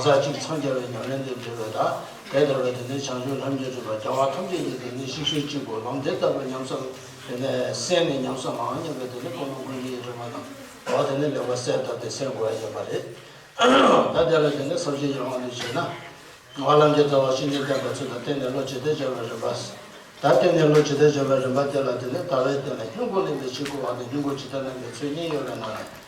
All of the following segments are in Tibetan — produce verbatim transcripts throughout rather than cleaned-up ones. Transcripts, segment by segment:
ས་གཅིག་འཚང་རྒྱ་བའི་ཉམས་ལེན་དུ་འབྲེལ་བའི་བདག་དེ་ལྟ་བུའི་དེ་ནི་བྱང་ཆུབ་ལྷ་མིའི་རིག་པ་རྒྱལ་བ་ཐམས་ཅད་ཀྱི་དེ་ནི་གཤེགས་ཤིང་གཅིག་པུ་ལམ་དེ་ལྟ་བུའི་ཉམས་སུ་དེ་ནི་གསན་ནས་ཉམས་སུ་མ་མྱོང་བའི་དེ་ནི་ཀུན་སློང་ཀུན་གཞིའི་རིམ་པ་རྣམས་འོ་དེ་ནི་ལེགས་པར་གསལ་བཏབ་སྟེ་གསན་དགོས་པ་ཡིན་པ་རེད། ད་དེ་ལ་དེ་ནི་ས་བཅད་ཡང་དབང་དུ་བྱས་ན། འོ་ལམ་གྱི་རྩ་བ་བཤེས་གཉེན་བསྟེན་པ་ཚུལ་དང་བསྟེན་ནས་བློ་ཇི་ལྟར་སྦྱང་བའི་རིམ་པ། ད་བསྟེན་ནས་བློ་ཇི་ལྟར་སྦྱང་བའི་རིམ་པ་དེ་ལ་དེ་ནི་ལྟ་བའི་སྟེང་ལ་སྙིང་པོ་ལེན་པའི་ཕྱིར་བསྐུལ་བ་དང་སྙིང་པོ་ཇི་ལྟར་ལེན་པའི་ཚུལ་གཉིས་ཡོད་པའི་ནང་ནས།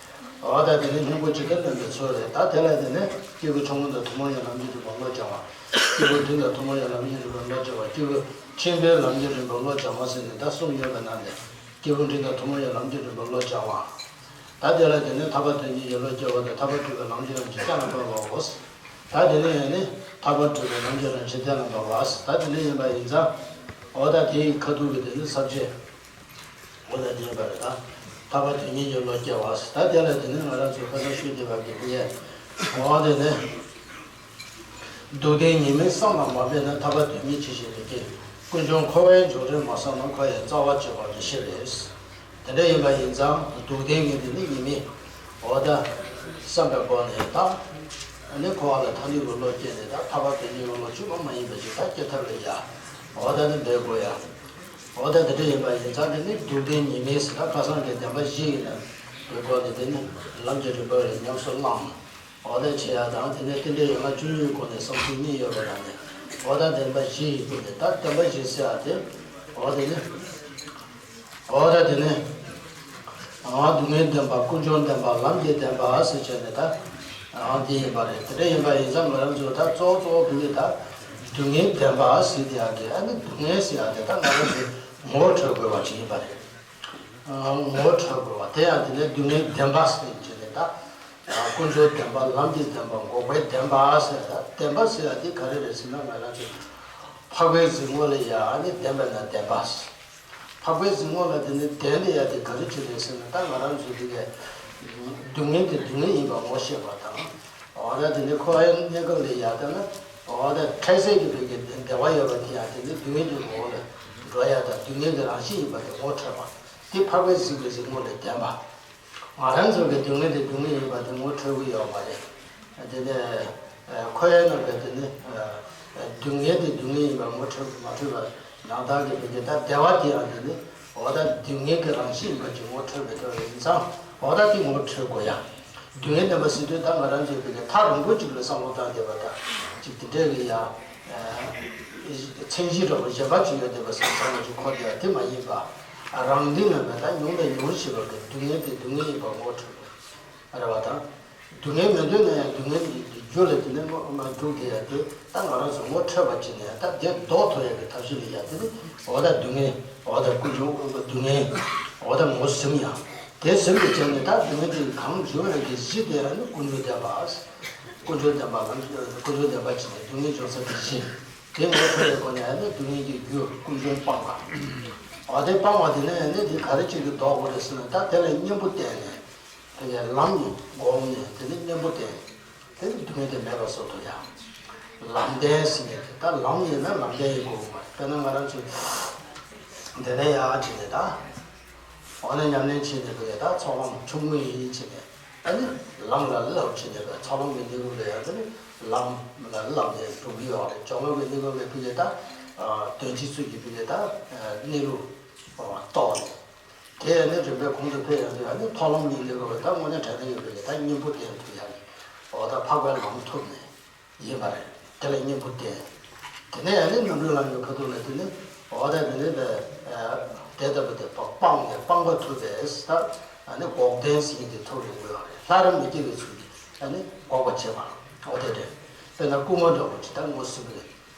འོ་ད་དེ་ནི་སྙིང་པོ་ཇི་ལྟར་ལེན་པའི་ཚུལ་རེད། ད་དེ་ལ་དེ་ནི་སྐྱེས་བུ་ཆུང་ངུ་དང་ཐུན་མོང་བའི་ལམ་གྱི་རིམ་པར་བློ་སྦྱང་བ། སྐྱེས་བུ་འབྲིང་དང་ཐུན་མོང་བའི་ལམ་གྱི་རིམ་པར་བློ་སྦྱང་བ། སྐྱེས་བུ་ཆེན་པོའི་ལམ་གྱི་རིམ་པར་བློ་སྦྱང་བ་ཟེར་ནས་ད་གསུམ་ཡོད་པའི་ནང་ནས་སྐྱེས་བུ་འབྲིང་དང་ཐུན་མོང་བའི་ལམ་གྱི་རིམ་པར་བློ་སྦྱང་བ། ད་དེ་ལ་དེ་ནི་ཐར་པ་དོན་གཉེར་གྱི་བློ་སྐྱེ་བ་དང་ཐར་པ་སྒྲུབ་པའི་ལམ་གྱི་རང་བཞིན་གཏན་ལ་ཕབ་པའོ། ད་དེ་ནས་ཡང་ནི་ཐར་པ་སྒྲུབ་པའི་ལམ་གྱི་རང་བཞིན་གཏན་ལ་ཕབ་པ། ད་དེ་འདྲ་ཡིན་པ་ཡིན་ཙང་། འོ་ད་དེའི་ཁ་ཐུག་གི་དེ་ནི་ས་བཅད། འོ་ད་དེ་ཡིན་པ་རེད་ད། ཐར་པ་དོན་གཉེར་གྱི་བློ་སྐྱེ་བ། ད་དེ་ལ་དེ་ནི་ང་རང་ཚོས་ཁ་སང་ཞུས་བསྡད་པ་གི་དེ་ཡས། འོ་དེ་ནི། སྡུག་བདེན་ཉེས་དམིགས་བསམ་ལ་མ་འབད་ན། ཐར་པ་དོན་གཉེར་ཇི་ཞིག་མི་སྐྱེ། ཀུན་འབྱུང་འཁོར་བའི་འབྱུང་འགྲོས་མ་བསམ་ན། འཁོར་བའི་རྩ་བ་གཅོད་པ་མི་ཤེས་པས། དེ་འདྲ་ཡིན་པ་ཡིན་ཙང་སྡུག་བདེན་གྱི་དེ་ནི་ཉེས་དམིགས་འོ་ད་བསམ་པའི་སྒོ་ནས་ད་ནི་འཁོར་བ་ལ་ཐ་མལ་གྱི་བློ་སྐྱེས་ནས་ད་ཐར་པ་དོན་གཉེར་གྱི་བློ་བཅོས་མ་མ་ཡིན་པ་ཞིག་ད་སྐྱེ་ཐབས་ལ་ཡ་འོ་ད་ནི་འབད་དགོས་ཡ། འོ་ད་དེ་འདྲ་ཡིན་པ་ཡིན་ཙང་དེ་ནི་སྡུག་བདེན་ཉེས་དམིགས་ཟེར་ད་ཁ་སང་གི་བདེན་པ་བཞི་ཡིན་ན་དེ་སྒོ་ནས་དེ་ནི་ལམ་གྱི་རིམ་པ་རེ་ཉམས་སུ་བླངས། འོ་ད་བྱེད་ཡ་དང་དེ་ནས་རྟེན་འབྲེལ་ཡན་ལག་བཅུ་གཉིས་སྐོར་ནས་བསམ་ཚུལ་གཉིས་ཡོད་པ་དང་ནི། འོ་ད་བདེན་པ་བཞི་ཡི་སྐོར་ནས་ད་བདེན་པ་བཞི་ཟེར་ཡ་དེ། འོ་དེ་ནི། འོ་ད་དེ་ནི། ཨ་སྡུག་བསྔལ་བདེན་པ། ཀུན་འབྱུང་བདེན་པ། ལམ་གྱི་བདེན་པ་ཟེར་བྱས་ནས་ད། ཨ་དེ་ཡིན་པ་རེད། དེ་འདྲ་ཡིན་པ་ཡིན་ཙང་ང་རང་ཚོ་ད་གཙོ་བོ་གཙོ་བོ་དེ་ནི་ད། སྡུག་བསྔལ་བདེན་པ་ཟེར་དེ་ཡ་གི་ཨ་ནི་སྡུག་བསྔལ་ཟེར་ཡ་དེ་ད་ང་རང་ཚོས་ངོ་སྤྲོད་དགོས་པ་ཅིག་ཡིན་པ་རེད། ངོ་སྤྲོད་དགོས་པ་དེ་ཡང་དེ་ནས་སྡུག་བསྔལ་བདེན་པ་ཟེར་གྱི་ནས་ད། ཀུན་འབྱུང་བདེན་པ། ལམ་གྱི་བདེན་པ། འགོག་པའི་བདེན་པ་ཟེར་ད་བདེན་པ་ཟེར་ཡ་དེ་ག་རེ་རེད་ཟེར་ན་ང་རང་ཚོས་འཕགས་པའི་གཟིགས་ངོ་ལ་ཡ་ཨ་ནི་བདེན་པ་ན་བདེན་པ་ཟེར། འཕགས་པའི་གཟིགས་ངོ་ལ་དེ་ནི་བདེན་དེ་ཡ་དེ་ག་རེ་བྱེད་རེད་ཟེར་ན་ད་ང་རང་ཚོས་དེ་གའི་སྡུག་བསྔལ་དེ་སྡུག་བསྔལ་ཡིན་པ་ངོ་ཤེས་པ་དང་། འོ་ད་དེ་ནི་འཁོར་བའི་གནས་སྐབས་ལ་ཡ་ད་ན་འོ་ད་འཕྲལ་སེལ་གྱི་བོད་ཀྱི་བདེ་བ་ཡོད་པ་དེ་ཡང་དེ་ནི་སྡུག་བསྔལ་གྱི་ངོ་བོ་ལ་འགྲོ་ཡ་དང་སྡུག་བསྔལ་གྱི་རང་བཞིན་ཡིན་པ་དེ་ངོ་འཕྲོད་པ། དེ་འཕགས་པའི་གཟིགས་པའི་གཟིགས་ངོ་ལས་བདེན་པ། ང་རང་ཚོ་གི་སྡུག་བསྔལ་དེ་སྡུག་བསྔལ་ཡིན་པ་དེ་ངོ་འཕྲོད་ཀྱི་ཡོད་མ་རེད། དེ་ནས་འཁོར་བའི་ནང་གི་དེ་ནི་སྡུག་བསྔལ་དེ་སྡུག་བསྔལ་ཡིན་པ་ངོ་འཕྲོད་མ་འཕྲོད་པ་ཡང་དག་གི་བོད་ཀྱི་ད་བདེ་བ་དེ་ཡང་དེ་ནི་འོ་ད་སྡུག་བསྔལ་གྱི་རང་བཞིན་ཡིན་པ་ཅིག་ངོ་འཕྲོད་པའི་ཐོག་ལ་ཡིན་ཙང་འོ་ད་དེ་ངོ་འཕྲོད་དགོས་ཡ། སྡུག་བསྔལ་བདེན་པ་ཟེར་དུས་ད་ང་རང་ཚོའི་བོད་ཀྱི་ཐག་རིང་པོ་ཅིག་ལ་བསམ་བློ་བཏང་བསྡད་པ་དང་ཅིག་དེ་འདྲའི་གི་ཡ། མཚན་གཞི་འདྲ་བོ་གཞན་པ་ཅིག་ཡོད་བསྡད་པ་བསམ་བསམ་བློ་ཅིག་འཁོར་བསྡད་པ་དེ་མ་ཡིན་པ། རང་སྡུག་ན་མེད་ད་མྱོང་དང་མྱོང་བཞིན་པ་གི་སྡུག་བསྔལ་དེ་སྡུག་བསྔལ་ཡིན་པ་ངོ་འཕྲོད་པ་རེད་བ་དང་། སྡུག་བསྔལ་མི་འདོད་ན་ཡང་སྡུག་བསྔལ་གྱི་རྒྱུ་ལ་དེ་ནས་མ་འཇུག་དེ་ཡང་དེ་ད་ང་རང་ཚོ་ངོ་འཕྲོད་པ་ཅིག་ནས་ད་དེ་ལྡོག་ཐུབ་ཡ་གི་ཐབས་ཤེས་ལ་ཡ་དེ་ནི་འོ་ད་སྡུག་བསྔལ་འོ་ད་ཀུན་འབྱུང་སྡུག་བསྔལ་འོ་ད་ངོ་ཟིན་ཡང་དེ་ཟིན་པའི་རྐྱེན་ནས་ད་སྡུག་བསྔལ་དེ་གང་འབྱུང་ཡ་གི་གཞི་དེ་ཡང་ནི་ཀུན་འབྱུང་བདེན་པ། ཀུན་འབྱུང་བདེན་པ་ལ་ཀུན་འབྱུང་བདེན་པ་ཅིག་ནས་སྡུག་བསྔལ་འབྱུང་ས་གི་གཞི། དེ་ངོ་འཕྲོད་པའི་སྒོ་ནས་ཨ་ནི་སྡུག་བསྔལ་གྱི་རྒྱུ་ཀུན་འབྱུང་སྤངས་པ། འོ་དེ་སྤངས་པ་དེ་ནས་ཨ་ནི་དེ་ག་རེ་བྱེད་ཀྱི་ལྡོག་དགོས་རེད་ཟེར་ན་ད་དེ་ལ་གཉེན་པོ་བསྟེན་ནས། དེ་ནས་ལམ་ནི་བསྒོམས་ནས་དེ་ནས་གཉེན་པོ་བསྟེན། དེ་ནས་སྡུག་བསྔལ་དེ་མེད་པ་བཟོ་ཐུབ་ཡ། ལམ་བསྟེན་ཟེར་ནས་ད་ལམ་ཡིན་ན་ལམ་བསྟེན་ཡིན་དགོས་མ་རེད། དཔེར་ན་ང་རང་ཚོས་དེ་ནས་ཡར་བྱས་ནས་ད། འོ་ན་ཉམས་ལེན་བྱས་ནས་བོད་ཀྱི་ད་ཚོགས་ལམ་ཆུང་ངུ་ཡིན་བྱས་ནས་ཨ་ནི་ལམ་ལ་བསླབ་བྱས་ནས་བོད་ཚོགས་ལམ་གྱི་གནས་སྐབས་ལ་ཡང་དེ་ནི་ལམ་ལ་བསླབ་ནས་འགྲོ་གི་ཡོད་རེད། སྦྱོར་ལམ་གྱི་གནས་སྐབས་ལ་བོད་ཀྱི་ད་དོན་སྤྱི་ཚུལ་གྱི་བོད་ཀྱི་ད་གནས་ལུགས་རྟོགས་ནས་དེ་ཨ་ནི་རིམ་པས་གོང་དུ་འཕེལ་ཡོང་དུས་ཨ་ནི་མཐོ་ལམ་གྱི་གནས་སྐབས་ལ་ད་དངོས་གནས་དྲང་གནས་ཀྱི་བོད་ཀྱི་ད་གཉེན་པོ་བསྟེན་ཐུབ་ཡ་གི་འོ་ད་འཕགས་པའི་ལམ་ཐོབ་ནས། ཡིན་པ་རེད། དེ་ལ་གཉེན་པོ་བསྟེན། དེ་ནས་ཨ་ནི་རྣམ་གྲོལ་ལམ་གྱི་ཁ་ཐུག་ལ་དེ་ནི་འོ་ད་དེ་ནི་དེ་ལྟ་བུ་དེ་སྤངས་ནས་སྤངས་པ་ཐུབ་པས་ད་ཨ་ནི་འགོག་བདེན་ཟེར་མཁན་དེ་ཐོབ་ཡོང་གི་ཡོད་རེད། སླར་མི་སྐྱེ་བའི་ཚུལ་གྱིས་ཨ་ནི་འགོག་པར་བྱེད་པ་འོ་དེ་རེད། དཔེར་ན་རྐུན་མ་འདྲ་བོ་ཅིག་ད་ངོ་ཟིན་པ་ཡིན།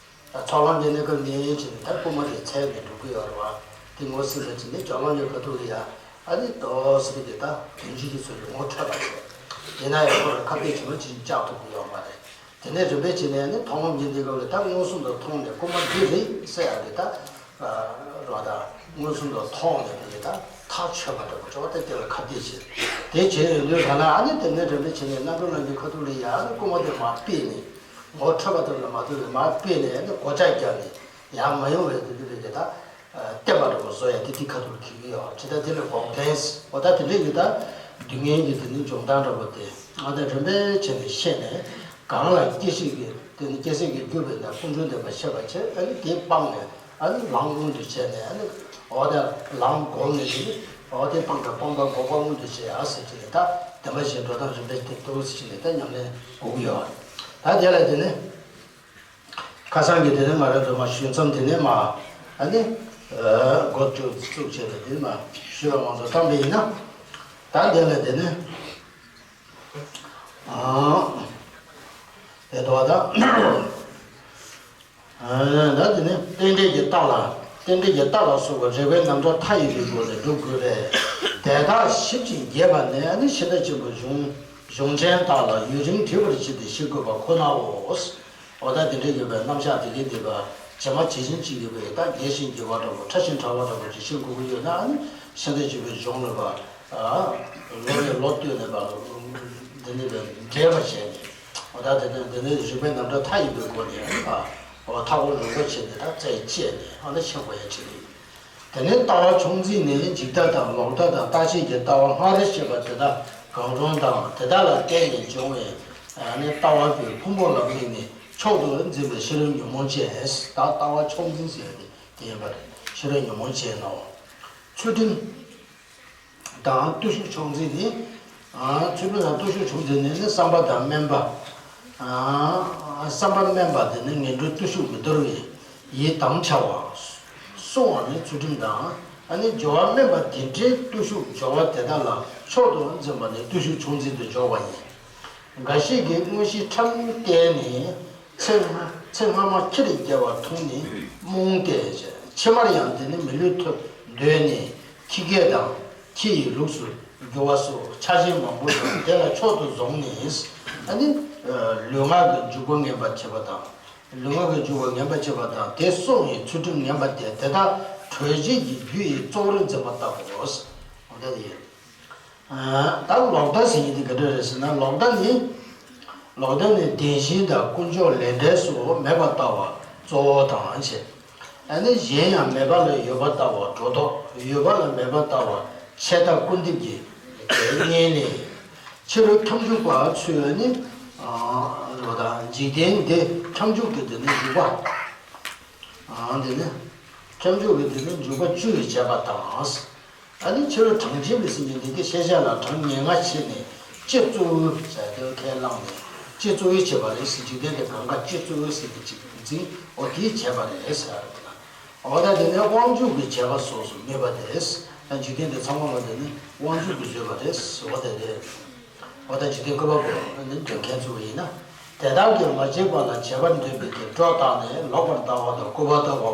ད་ཚོགས་ལམ་གྱི་གནས་སྐབས་ནས་ཡིན་ཕྱིན་ད་རྐུན་མ་དེ་འཚོལ་ནས་འགྲོ་གི་ཡོད་རེད་བ། དེ་ངོ་ཟིན་པ་ཅིག་ནི་སྦྱོར་ལམ་གྱི་ཁ་ཐུག་ལ་ཡ་ཨ་ནི་ཏོག་ཙམ་གྱི་ད་དོན་སྤྱི་གི་ཚུལ་གྱིས་ངོ་འཕྲོད་པ་རེད། ཡིན་ན་ཡང་ཁོ་ལ་ཁ་གཏད་ཇི་མ་ཇི་བཞིན་བཅག་ཐུབ་ཀྱི་ཡོད་མ་རེད། དེ་ནས་རིམ་པས་བྱས་ནས་ནི་མཐོང་ལམ་གྱི་གནས་སྐབས་ལ་ད་མངོན་སུམ་དུ་མཐོང་ནས་རྐུན་མ་འདི་རེད་ཟེར་ཡ་དེ་ད་རོ་ད་མངོན་སུམ་དུ་མཐོང་ནས་དེ་ད་ཐག་ཆོད་པ་འདྲ་པོ་ཅོག་ད་དེ་ལ་ཁ་གཏད་བྱེད། དེ་བྱས་ཡོང་དུས་ག་ན་ཨ་ནི་དེ་ནས་རིམ་པས་བྱས་ནས་རྣམ་གྲོལ་ལམ་གྱི་ཁ་ཐུག་ལ་ཡ་ཨ་ནི་རྐུན་མ་དེ་མར་ཕུད་ནས་ངོ་འཕྲོད་པ་དེ་ལ་མ་ཐུག་པས་མར་ཕུད་ནས་ཨ་ནི་གོ་ཆ་བརྒྱབ་ནས་ཡར་མ་ཡོང་བའི་དེ་དུས་རེད་ཀྱི་ད། བསྟན་པ་འདྲ་པོ་བཟོ་ཡ་དེ་དེ་ཁ་ཐུག་ལ་འཁེལ་གྱི་ཡོད་རེད། ཇི་ལྟར་དེ་ལ་འགོག་བདེན་ཟེར་འོ་ད་དེ་འདྲ་ཡོད་ད། སྡུག་བསྔལ་གྱི་དེ་ནི་འབྱུང་སྟངས་འདྲ་པོ་དེ་ཨ་ད་རིམ་པས་བྱས་ནས་བཤད་ནས་ གང་ལ་སྐྱེ་ཤི་གི་དེ་ནི་སྐྱེ་སྲིད་ཀྱི་རྒྱུ་བས་ན་ཀུན་འབྱུང་བདེན་པ་ཤེས་པར་བྱེད། ཨ་ནི་དེ་སྤངས་ནས་ཨ་ནི་ལམ་མངོན་དུ་བྱས་ནས་ཨ་ནི་འོ་དེ་ལམ་བསྒོམས་ནས་དེ་ནི་འོ་དེ་སྤངས་པའི་སྤངས་པའི་འགོག་པ་མངོན་དུ་བྱེད་ཨ་ཟེར་གྱི་ནས་ད་བདེན་པ་བཞིའི་འགྲོ་སྟངས་རིམ་པས་དེ་ཏོག་ཙམ་ཞིག་ནས་ད་ཉམས་ལེན་དགོས་ཀྱི་ཡོད། ད་དེ་ལ་དེ་ནི་ཁ་སང་གི་དེ་ནི་ང་རང་ཚོ་མ་ཞུས་མཚམས་དེ་ནི་མ་ཨ་ནི་འགོ་བཙུགས་བཙུགས་བྱས་ནས་དེ་ནི་མ་ཞུས་པ་མང་ཚོགས་བཏང་པ་ཡིན་ན། ད་དེ་ལ་དེ་ནི། ཨ། དེ་འདྲ་བ་དང་། ཨ། ད་དེ་ནི་རྟེན་འབྲེལ་གྱི་རྟགས་ལ། རྟེན་འབྲེལ་གྱི་རྟགས་ལ་སོགས་པ་རིགས་པའི་རྣམ་གྲངས་མཐའ་ཡས་པའི་སྒོ་ནས་སྒྲུབ་དགོས་པས། དེ་དག་ཞིབ་ཅིང་རྒྱས་པ་ནི་ཨ་ནི་ཤིང་རྟ་ཆེན་པོའི་གཞུང་གཞུང་ཆེན་དག་ལ་ཡུན་རིང་བྲི་བར་བྱེད་དེ་ཤེས་དགོས་པ་ཁོ་ནའོ། འོ་ད་དེ་འདྲ་ཡོད་པའི་རྣམ་གཞག་དེ་གའི་འདི་པ་ཇི་མ་ཇི་བཞིན་ཅིག་ཡོད་པའི་ད་རྒྱས་ཤིང་རྒྱས་པ་འདྲ་པོ་ཕྲ་ཞིང་ཕྲ་བ་འདྲ་པོ་ཅིག་ཤེས་དགོས་ཀྱི་ཡོད་ན་ཨ་ནི་ཤིང་རྟ་ཆེན་པོའི་གཞུང་ལ་པ། ལོ་ནས་ལོ་བསྟུད་ནས་པ། འདི་ནི་པའི་འགྲེལ་པ་བྱས་ནས། འོ་ད་དེ་ནི་འདི་ནི་རིགས་པའི་རྣམ་གྲངས་མཐའ་ཡས་པའི་སྒོ་ནས་ཨ་ནི་པ། འོ་མཐའ་འཁོར་རིམ་པ་བྱས་ནས་ད་རྩད་བཅད་ནས་ཨ་ནི་ཤེས་དགོས་ཡ་ཅིག་རེད། དེ་ནས་ལྟ་བ་མཆོག་འཛིན་ནི་འཇིག་ལྟ་དང་ལོག་ལྟ་དང་རྟག་ཆད་ཀྱི་ལྟ་བ་སྔར་བཤད་པ་དེ་དག་གང་རུང་དང་དེ་དག་ལ་བརྟེན་ནས་འབྱུང་བའི་ནི་ལྟ་བ་པོའི་ཕུང་པོ་ལ་དམིགས་ནས་མཆོག་ཏུ་འཛིན་པའི་ཤེས་རབ་ཉོན་མོངས་ཅན། ད་ལྟ་བ་མཆོག་འཛིན་ཟེར་ཡ་དེ་དེ་ཡིན་པ་རེད། ཤེས་རབ་ཉོན་མོངས་ཅན་ནོ། ཚུལ་ཁྲིམས་དང་བརྟུལ་ཞུགས་མཆོག་འཛིན་ནི། ཚུལ་ཁྲིམས་དང་བརྟུལ་ཞུགས་མཆོག་འཛིན་ནི་ནི་བསམ་པ་དང་སྨོན་པ། བསམ་པ་སྨོན་པ་དེ་ནི་ངན་འགྲོའི་བརྟུལ་ཞུགས་མི་འདོར་བའི་ཡིད་དམ་འཆའ་བ། བསྲུང་བ་ནི་ཚུལ་ཁྲིམས་དང་། ཨ་ནི་སྦྱོར་བ་སྨོན་པ་དེ་འདྲའི་བརྟུལ་ཞུགས་སྦྱོར་བ་དེ་དག་ལ་མཆོག་ཏུ་འཛིན་པ་ནི་བརྟུལ་ཞུགས་མཆོག་འཛིན་དུ་འཇོག་པ་ཡིན། འགའ་ཞིག་གིས་དངོས་གཞི་ཁྲམ་བསྟེན་ནས་ཚེ་སྔ་ཚེ་སྔ་མ་ཁྱི་རེ་བརྒྱབ་པ་མཐོང་ནས་རྨོངས་ཏེ། ཕྱི་མར་ཡང་དེ་ནི་མི་ལུས་ཐོབ་འདོད་ནས་ཁྱི་སྐད་དང་ཁྱི་ཡི་ལུགས་སུ་འགྱུར་བ་སོགས་ཆགས་ཞེན་མང་པོ་དང་དེ་ལ་མཆོག་ཏུ་བཟུང་ནས། ཨ་ནི་ལུས་ངག་གི་འཇུག་པ་ངན་པ་བྱེད་པ་དང་། ལུས་ངག་གི་འཇུག་པ་ངན་པ་བྱེད་པ་དང་དེ་བསྲུང་བའི་ཚུལ་ཁྲིམས་ངན་པ་སྟེ་དེ་དག་གྲོལ་བྱེད་ཀྱི་རྒྱུ་ཡི་གཙོ་བོར་འཛིན་པ་ལྟ་བུའོ། འོ་ད་དེ་ཡིན། ད་ལོག་ལྟ་ཟེར་མཁན་དེ་ག་འདྲ་རེད་ཟེར་ན་ལོག་ལྟ་ནི། ལོག་ལྟ་ནི་བདེན་བཞི་དང་ཀུན་འབྱུང་ལས་འབྲས་སོགས་མེད་པར་ལྟ་བ་གཙོ་བོ་དང་བྱས། ཨ་ནི་གཞན་ཡང་མེད་པ་ལ་ཡོད་པར་ལྟ་བ་སྒྲོ་འདོགས། ཡོད་པ་ལ་མེད་པར་ལྟ་བ་ཆད་ལྟ་སྐུར་འདེབས་ཀྱི་གཉེན་ལས། ཕྱི་རོལ་ཁྱབ་འཇུག་པ་ཚོས་ནི། ལོ་དང་འཇིག་རྟེན་འདི་ཁྱབ་འཇུག་གི་དེ་ནི་འཇུག་པ། འདི་ནི་ཁྱབ་འཇུག་གི་དེ་ནི་འཇུག་པ་བཅུས་བྱས་པ་དང་། ཨ་ནི་ཕྱི་རོལ་གྲངས་ཅན་པའི་སེམས་ཅན་འདི་གའི་ཤེས་བྱ་ལ་གྲངས་ངེས་ལྔ་ཕྱེ་ནས་སྤྱི་གཙོ་བོ་ཟེར་དེ་ཁས་བླངས་ནས་སྤྱི་གཙོ་བོའི་བྱེད་པ་རེད་ཟེར། འཇིག་རྟེན་འདི་གང་ག་སྤྱི་གཙོ་བོ་ཟེར་གྱི་ཅིག་འཛིན་འོ་དེའི་བྱེད་པ་རེད་ཟེར་བ་རེད་ལ། འོ་ད་དེ་ནི་དབང་ཕྱུག་གི་བྱེད་པ་སོགས་སུ་སྨོས་པ་རེད། ད་འཇིག་རྟེན་འདི་ཚང་མ་ལ་དེ་ནི་དབང་ཕྱུག་གིས་བཟོས་པ་རེད། འོ་དེ་རེད། འོ་ད་འཇིག་རྟེན་བཀོད་པ་པོ་ནི་འདོན་མཁན་ཚོ་ཡིན་ན། དེ་དག་གིས་མ་བྱས་པ་ལ་བྱེད་པར་འདོད་པའི་དེ་སྒྲོ་བཏགས་ནས་ལོག་པར་ལྟ་བ་དང་བཀོད་པ་ལྟ་བའོ།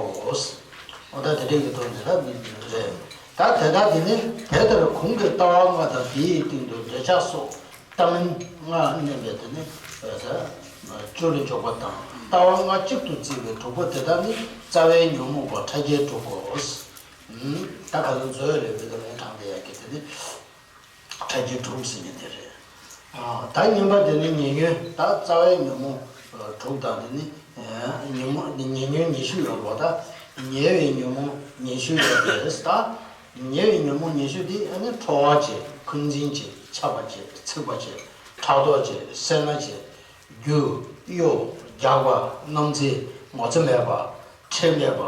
འོ་ད་དེ་འདྲའི་གི་ཐོག་ནས་ད་རེད། ད་དེ་དག་དེ་ནི་དེ་ལྟར་གོང་གི་ལྟ་བ་ལྔ་དང་དེའི་སྟེང་དུ་འདོད་ཆགས་སོགས་ལྟ་མིན་ལྔ་བསྣན་པའི་དེ་ནི་བཅུ་ལ་འཇོག་པ་དང་ལྟ་བ་ལྔ་གཅིག་ཏུ་བརྩིས་པའི་དྲུག་པོ་དེ་དག་ནི་རྩ་བའི་ཉོན་མོངས་པ་ཕྲ་རྒྱས་དྲུག་གོ། ད་ག་ཚོད་མཛོད་ལས་པའི་དེ་ལན་དྲངས་ཏེ་ཡ་གི་དེ་ནི། ཕྲ་རྒྱས་དྲུག་ཟེར་མཁན་དེ་རེད། ཨ། ད་གཉིས་པ་དེ་ནི་ཉེ་ཉོན། ད་རྩ་བའི་ཉོན་མོངས་དྲུག་དང་དེ་ནི་ཉོན་མོངས་ཉེ་ཉོན་ཉི་ཤུ་ཡོད་པ། ད་ཉེ་བའི་ཉོན་མོངས་ཉི་ཤུ་ཡོད་པ་རེད། ད་ཉེ་བའི་ཉོན་མོངས་ཉི་ཤུ་དེ་ཨ་ནི་ཁྲོ་བ་བྱེད། འཁོན་འཛིན་བྱེད། འཆབ་པ་བྱེད། འཚིག་པ་བྱེད། ཕྲག་དོག་བྱེད། སེར་སྣ་བྱེད། རྒྱུ། གཡོ། རྒྱགས་པ། རྣམ་འཚེ། ངོ་ཚ་མེད་པ། ཁྲེལ་མེད་པ།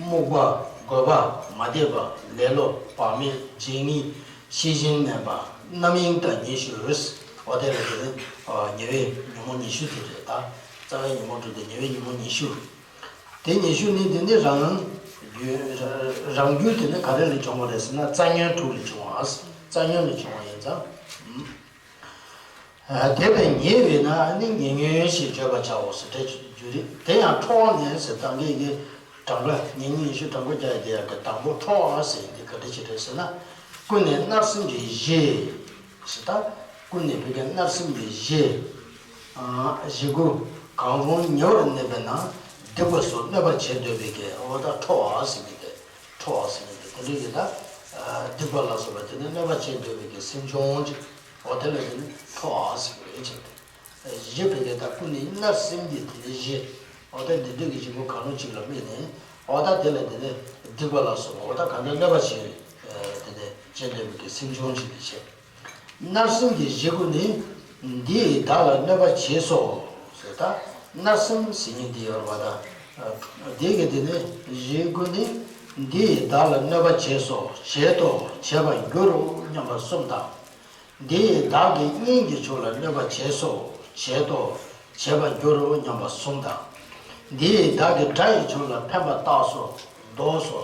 རྨུགས་པ། རྒོད་པ། མ་དད་པ། ལེ་ལོ། བག་མེད། བརྗེད་ངེས། ཤེས་བཞིན་མེད་པ། རྣམ་གཡེང་དང་ཉི་ཤུ། འོ་དེ་ལ་དེ་ནི་ཉེ་བའི་ཉོན་མོངས་ཉི་ཤུ་དེ་རེད། ད་རྩ་བའི་ཉོན་མོངས་དྲུག་དེ་ཉེ་བའི་ཉོན་མོངས་ཉི་ཤུ། དེ་ཉི་ཤུ་ནི་དེ་ནི་རང་རྒྱུད་རང་རྒྱུད་དེ་ནི་ག་རེ་ལས་བྱུང་བ་རེད་ཟེར་ན་རྩ་ཉོན་དྲུག་ལས་བྱུང་བ། རྩ་ཉོན་ལས་བྱུང་བ་ཡིན་ཙང་། དེ་བས་ཉེ་བས་ན་ནི་ཉེ་ཉོན་ཞེས་བརྗོད་པར་བྱའོ་ཟེར་བྲིས་རྒྱུ་རེད། དེ་ཡང་ཁྲོ་བ་ནས་ཟེར་ད་གིན་གྱི་གྲངས་ཀ་ཉེ་ཉོན་ཉི་ཤུ་གྲངས་ཀ་རྒྱག་ཡ་དེ་ཡང་གི་དང་པོ་ཁྲོ་བ་ཟེར་འདི་ག་འདྲ་ཞིག་རེད་ཟེར་ན། ཀུན་ནས་བརྣབ་སེམས་ཀྱི་གཞི་ཟེར་ད། ཀུན་ནས་བོད་ཀྱི་བརྣབ་སེམས་ཀྱི་གཞི། གཞི་དགུ་གང་རུང་ཉེ་བར་གནས་པས་ན་སྡིག་པ་སོགས་གནོད་པར་བྱེད་འདོད་པའི་གི་འོ་ད་ཁྲོ་བ་ཟེར་གི་དེ། ཁྲོ་བ་ཟེར་ནས་དེ་འདྲ་ཡིན་ན། སྡིག་པ་ལ་སོགས་པ་དེ་ནི་གནོད་པ་བྱེད་འདོད་པའི་གི་སེམས་བྱུང་ཅིག་འོ་དེ་ལ་དེ་ནི་ཁྲོ་བ་ཟེར་གི་རེད་ཅེས་ཏེ། གཞི་བོད་སྐད་དག་ཀུན་ནས་བརྣབ་སེམས་ཀྱི་དེ་ནི་གཞི། འོ་དེ་འདི་འདྲ་གི་གཞི་པོ་གང་རུང་ཅིག་ལ་དམིགས་ནས་འོ་ད་དེ་ལ་དེ་ནི་སྡིག་པ་ལ་སོགས་པ་འོ་ད་གང་འདྲ་གནོད་པ་བྱེད་དེ་ནི་བྱེད་འདོད་པའི་གི་སེམས་བྱུང་ཅིག་ཏུ་བྱེད། བརྣབ་སེམས་ཀྱི་གཞི་དགུ་ནི། འདི་ཡིས་བདག་ལ་གནོད་པ་བྱས་སོ། ཟེར། ད་བརྣབ་སེམས་ཟེར་མཁན་དེ་ཡོད་རེད་པ། ད་དེ་གི་དེ་ནི་བཞི་དགུ་ནི། འདི་ཡིས་བདག་ལ་གནོད་པ་བྱས་སོ། བྱས་དོ། བྱས་པར་འགྱུར་རོ་སྙམ་པ་གསུམ་དང་། འདི་ཡིས་བདག་གི་གཉེན་གྱི་ཕྱོགས་ལ་གནོད་པ་བྱས་སོ། བྱས་དོ། བྱས་པར་འགྱུར་རོ་སྙམ་པ་གསུམ་དང་། འདི་ཡིས་བདག་གི་དགྲ་ཡི་ཕྱོགས་ལ་ཕན་པ་བཏགས་སོ། བཟློག་སོ།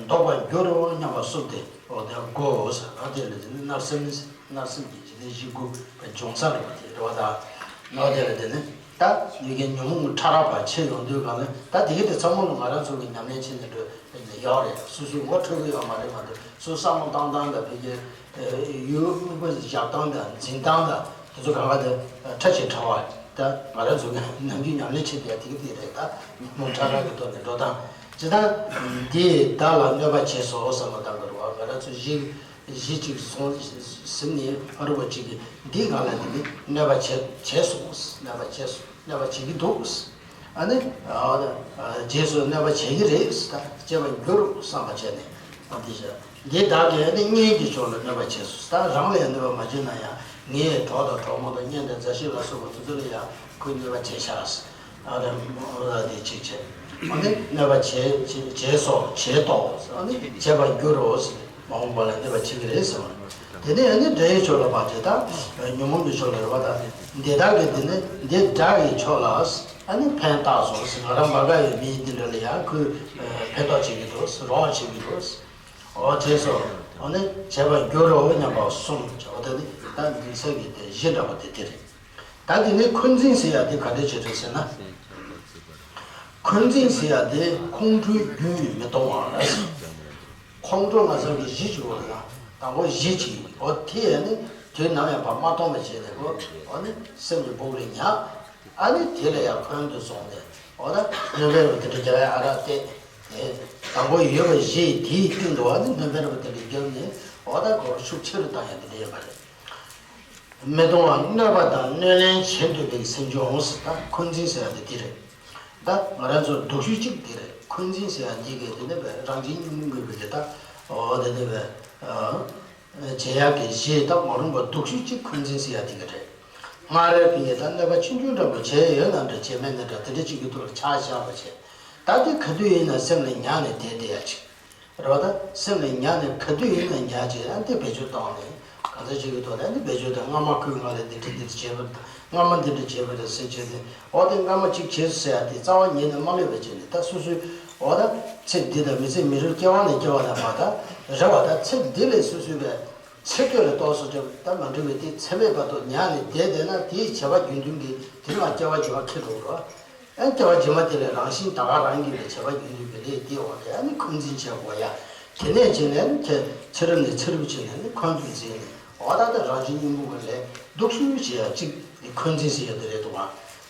བཟློག་པར་འགྱུར་རོ་སྙམ་པ་གསུམ་སྟེ། འོ་དེ་དགུའོ། ཨ་དེ་ལ་དེ་ནི་བརྣབ་སེམས། བརྣབ་སེམས་ཀྱི་འཇིག་རྟེན་བཞི་དགུ་པའི་འབྱུང་ས་རེད་པ། དེ་རེད་པ། ད་འོ་དེ་ལ་དེ་ནི་ད་ཡི་གེ་ཉོན་མོངས་ཕྲ་རགས་པ་ཆེ་ཡོང་དུས་གང་ལ། ད་དེ་གི་དེ་ཚང་མ་ལ་ང་རང་ཚོ་གི་ཉམས་ལེན་བྱེད་ནས་འགྲོ་ཡག་རེད། སོ་སོའི་ངོ་འཕྲོད་ཀྱི་ཡོད་མ་རེད་མ་གཏོགས། སོ་བསམ་བློ་བཏང་སྟངས་དང་བོད་ཀྱི་ཡུལ་དམིགས་པ་བཞག་སྟངས་དང་འཛིན་སྟངས་དང་དེ་ཚོ་གང་ག་དེ་ཕྲ་ཞིང་ཕྲ་བ། ད་ང་རང་ཚོ་གི་ནམ་རྒྱུན་ཉམས་ལེན་བྱེད་བསྡད་དེ་གི་དེ་རེད། ད་ཉོན་མོངས་ཕྲ་རགས་ཀྱི་ཐོག་ནས་འགྲོ་སྟངས། ཇི་ལྟར་འདི་ཡིས་བདག་ལ་གནོད་པ་བྱས་སོ་བསམ་བློ་བཏང་དགོས་རེད་པ། ང་རང་ཚོ་གཞི་གཞི་གཅིག་སོང་ཟིན་ནས་ཕ་རུ་བ་གཅིག་གིས་འདིའི་སྒང་ལ་དེ་ནི་གནོད་པ་བྱས་བྱས་སོ། གནོད་པ་བྱས་སོ། གནོད་པ་བྱེད་ཀྱི་འདུག། ཨ་ནི། ཨ། རྗེས་སུ་གནོད་པ་བྱེད་ཀྱི་རེད། ད་བྱེད་པར་འགྱུར་བསམ་པ་བྱས་ནས། ཨ། འདི་བྱས། འདི་བདག་གིས་ནི་གཉེན་གྱི་ཕྱོགས་ལ་གནོད་པ་བྱས་སོ། ད་རང་ལ་ཡང་གནོད་པ་མ་བྱས་ན་ཡང་ངའི་གྲོགས་དང་གྲོགས་མོ་དང་གཉེན་དང་མཛའ་བཤེས་ལ་སོགས་པ་དེ་ཚོ་ལ་ཡང་ཁོས་གནོད་པ་བྱས་ཤག། ཨ་རེ། ཨ་དེ་ཅིག་བྱས། ཨ་ནི་གནོད་པ་བྱས་བྱས་སོ། བྱས་དོ། ཨ་ནི་བྱེད་པར་འགྱུར་རོ། མ་འོངས་པ་ལ་གནོད་པ་བྱེད་ཀྱི་རེད་ཟེར་བ། དེ་ནས་ཨ་ནི་དགྲ་ཡི་ཕྱོགས་ལ་བ་དེ་དག་ཉོན་མོངས་ཀྱི་ཕྱོགས་ལ་རེད་པ། ད་འདི་བདག་གིས་དེ་ནི་འདི་དགྲ་ཡི་ཕྱོགས་ལ་ཨ་ནི་ཕན་བཏགས་སོ་ཟེར། ང་རང་བར་ག་ཡོད་མི་འདི་འདྲ་ལ་ཡང་ཁོས་ཕན་ཐོགས་བྱེད་ཀྱི་འདུག། རོགས་བྱེད་ཀྱི་འདུག། འོ་བྱས་སོ། འོ་ནི་བྱེད་པར་འགྱུར་རོ་སྙམ་པ་གསུམ། འོ་ད་ནི་ད་འདི་ཚོ་གི་དེ་བཞི་འདྲ་བ་དེ་དེ་རེད། ད་དེ་ནས་འཁོན་འཛིན་ཟེར་ཡ་དེ་ག་འདྲ་བྱེད་རེད་ཟེར་ན། འཁོན་འཛིན་ཟེར་ཡ་དེ་ཁོང་ཁྲོའི་རྒྱུ་ཡིས་མི་གཏོང་བ། ཁོང་ཁྲོ་ལ་སོགས་པའི་གཞི་གཅིག་ཡོད་ལ། དང་པོ་གཞི་གཅིག། འོ་དེ་ཡང་ནི་དུས་ནམ་ཡང་བར་མ་གཏོང་བ་བྱས་ནས། འོ་འོ་ནི་སེམས་ཀྱི་སྦུག་ལ་ཉར། ཨ་ནི་དེ་ལ་ཡང་འཁོན་དུ་སོང་ནས། འོ་ད་སྨྱོན་པའི་རོ་དེ་འདྲ་རྒྱབ་ཡ་ཨ་རག་སྟེ། དེ་དང་པོ་ཡོད་པ་བཞི་དེའི་སྟེང་དུ་ཨ་ནི་སྨྱོན་པའི་རོ་དེ་འདྲ་རྒྱབ་ནས། འོ་ད་ཁོ་ཤུགས་ཆེ་རུ་བཏང་ཡ་དེ་འདྲ་ཡོད་པ་རེད། མི་གཏོང་བ། གནོད་པ་དང་གནོད་ལན་བྱེད་འདོད་པའི་སེམས་བྱུང་ཟེར། ད་འཁོན་འཛིན་ཟེར་ཡ་དེ་དེ་རེད། ད་ང་རང་ཚོ་སྡུག་ཤོས་གཅིག་དེ་རེད། འཁོན་འཛིན་ཟེར་ཡ་འདི་གས་དེ་ནི་བས་རང་བཞིན་གཉིས་མོས་པའི་གི། ད་འོ་དེ་ནི་བས་བྱེད་ཡག་གི་གཞི་ད་མ་རུངས་པ་སྡུག་ཤོས་གཅིག་འཁོན་འཛིན་ཟེར་ཡ་དེ་ག་རེད། སྔར་བས་ཀྱི་ད་གནོད་པ་ཆུང་ཆུང་འདྲ་པོ་བྱས་ཡོད་ན་འདྲ། བྱས་མེད་ན་འདྲ། དེ་འདྲ་གཅིག་གི་ཐོག་ལ་ཆ་བཞག་པ་བྱས། ད་དེ་ག་དུས་ཡིན་ན་སེམས་ལ་ཉར་ནས་བསྡད་བསྡད་ཡ་ཅིག། རེད་བ། ད་སེམས་ལ་ཉར་ནས་ག་དུས་ཡིན་ན་ཉར་བྱས། ཨ་འདི་བེད་སྤྱོད་བཏང་ནས་གང་ལྟར་ཅིག་གི་ཐོག་ནས་ཨ་འདི་བེད་སྤྱོད་བཏང་། སྔ་མ་ཁོས་ང་ལ་འདི་འདྲ་འདི་འདྲ་བྱས་པ་རེད། སྔ་མ་འདི་འདྲ་བྱས་པ་རེད་ཟེར་བྱས་ཏེ། འོ་དེ་སྔ་མ་གཅིག་བྱས་སོང་ཟེར་ཡ་དེ་རྩ་བ་ཉིད་ནས་མ་ལྷོད་པ་བྱས་ནས། ད་སོ་སོའི་འོ་ད་ཚེ་འདི་དང་མི་ཚེ་མི་རེར་སྐྱེ་བ་ནས་སྐྱེ་བ་ནས་མ། ད་རེད་བ། ད་ཚེ་འདི་ལས་སོ་སོའི་བའི་ཚེ་སྟོད་ལ་གཏོགས་སོ་ཅོག་ད་མ་འགྲིག་པའི་དེ་ཚེ་མེད་བར་དུ་ཉར་ནས་བསྡད་བསྡད་ན། དེའི་བྱས་པ་རྒྱུ་མཐུན་གྱིས་དེ་ནས་སྐྱེ་བ་འགྱུར་བ་ཁེལ་འགྲོ་གི་རེད། ཨ་སྐྱེ་བ་རྗེས་མ་དེ་ལས་རང་བཞིན་ད་ག་རང་གིས་ལས་བྱས་པ་རྒྱུ་མཐུན་གྱི་ལས་དེའི་འོག་ལས་ཨ་ནི་འཁོན་འཛིན་བྱེད་དགོས་ཡ། དེ་ནས་བྱས་ནས་ཨ་ནི་ཚེ་རབས་ནས་ཚེ་རབས་བྱས་ནས་ཨ་ནི་འཁོན་དུ་འཛིན་ནས། འོ་ད་ལྟ་རང་བཞིན་གཉིས་མོས་པ་ལས་སྡུག་ཤོས་བྱེད་ཡ་གཅིག་དེ་འཁོན་འཛིན་ཟེར་ཡ་དེ་རེད་འདུག་ག།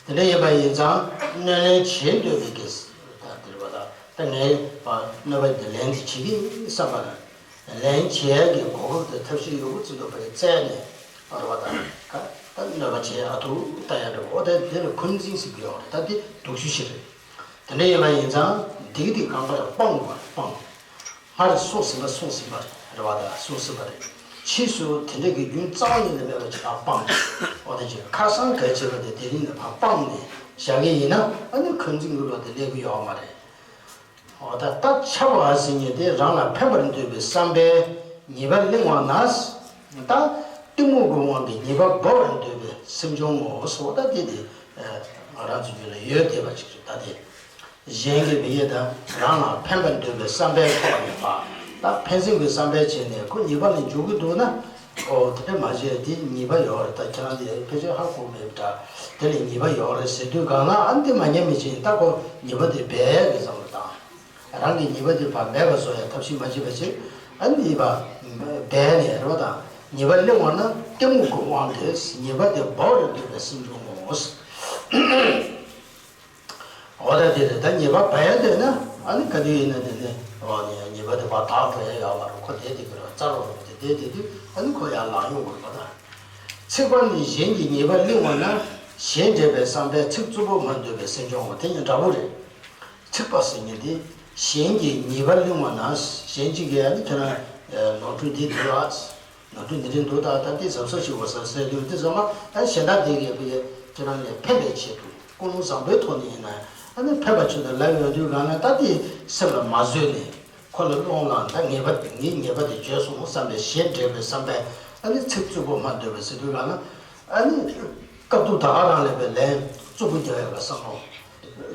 དེ་འདྲ་ཡིན་པ་ཡིན་ཙང་གནོད་ལན་བྱེད་འདོད་པའི་གེ་སར། ད་དེ་རེད་བ། ད་ད་ངས་གནོད་པ་དེ་ལན་དེ་བྱེད་ཀྱི་ཡིན་བསམ་པ་ན། ལན་བྱེད་ཡ་གི་གོ་སྐབས་དང་ཐབས་ཤེས་ཡོད་པ་ཅིག་འདུག་པས་བཙལ་ནས། ཨ་རེད་བ། ད་ག་ད་གནོད་པ་བྱེད་ཨ་ཐུག་ལྟ་ཡ་འདྲ་པོ། འོ་དེ་དེ་ལ་འཁོན་འཛིན་ཟེར་གྱི་ཡོད་རེད། ད་དེ་སྡུག་ཤོས་ཤིག་རེད། དེ་འདྲ་ཡིན་པ་ཡིན་ཙང་འདི་གི་དེ་གང་ལྟར་སྤང་དགོས་པ་རེད། སྤང་། སྔར་གསུངས་ཟིན་པ་གསུངས་ཟིན་པ་རེད་བ། ད་གསུངས་ཟིན་པ་རེད། ཕྱིས་སུ་དེ་འདྲ་གི་རྒྱུན་རྩ་བ་ཉིད་ནས་མེད་པ་ཅིག་ལ་སྤང་། འོ་དེ་ཅིག་ཁ་སང་གལ་ཆེ་བ་དེ་དེ་རིང་ནས་ཕར་སྤངས་ནས་བཞག་གི་ཡིན་ན། ཨ་ནི་འཁོན་འཛིན་གྱི་བློ་དེ་སླེབས་ཀྱི་ཡོད་མ་རེད། འོ་ད་ད་ཆགས་པ་ཟེར་མཁན་དེ་རང་ལ་ཕན་པར་འདོད་པའི་བསམ་པས་ཉེས་པ་གླེང་བ་ན། ད་གཏི་མུག་གི་དབང་གིས་ཉེས་པ་འབབ་པར་འདོད་པའི་སེམས་བྱུང་ངོ་། འོ་ད་དེ་དེ་ང་རང་ཚོ་རྒྱུད་ལ་ཡོད་བསྡད་པ་ཅིག་རེད། ད་དེ་གཞན་གྱི་མི་ཡས་དང་རང་ལ་ཕན་པར་འདོད་པའི་བསམ་པའི་ཐོག་ནས་ཕར་ད་ཕན་སེམས་ཀྱི་བསམ་པ་བྱས་ནས་ཁོ་ཉེས་པ་ལ་འཇུག་གི་འདུག་ན། ཨོ་དེ་འདྲ་མ་བྱས། དེ་ཉེས་པ་ཡོད་རེད། ད་ཁྱེད་རང་དེ་ཕལ་ཆེར་ཧ་གོ་མེད་པ་འདྲ། དེ་ལ་ཉེས་པ་ཡོད་རེད་ཟེར་དུས་གང་ལ་ཨ་ནི་དེ་མ་ཉན་མི་བྱེད། ད་ཁོ་ཉེས་པ་དེ་སྦས་ཡག་གི་བསམ་བློ་བཏང་། རང་གི་ཉེས་པ་དེ་ཕར་མེད་པ་བཟོ་ཡ་ཐབས་ཤེས་མ་བྱེད་པ་བྱེད། ཨ་ནི་ཉེས་པ་སྦས་ནས་རོ་དང་། ཉེས་པ་གླེང་བ་ན་གཏི་མུག་གི་དབང་གིས་ཉེས་པ་དེ་འབབ་པར་འདོད་པའི་སེམས་བྱུང་ངོ་། འོ་ད་དེ་རེད། ད་ཉེས་པ་སྦས་ཡ་འདོད་ན་ཨ་ནི་ག་དུས་ཡིན་ན་དེ་ནི་འོ་ནི་ཉེས་པ་དེ་ཕར་དག་འགྲོ་ཡ་ཡོད་མ་རེད། ཁོ་བསྡད་དེ་གི་རོ། རྩ་རོ་རོ་དེ་བསྡད་དེ་དུས་ཨ་ནི་ཁོ་ཡར་ལངས་ཡོང་གི་རེད་པ། ད་ཚིག་པ་ནི་གཞན་གྱི་ཉེས་པ་གླེང་བ་ན། གཞན་འདྲེས་པའི་བསམ་པས་ཚིག་རྩུབ་པོ་སྨྲ་འདོད་པའི་སེམས་བྱུང་ངོ་། དེ་གཉིས་འདྲ་པོ་རེད། ཚིག་པ་ཟེར་མཁན་དེ་གཞན་གྱི་ཉེས་པ་གླེང་བ་ན། གཞན་གཅིག་གིས་ཨ་ནི་ཁྱེད་རང་ནོར་འཁྲུལ་འདི་འདུག་ཨ། ནོར་འཁྲུལ་འདི་འདྲ་འདུག་ད་ད་འདི་གཟབ་གཟབ་ཞིག་དགོས་ས་ཟེར་དུས། འདི་ཚང་མ་ཨ་གཞན་དག་དེ་གིས་བི་ ཁྱེད་རང་ལས་ཕན་པའི་ཆེད་དུ་ཀུན་སློང་བཟང་པོའི་ཐོག་ནས་ཡིན་ན་ཨ་ནི་ཕན་པ་ཆེད་དུ་ལབ་ཡོང་དུས་གང་ན་ད་དེ་སེམས་ལ་མ་བཟོད་ནས་ཁོ་ལ་སློང་ལ་ད་ངེས་པ་ངས་ངེས་པ་དེ་བརྗོད་སོང་བསམ་པའི་ཞེ་འགྲས་པའི་བསམ་པས་ཨ་ནི་ཚིག་རྩུབ་པོ་མ་འདོད་པ་ཟེར་དུས་གང་ན་ཨ་ནི་སྐབས་དུ་ད་ག་རང་ལས་པའི་ལན་རྩུབ་པོ་རྒྱག་ཡག་གི་བསམ་བློ།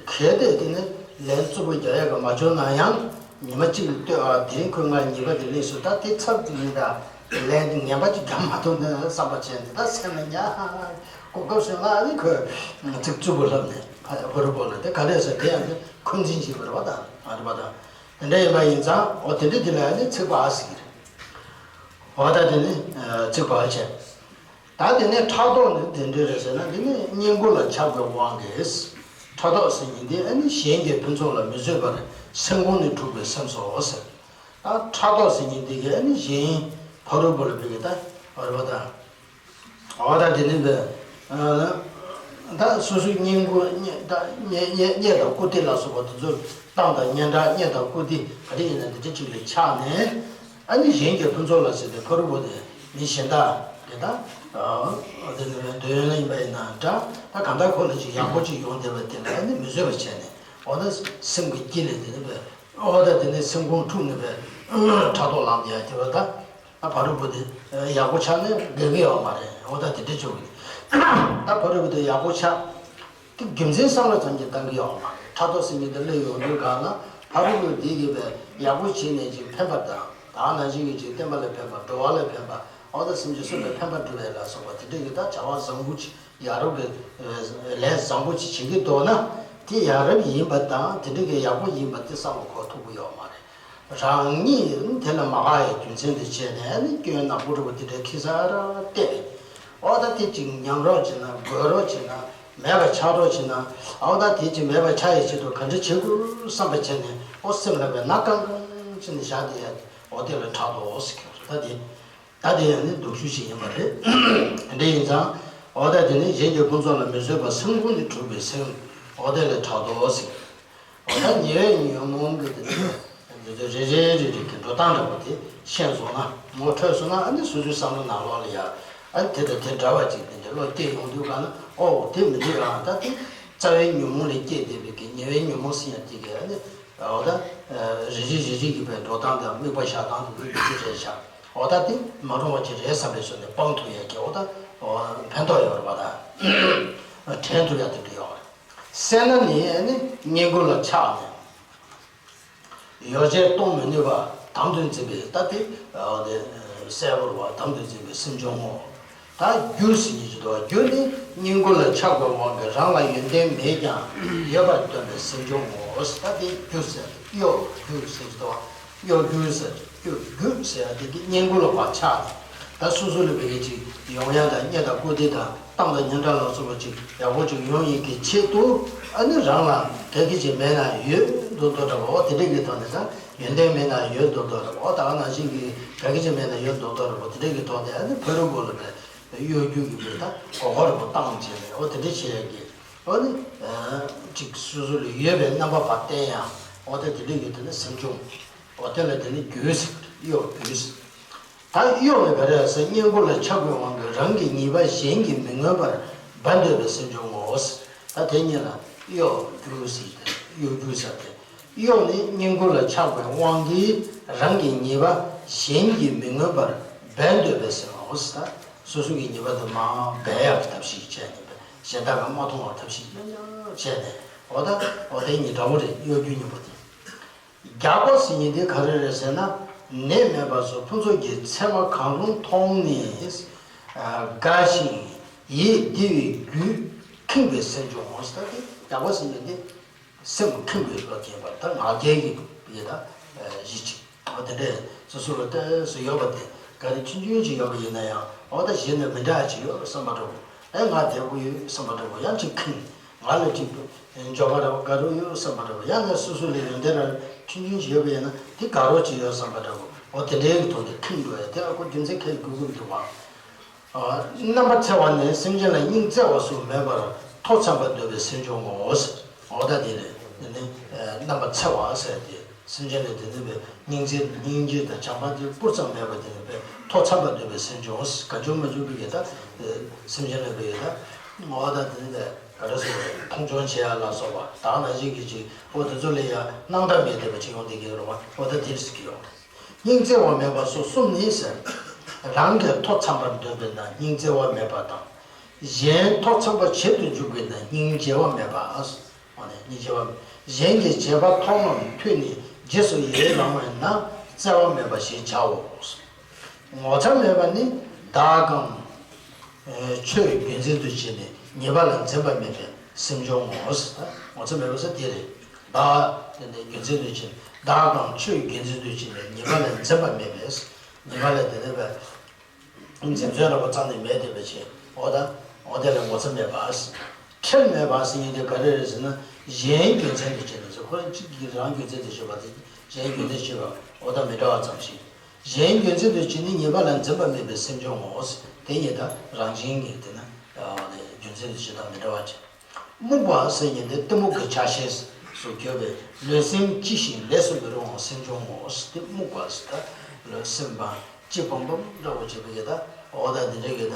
གལ་ཏེ་དེ་ནི་ལན་རྩུབ་པོ་རྒྱག་ཡག་གི་མ་བྱུང་ན་ཡང་ཉི་མ་གཅིག་ལ་ལྟོས་ཨ་དེ་རིང་ཁོས་ང་ཉེས་པ་དེ་ལེན་སོང་ད་དེ་ཚབ་ཀྱི་ཡིན་ད་ལན་དེ་ངན་པ་ཅིག་རྒྱག་མ་ཐུབ་ན་བསམ་པ་བྱས་ནས་ད་སེམས་ལ་ཉར་གོ་སྐབས་སོང་ང་ཨ་ནི་ཁོས་ཚིག་རྩུབ་པོ་ལབ་ནས་ཕ་ཕ་རུ་པོ་ལ་དེ་ག་རེ་ཟེར་དེ་ཡང་དེ་འཁོན་འཛིན་བྱེད་པ་རེད་བ་ད་ཨ་རེད་བ་ད་དེ་འདྲ་ཡིན་པ་ཡིན་ཙང་འོ་དེ་འདྲ་དེ་ལ་ཨ་ནི་ཚིག་པ་ཨ་ཟེར་གི་རེད། འོ་ད་དེ་ནི་ཚིག་པ་ཨ་བྱས། ད་དེ་ནས་ཕྲག་དོག་ནི་དེ་འདྲ་རེད་ཟེར་ན་དེ་ནི་གཉེན་པོ་ལ་ཆགས་པའི་དབང་གིས། ཕྲག་དོག་ཟེར་མཁན་དེ་ཨ་ནི་གཞན་གྱི་ཕུན་ཚོགས་ལ་མི་བཟོད་པར་སེམས་ཁོང་ནས་འཁྲུགས་པའི་སེམས་སོ་ཟེར། ད་ཕྲག་དོག་ཟེར་མཁན་དེ་གས་ཨ་ནི་གཞན་ཕ་རོལ་པོ་ལ་བོད་ཀྱི་ད་བར་བ་དང་། འོ་ད་དེ་ནི་བས། ད་སོ་སོའི་གཉེན་པོ་ད་གཉེན་གཉེན་གཉེན་དང་བཀུར་སྟི་ལ་སོགས་པ་དེ་ཚོ་བཏང་དང་སྙན་གྲགས་གཉེན་དང་བཀུར་སྟི་ག་རེ་ཡིན་ན་དེ་འདྲ་གཅིག་ལ་ཆགས་ནས། ཨ་ནི་གཞན་གྱི་ཕུན་ཚོགས་ལ་ཟེར་ཏེ་ཕ་རོལ་པོ་དེ་མི་གཞན་དག་གི་ད་དེ་ནི་འདོད་ཡོན་ལ་ཡིན་པ་ཡིན་ན་འདྲ་ད་གང་ལྟར་ཁོ་ལ་ཅིག་ཡག་པོ་ཅིག་ཡོང་བསྡད་པ་དེ་ལ་ཨ་ནི་མི་བཟོད་པ་བྱས་ནས་འོ་ན་སེམས་ཀྱི་དཀྱིལ་ལས་དེ་ནི་བས་འོ་ད་དེ་ནི་སེམས་ཁོང་འཁྲུགས་ནས་བས་ཕྲག་དོག་ལངས་ཡ་དེ་བ་ད་ད་ཕ་རོལ་པོ་དེ་ཡག་པོ་ཆགས་ནས་དགའ་གི་ཡོད་མ་རེད་འོ་ད་དེ་འདྲ་བྱུང་གི་ད་ཕ་རོལ་པོ་དེ་ཡག་པོ་ཆགས། དེ་རྒྱུ་མཚན་བསམ་བློ་ཙམ་གྱིས་བཏང་གི་ཡོད་མ་རེད། ཕྲག་དོག་ཟེར་མཁན་དེ་སླེབས་ཡོང་དུས་གང་ལ་ཕ་རོལ་པོ་འདི་གིས་པའི་ཡག་པོ་བྱས་ནས་ཅིག་ཕན་པ་དང་ད་ནང་བཞིན་གྱི་ཅིག་བསྟན་པ་ལ་ཕན་པ་འགྲོ་བ་ལ་ཕན་པ་འོ་ད་སེམས་ཅན་སུ་ལ་ཕན་པ་སྒྲུབ་པའི་ལ་སོགས་པ་དེ་འདྲ་གི་ད་བྱ་བ་བཟང་པོ་ཅིག་ཡ་རབས་ཀྱི་ལས་བཟང་པོ་ཅིག་བྱེད་ཀྱི་འདུག་ན་དེ་ཡ་རབས་ཡིན་པ་དང་དེ་འདྲ་གི་ཡག་པོ་ཡིན་པ་དེ་བསམ་བློ་འཁོར་ཐུབ་ཀྱི་ཡོད་མ་རེད། རང་ཉིད་དེ་ལ་མ་དགའ་བའི་རྒྱུ་མཚན་དེ་བྱས་ནས་ནི་སྐྱོན་ནག་པོ་འདྲ་པོ་དེ་འདྲའི་ཁྱི་སར་བལྟས། འོ་ད་དེ་ཅིག་ཉམས་རོགས་བྱེད་ན་དགོད་རོགས་བྱེད་ན་མེད་པ་ཆགས་རོགས་བྱེད་ན་འོ་ད་དེ་ཅིག་མེད་པ་ཆགས་ཡའི་ཆེད་དུ་ག་འདྲ་བྱེད་དགོས་བསམ་པ་བྱས་ནས་འོ་སེམས་ལ་བའི་ན་ཀང་ཀང་བྱས་ནས་བཞག་དེ་ཡ་འོ་དེ་ལ་ཕྲག་དོག་ཟེར་གྱི་རེད་ད་དེ། ད་དེ་ཡང་ནི་སྡུག་ཤོས་ཤིག་ཡིན་པ་རེད། དེ་འདྲ་ཡིན་ཙང་འོ་ད་དེ་ནི་གཞན་གྱི་ཕུན་ཚོགས་ལ་མི་བཟོད་པ་སེམས་ཁོང་ནས་འཁྲུགས་པའི་སེམས་འོ་དེ་ལ་ཕྲག་དོག་ཟེར། འོ་ད་ཉེ་བའི་ཉོན་མོངས་ཀྱི་དེ་ནི་རེ་རེ་རེ་རེ་གི་འགྲོ་སྟངས་འདྲ་པོ་དེ་ཤེས་སོང་ན་ངོ་འཕྲོད་སོང་ན་ཨ་ནི་སོ་སོའི་བསམ་བློ་ནང་ལོགས་ལ་ཡ་ཨ་ནི་དེ་དང་དེ་འདྲ་བ་ཅིག་དེ་འདྲ་བློ་སྐྱེ་ཡོང་དུས་ག་ན་ཨོ་དེ་མི་འདུག་ཨ་ད་དེ་རྩ་བའི་ཉོན་མོངས་ལས་སྐྱེས་བསྡད་པའི་གི་ཉེ་བའི་ཉོན་མོངས་ཟེར་ཡ་དེ་གི་ཨ་ནི་འོ་ད་རེ་རེ་རེ་རེ་གི་པའི་འགྲོ་སྟངས་དང་དམིགས་པ་བཞག་སྟངས་དེ་ཚོ་མི་འདུག་རེད་བཞག་འོ་ད་དེ་མ་རུང་བ་ཅིག་རེད་བསམ་པའི་ཚུལ་ནས་སྤང་ཐུབ་ཡ་གི་འོ་ད་ཕན་ཐོགས་ཡོད་རེད་པ་ད། དྲན་ཐུབ་ཡ་དེ་འདྲ་ཡོད་རེད། སེར་སྣ་ནི་ཨ་ནི་གཉེན་པོ་ལ་ཆགས་ནས། ཡོ་བྱད་གཏོང་མི་ནུས་པ་དམ་དུ་འཛིན་པའི་ད་དེ་དེ་གསལ་པོ་རེད་པ་དམ་དུ་འཛིན་པའི་སེམས་བྱུང་ངོ་། ད་རྒྱུ་ཟེར་ཡིན་གྱི་འདུག་རྒྱུ་ནི་གཉེན་པོ་ལ་ཆགས་པའི་དབང་གིས་རང་ལ་ཡོན་ཏན་མེད་ཀྱང་ཡོད་པར་སྟོན་པའི་སེམས་བྱུང་ངོ་། ད་དེ་རྒྱུ་ཟེར་གཡོ་རྒྱུ་ཟེར་གྱི་འདུག་གཡོ་སྒྱུ་ཟེར་གཡོ་སྒྱུ་ཟེར་ཡ་དེ་གི་གཉེན་པོ་ལ་བག་ཆགས་ནས་ད་སོ་སོ་ལ་བེད་ཀྱི་ཅིག་ཡོང་ཡ་དང་རྙེད་དང་བཀུར་སྟི་དང་གཏམ་དང་སྙན་གྲགས་ལ་སོགས་པ་ཅིག་ཡག་པོ་ཅིག་ཡོང་ཡིན་གྱི་ཆེད་དུ་ཨ་ནི་རང་ལ་ག་གི་ཅིག་མེད་ན་ཡོད་མདོག་མདོག་འདྲ་བོ་དེ་འདྲ་གི་ཐོག་ནས་ད་ཡོན་ཏན་མེད་ན་ཡོད་མདོག་མདོག་འདྲ་བོ་ད་ག་ནང་བཞིན་གྱི་ག་གི་ཅིག་མེད་ན་ཡོད་མདོག་མདོག་འདྲ་བོ་དེ་འདྲ་གི་ཐོག་ནས་ཨ་ནི་ཕ་རོལ་པོ་ལ་བེད་གཡོ་སྒྱུ་གི་བེད་ད་གོ་གོ་ར་བོ་བཏང་བྱས་ནས་ཨོ་དེ་འདྲ་བྱེད་ཡ་གི་ཨོ་ནི་ཅིག་སོ་སོ་ལ་ཡོད་པའི་རྣམ་པ་བ་བསྟན་ཡང་ཨོ་དེ་དེ་འདྲ་གི་དེ་ནི་སེམས་བྱུང་། འོ་དེ་ལ་དེ་ནི་རྒྱུ་ཟེར་གཡོ་རྒྱུ་ཟེར། ད་གཡོ་ནི་ག་རེ་ཟེར་གཉེན་པོ་ལ་ཆགས་པའི་དབང་གིས་རང་གི་ཉེས་པ་གཞན་གྱིས་མི་མངོན་པར་སྦ་འདོད་པའི་སེམས་བྱུང་ངོ་། ད་དེ་གཉིས་ལ་གཡོ་རྒྱུ་ཟེར་ཏེ་གཡོ་རྒྱུ་ཟེར་ཏེ། གཡོ་ནི་གཉེན་པོ་ལ་ཆགས་པའི་དབང་གིས་རང་གི་ཉེས་པ་གཞན་གྱིས་མི་མངོན་པར་སྦ་འདོད་པའི་སེམས་ངོ་། ད་སོ་སོ་གི་ཉེས་པ་དེ་མར་སྦ་ཡག་གི་ཐབས་ཤེས་བྱས་ནས་གཞན་དག་གིས་མ་མཐོང་བའི་ཐབས་ཤེས་ཡང་ཡང་བྱས་ནས་འོ་ད་འོ་དེ་གཉིས་འདྲ་བོ་རེད། གཡོ་སྒྱུ་གཉིས་པོ་དེ། རྒྱགས་པ་ཟེར་མཁན་དེ་ག་རེ་རེད་ཟེར་ན། ནད་མེད་པ་སོགས་ཕུན་ཚོགས་ཀྱི་མཚན་མ་གང་རུང་མཐོང་ནས། དགའ་ཞིང་ཡིད་བདེ་བའི་རྒྱུས་ཁེངས་པའི་སེམས་བྱུང་ངོ་། ད་དེ་རྒྱགས་པ་ཟེར་མཁན་དེ་སེམས་ཁེངས་པའི་བློ་སྐྱེས་པ་ད་ང་རྒྱལ་གྱི་བའི་ད་གཞི་གཅིག་འོ་དེ་འདྲས་སོ་སོ་ལ་ལྟོས་སུ་ཡོད་པ་དེ་ག་རེ་ཆུང་ཆུང་ཅིག་ཡོད་པ་ཡིན་ན་ཡང་འོ་ད་གཞི་ནས་མི་འདྲ་ཅིག་ཡོད་བསམ་པ་འདྲ་བོ། ཨེ་ང་བདེ་པོ་ཡོད་བསམ་པ་འདྲ་བོ་ཡང་ཅིག་ཁེངས། ང་ལ་ཅིག་འབྱོར་པ་འདྲ་བོ་དགའ་རབ་ཡོད་བསམ་པ་འདྲ་བོ་ཡང་ན་སོ་སོ་ལ་ཡོན་ཏན་རང་ཆུང་ཆུང་ཞིག་ཡོད་པ་ཡིན་ན་དེ་དགའ་རབ་ཅིག་ཡོད་བསམ་པ་འདྲ་བོ་འོ་དེ་འདྲའི་གི་ཐོག་ནས་ཁེངས་འགྲོ་ཡ་དེ་ལ་ཁོ་རྒྱུ་མཚན་ཁས་དགོས་ཀྱི་མི་འདུག་བ། རྣམ་པར་འཚེ་བ་ནི་སེམས་ཅན་ལ་སྙིང་བརྩེ་བ་སོགས་མེད་པར་ཐོ་འཚམ་པར་འདོད་པའི་སེམས་བྱུང་ངོ་། འོ་ད་དེ་རེད། དེ་ནི་རྣམ་པར་འཚེ་བ་ཟེར་ཏེ། སེམས་ཅན་ལ་དེ་ནི་བས་སྙིང་རྗེ་སྙིང་རྗེ་དང་བྱམས་པ་དེ་སྤུར་ཙམ་མེད་པ་དེ་ནི་བས་ཐོ་འཚམ་པར་འདོད་པའི་སེམས་བྱུང་། ག་བྱུང་མ་བྱུང་བའི་གི་ད་སེམས་ཅན་ལ་བས་ད་ ངོ་བོ་དང་དེ་ནི་ག་རེ་ཟེར་བ་མཐོང་ཆུང་བྱེད་ཡ་ལ་སོགས་པ་དག་ན་ཅིག་གི་ཅིག་འོ་དེ་ཚོ་ལ་ཡ་སྣང་དག་མེད་བསྡད་པ་ཅིག་ཡོང་བསྡད་ཀྱི་ཡོད་རེད་བ། འོ་ད་དེ་རེད་ཟེར་གྱི་ཡོད་རེད། སྙིང་བརྩེ་བ་མེད་པ་སོགས་གསུམ་ནི་ཟེར། རང་གིས་ཐོ་འཚམ་པར་འདོད་པས་ན་སྙིང་བརྩེ་བ་མེད་པ་དང་། གཞན་ཐོ་འཚམ་པ་བྱེད་དུ་འཇུག་པས་ན་སྙིང་རྗེ་བ་མེད་པ། འོ་ནས་སྙིང་རྗེ་བ་མེད། གཞན་གྱི་བྱེད་པ་མཐོང་ངམ་ཐོས་ནས་རྗེས་སུ་ཡི་རང་བས་ན་བརྩེ་བ་མེད་པ་ཞེས་བྱའོ། ངོ་ཚ་མེད་པ་ནི་བདག་གམ་ཆོས་རྒྱུ་མཚན་དུ་བྱས་ནས་ཉེས་པ་ལ་འཛེམ་པ་མེད་པའི་སེམས་བྱུང་ངོ་། ངོ་ཚ་མེད་པ་ཟེར་དེ་རེད། བདག་དེ་ནས་རྒྱུ་མཚན་དུ་བྱས་ནས་བདག་གམ་ཆོས་རྒྱུ་མཚན་དུ་བྱས་ནས་ཉེས་པ་ལ་འཛེམ་པ་མེད་པས། ཉེས་པ་ལ་དེ་ནས་བས། འཛེམ་ཟོན་ར་བ་རྩ་ནས་མེད་དེ་བས་ཆེ། འོ་ད། འོ་དེ་ལ་ངོ་ཚ་མེད་པ། ཁྲེལ་མེད་པ་ཟེར་མཁན་དེ་ག་རེ་རེད་ཟེར་ན། གཞན་རྒྱུ་མཚན་དུ་བྱས་ནས་ཟེར། ཁོ་རང་གཅིག་གིས་རང་རྒྱུ་མཚན་དུ་བྱེད་པ་དེ་གཞན་རྒྱུ་མཚན་བྱེད་པ་འོ་ད་མི་འདྲ་བ་ཙམ་ཞིག་གཞན་རྒྱུ་མཚན་དུ་བྱས་ནས་ཉེས་པ་ལ་འཛེམ་པ་མེད་པའི་སེམས་བྱུང་ངོ་། དེ་ཉིད་ད་རང་བཞིན་གྱིས་དེ་ན་རྒྱུ་མཚན་དུ་བྱེད་དང་མི་འདྲ་བ་ཅིག་རྨུགས་པ་ཟེར་མཁན་དེ་གཏི་མུག་གི་ཆ་ཤས་སུ་གྱུར་པའི་ལུས་སེམས་ལྕི་ཞིང་ལས་སུ་མི་རུང་བ་སེམས་བྱུང་ངོ་། དེ་རྨུགས་པ་ཟེར་ད་ལུས་སེམས་པ་ལྕི་བམ་བམ་འདྲ་བོ་བྱེད་པའི་གི་ད་འོ་ད་འདི་འདྲའི་གི་ད་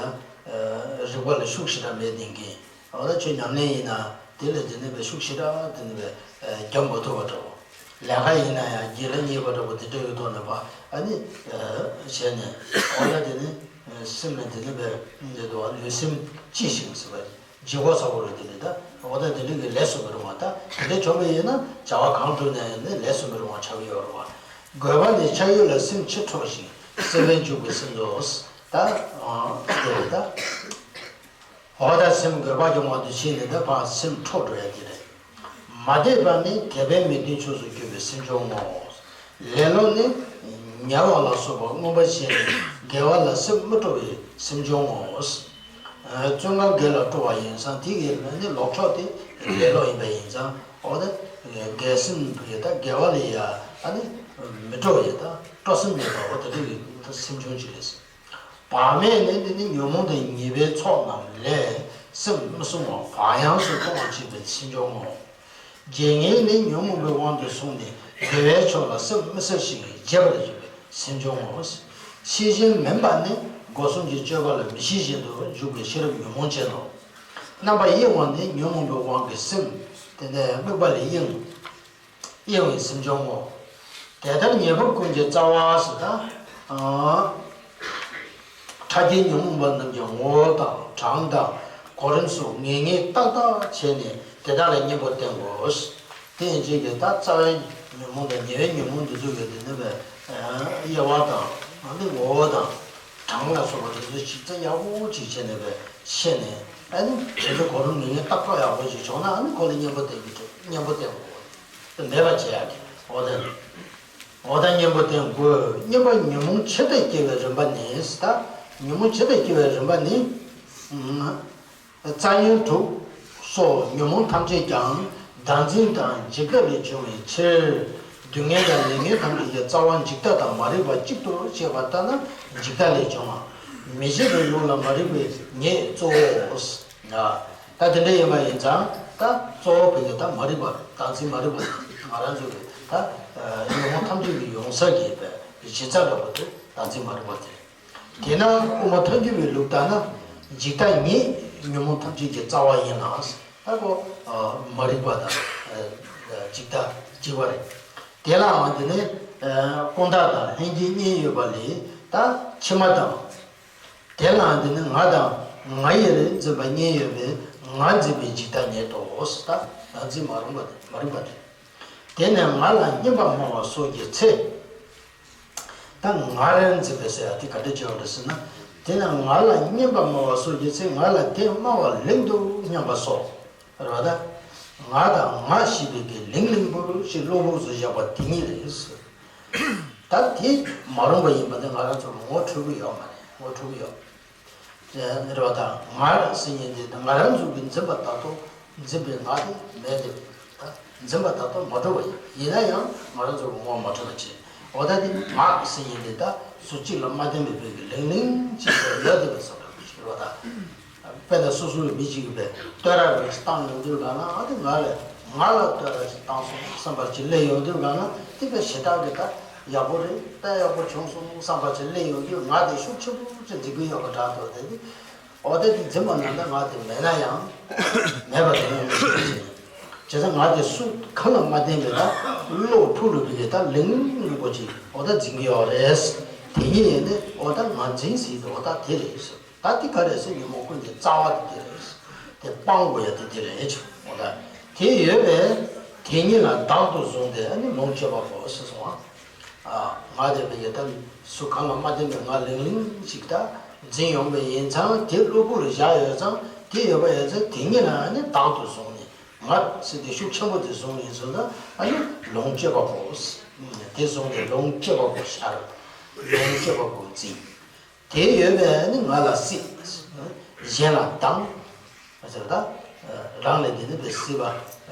རིག་པ་ལ་ཤུགས་ཞེ་དྲག་མེད་ལྡན་གྱི་འོ་ད་ཁྱོད་ཉམས་ལེན་ཡིན་ན་དེ་ལ་དེ་ནི་བའི་ཤུགས་ཞེ་དྲག་དེ་ནི་བའི་རྒྱབ་མ་ཐུབ་པ་འདྲ་བོ། ལས་ཀ་ཡིན་ན་ཡང་རྒྱུད་ལ་རྙེད་པ་འདྲ་བོ་དེ་འདྲ་ཡོད་ཐོག་ནས་པ་ཨ་ནི་བྱས་ནས་འོ་ད་དེ་ནི་སེམས་ལ་དེ་ནི་བའི་འདི་འདུག་བ་ལུས་སེམས་ལྕི་ཞིང་ཟེར་བ། ལྗིད་ཁོག་ཚ་པོ་རེད། དེ་ནི་ད་འོ་ད་དེ་འདྲ་གི་ལས་སུ་མི་རུང་བ། ད་དེ་འདྲ་བྱུང་བ་ཡིན་ན་བྱ་བ་གང་བསྒྲུབས་ནས་ནི་ལས་སུ་མི་རུང་བ་ཆགས་ཀྱི་ཡོད་རེད་བ། དགོས་པ་ནི་ཆགས་ཡུལ་ལ་སེམས་ཆེས་ཁྲོ་ཞིང་སེམས་པས་འཇུག་པའི་སེམས་ཚོགས། ད་དེ་རེད་ད། འོ་ད་སེམས་དགོས་པ་སྦྱོང་བ་དུ་ཕྱིན་ནས་ད་ཕར་སེམས་ཁྲོ་འགྲོ་ཡ་དེ་རེད། མ་དད་པ་ནི་དད་པས་མི་མཐུན་ཕྱོགས་སུ་གྱུར་པའི་སེམས་བྱུང་ངོ་། ལེ་ལོ་ནི་ཉེ་བ་ལ་སོགས་པ་མངོན་པར་ཤེས་ནས་དགེ་བ་ལ་སེམས་མི་སྤྲོ་བའི་སེམས་བྱུང་ངོ་། བཙོན་ཁང་སྒེར་ལ་སྤྲོ་བ་ཡིན་ཙང་དེ་གི་ནི་ལོག་ཕྱོགས་དེ་ལེ་ལོ་ཡིན་པ་ཡིན་ཙང་འོ་ད་དགེ་སེམས་ཡོད་ད་དགེ་བ་ལ་ཡ་ཨ་ནི་མི་སྤྲོ་ཡོད་ད་སྤྲོ་སེམས་མེད་པ་འོ་དེ་འདྲ་ཡི་སེམས་བྱུང་ཅིག་རེད། བག་མེད་ནི་འདི་ནི་ཉོན་མོངས་དང་ཉེས་པའི་ཚོགས་རྣམས་ལས་སེམས་མི་སྲུང་བར་བག་ཡངས་སུ་གཏོང་བར་བྱེད་པའི་སེམས་བྱུང་ངོ་། བརྗེད་ངས་ནི་ཉོན་མོངས་པའི་དབང་དུ་སོང་ནས་དགེ་བའི་ཕྱོགས་ལ་སེམས་མི་གསལ་ཞིང་བརྗེད་པར་བྱེད་པའི་སེམས་བྱུང་ངོ་། ཤེས་བཞིན་མིན་པ་ནི་སྒོ་གསུམ་གྱི་སྤྱོད་པ་ལ་མི་ཤེས་བཞིན་དུ་འཇུག་པའི་ཤེས་རབ་ཉོན་མོངས་ཅན་ནོ། རྣམ་པར་གཡེང་བ་ནི་ཉོན་མོངས་པའི་དབང་གིས་སེམས་དེ་ནས་དམིགས་པ་ལས་གཡེང་། གཡེང་བའི་སེམས་བྱུང་ངོ་། དེ་ལྟར་ཉེས་པ་ཀུན་གྱི་རྩ་བ་ཟེར་ད། ཕྲ་རྒྱས་ཉོན་མོངས་པ་རྣམས་ཀྱི་ངོ་བོ་དང་གྲངས་དང་གོ་རིམ་སོགས་ངེས་ངེས་ཏག་ཏག་བྱས་ནས་དེ་དག་ལ་གཉེན་པོ་བསྟེན་དགོས། དེ་ཡིན་ཅིག་གི་ད་རྩ་བའི་ཉོན་མོངས་དང་ཉེ་བའི་ཉོན་མོངས་འདི་ཚོ་གི་དེ་ནི་བའི་དབྱེ་བ་དང་ཨ་ནི་ངོ་བོ་དང་གྲངས་ལ་སོགས་པ་དེ་ཚོ་ཞིབ་ཚགས་ཡག་པོ་ཅིག་བྱས་ནས་བའི་ཤེས་ནས་ཨ་ནི་དེ་ཚོ་གོ་རིམ་ངེས་ངེས་ཏག་ཏག་ཡག་པོ་ཅིག་བྱུང་ན་ཨ་ནི་ཁོ་ལ་གཉེན་པོ་བསྟེན་གྱི་འདུག་གཉེན་པོ་བསྟེན་དགོས། མེད་པ་བྱེད་ཡ་གི་འོ་ད་ནི། འོ་ད་གཉེན་པོ་བསྟེན་དགོས། གཉེན་པོ་ཉོན་མོངས་ཆེ་ལྟས་སྐྱེ་བའི་རིམ་པ་ནི་ད་ཉོན་མོངས་ཆེ་ལྟས་སྐྱེ་བའི་རིམ་པ་ནི། རྩ་ཉོན་དྲུག་སོགས་ཉོན་མོངས་ཐམས་ཅད་ཀྱང་བདག་འཛིན་དང་འཇིག་ལྟ་ལས་བྱུང་བའི་ཕྱིར། སྡུག་བསྔལ་དང་ལས་ངན་ཐམས་ཅད་ཀྱི་རྩ་བ་འཇིག་ལྟ་དང་མ་རིག་པ་གཅིག་ཏུ་བཤད་པ་ལྟར་ན་འཇིག་ལྟ་ལས་བྱུང་བ། མི་བྱེད་པའི་ལུགས་ལ་མ་རིག་པའི་ཉེས་གཙོ་བོའོ། ད་དེ་འདྲ་ཡིན་པ་ཡིན་ཙང་ད་གཙོ་བོ་བོད་ཀྱི་ད་མ་རིག་པ་བདག་འཛིན་མ་རིག་པ་ང་རང་ཚོ་གི་ད་ཉོན་མོངས་ཐམས་ཅད་ཀྱི་ཡོང་ས་གི་བའི་གཞི་རྩ་འདྲ་པོ་དེ་བདག་འཛིན་མ་རིག་པ་དེ་རེད། དེས་ན་དབུ་མ་ཐལ་འགྱུར་བའི་ལུགས་ལྟར་ན་འཇིག་ལྟ་ཉིད་ཉོན་མོངས་ཐམས་ཅད་ཀྱི་རྩ་བ་ཡིན་ལ། ད་ཁོ་མ་རིག་པ་དང་འཇིག་ལྟ་གཅིག་པ་རེད། དེ་ལའང་དེ་ནི་ཀུན་བརྟགས་དང་ལྷན་སྐྱེས་གཉིས་ཡོད་པ་ལས་ད་ཕྱི་མ་དང་། དེ་ལའང་དེ་ནི་ང་དང་ང་ཡི་རེད་འཛིན་པ་གཉིས་ཡོད་པས་ང་འཛིན་པའི་འཇིག་ལྟ་ཉིད་དོ། ད་ང་འཛིན་མ་རུང་བ་དེ་མ་རུང་བ་དེ། དེ་ནས་ང་ལ་སྙན་པ་སྨྲ་བ་སོགས་ཀྱི་ཚེ། ད་ང་རང་འཛིན་པའི་ཟེར་ཡ་དེ་ག་འདྲ་བྱེད་པ་རེད་ཟེར་ན། དེ་ནས་ང་ལ་སྙན་པ་སྨྲ་བ་སོགས་ཀྱི་ཚེ་ང་ལ་དེ་སྨྲ་བ་ལིང་དུ་སྙན་པ་སོགས་རེད་བ། ད་ང་དང་ང་ཞེས་པའི་གི་ལིང་ལིང་པོ་ཞིག་གློ་བུར་དུ་བཞག་པ་དེ་ཉིད་རེད་ཟེར། ད་དེ་མ་རུང་བ་ཡིན་པ་དེ་ང་རང་ཚོ་ལ་ངོ་འཕྲོད་ཀྱི་ཡོད་མ་རེད། ངོ་འཕྲོད་ཀྱི་ཡོད། རེད་བ། ད་ང་ཟེར་མཁན་དེ་ད་ང་རང་ཚོ་གི་འཛིན་པ་ལྟར་དུ་འཛིན་པའི་ང་དེ་མེད་དེ། ད་འཛིན་པ་ལྟར་དུ་མ་གྲུབ་པ་ཡིན། ཡིན་ན་ཡང་ང་རང་ཚོ་གི་ངོ་མ་འཕྲོད་པ་བྱེད། འོ་ད་དེ་ང་ཟེར་མཁན་དེ་ད་སུ་གཅིག་ལ་མ་བརྟེན་པའི་བོད་ཀྱི་ལིང་ལིང་གཅིག་ཡོད་དེ་བས་སོ་རེད་བ། ད་དཔེར་ན་སོ་སོའི་མི་གཅིག་གིས་བསྟོད་ར་རེ་བཏང་ཡོང་དུས་ག་ན་ཨ་དེ་ང་ལ་ང་ལ་བསྟོད་ར་ཞིག་བཏང་སོང་བསམ་པ་ཅིག་སླེབས་ཡོང་དུས་ག་ན་དེ་བས་ཞེ་དྲག་གི་ད་ཡག་པོ་རེད། ད་ཡག་པོ་བྱུང་སོང་བསམ་པ་ཅིག་སླེབས་ཡོང་དུས་ང་དེ་ཤུགས་ཆེན་པོ་ཅིག་འཛིན་གྱི་ཡོད་པ་འདྲ་འདུག་དེ་དེ། འོ་ད་དེ་འཛིན་པ་ན་ད་ང་དེ་མེད་ན་ཡང་། མེད་པ་དེ་ཡང་ཞིག་བྱས། བྱས་ཙང་ང་དེ་སུ་གང་ལ་མ་བརྟེན་པའི་ད་བློ་འཁྲུག་ལུགས་པའི་ད་ལིང་ལིང་པོ་ཅིག་འོ་ད་འཛིན་གྱི་ཡོད་རེད། དེ་ཉིད་ཡིན་ནི་འོ་ད་ང་འཛིན་སྲིད་དེ་འོ་ད་དེ་རེད། ད་དེ་ག་རེད་ཟེར་ཉོན་མོངས་ཀུན་གྱི་རྩ་བ་དེ་དེ་རེད། དེ་སྤང་དགོས་ཡ་དེ་དེ་རེད། འོ་ད་དེ་ཡོད་པས་དེ་ཉིད་ལ་བདག་ཏུ་བཟུང་སྟེ་ཨ་ནི་ལོངས་སྤྱོད་པ་པོ་ཟེར་སོང་བ། ང་དེ་བས་ཡོད་དམ། སུ་གང་ལ་མ་བརྟེན་པའི་ང་ལིང་ལིང་ཞིག་ད་འཛིན་ཡོང་བས་ཡིན་ཙང་དེ་གློ་བུར་བཞག་ཡོད་ཙང་དེ་ཡོད་པ་ཡོད་ཙང་དེ་ཉིད་ལ་ནི་བདག་ཏུ་བཟུང་ནས་ང་ཟེར་དེ་ཤུགས་ཆེན་པོ་དེ་བཟུང་ཡིན་ཙང་ད་ཨ་ནི་ལོངས་སྤྱོད་པ་པོ། དེ་བཟུང་ནས་ལོངས་སྤྱོད་པ་པོ་ཤར། ལོངས་སྤྱོད་པ་པོ་འཛིན། དེ་ཡོད་པས་ནི་ང་ལ་སྲིད། གཞན་ལ་སྡང་། ཟེར་ད། རང་ལས་དེ་ནི་པའི་སྲིད་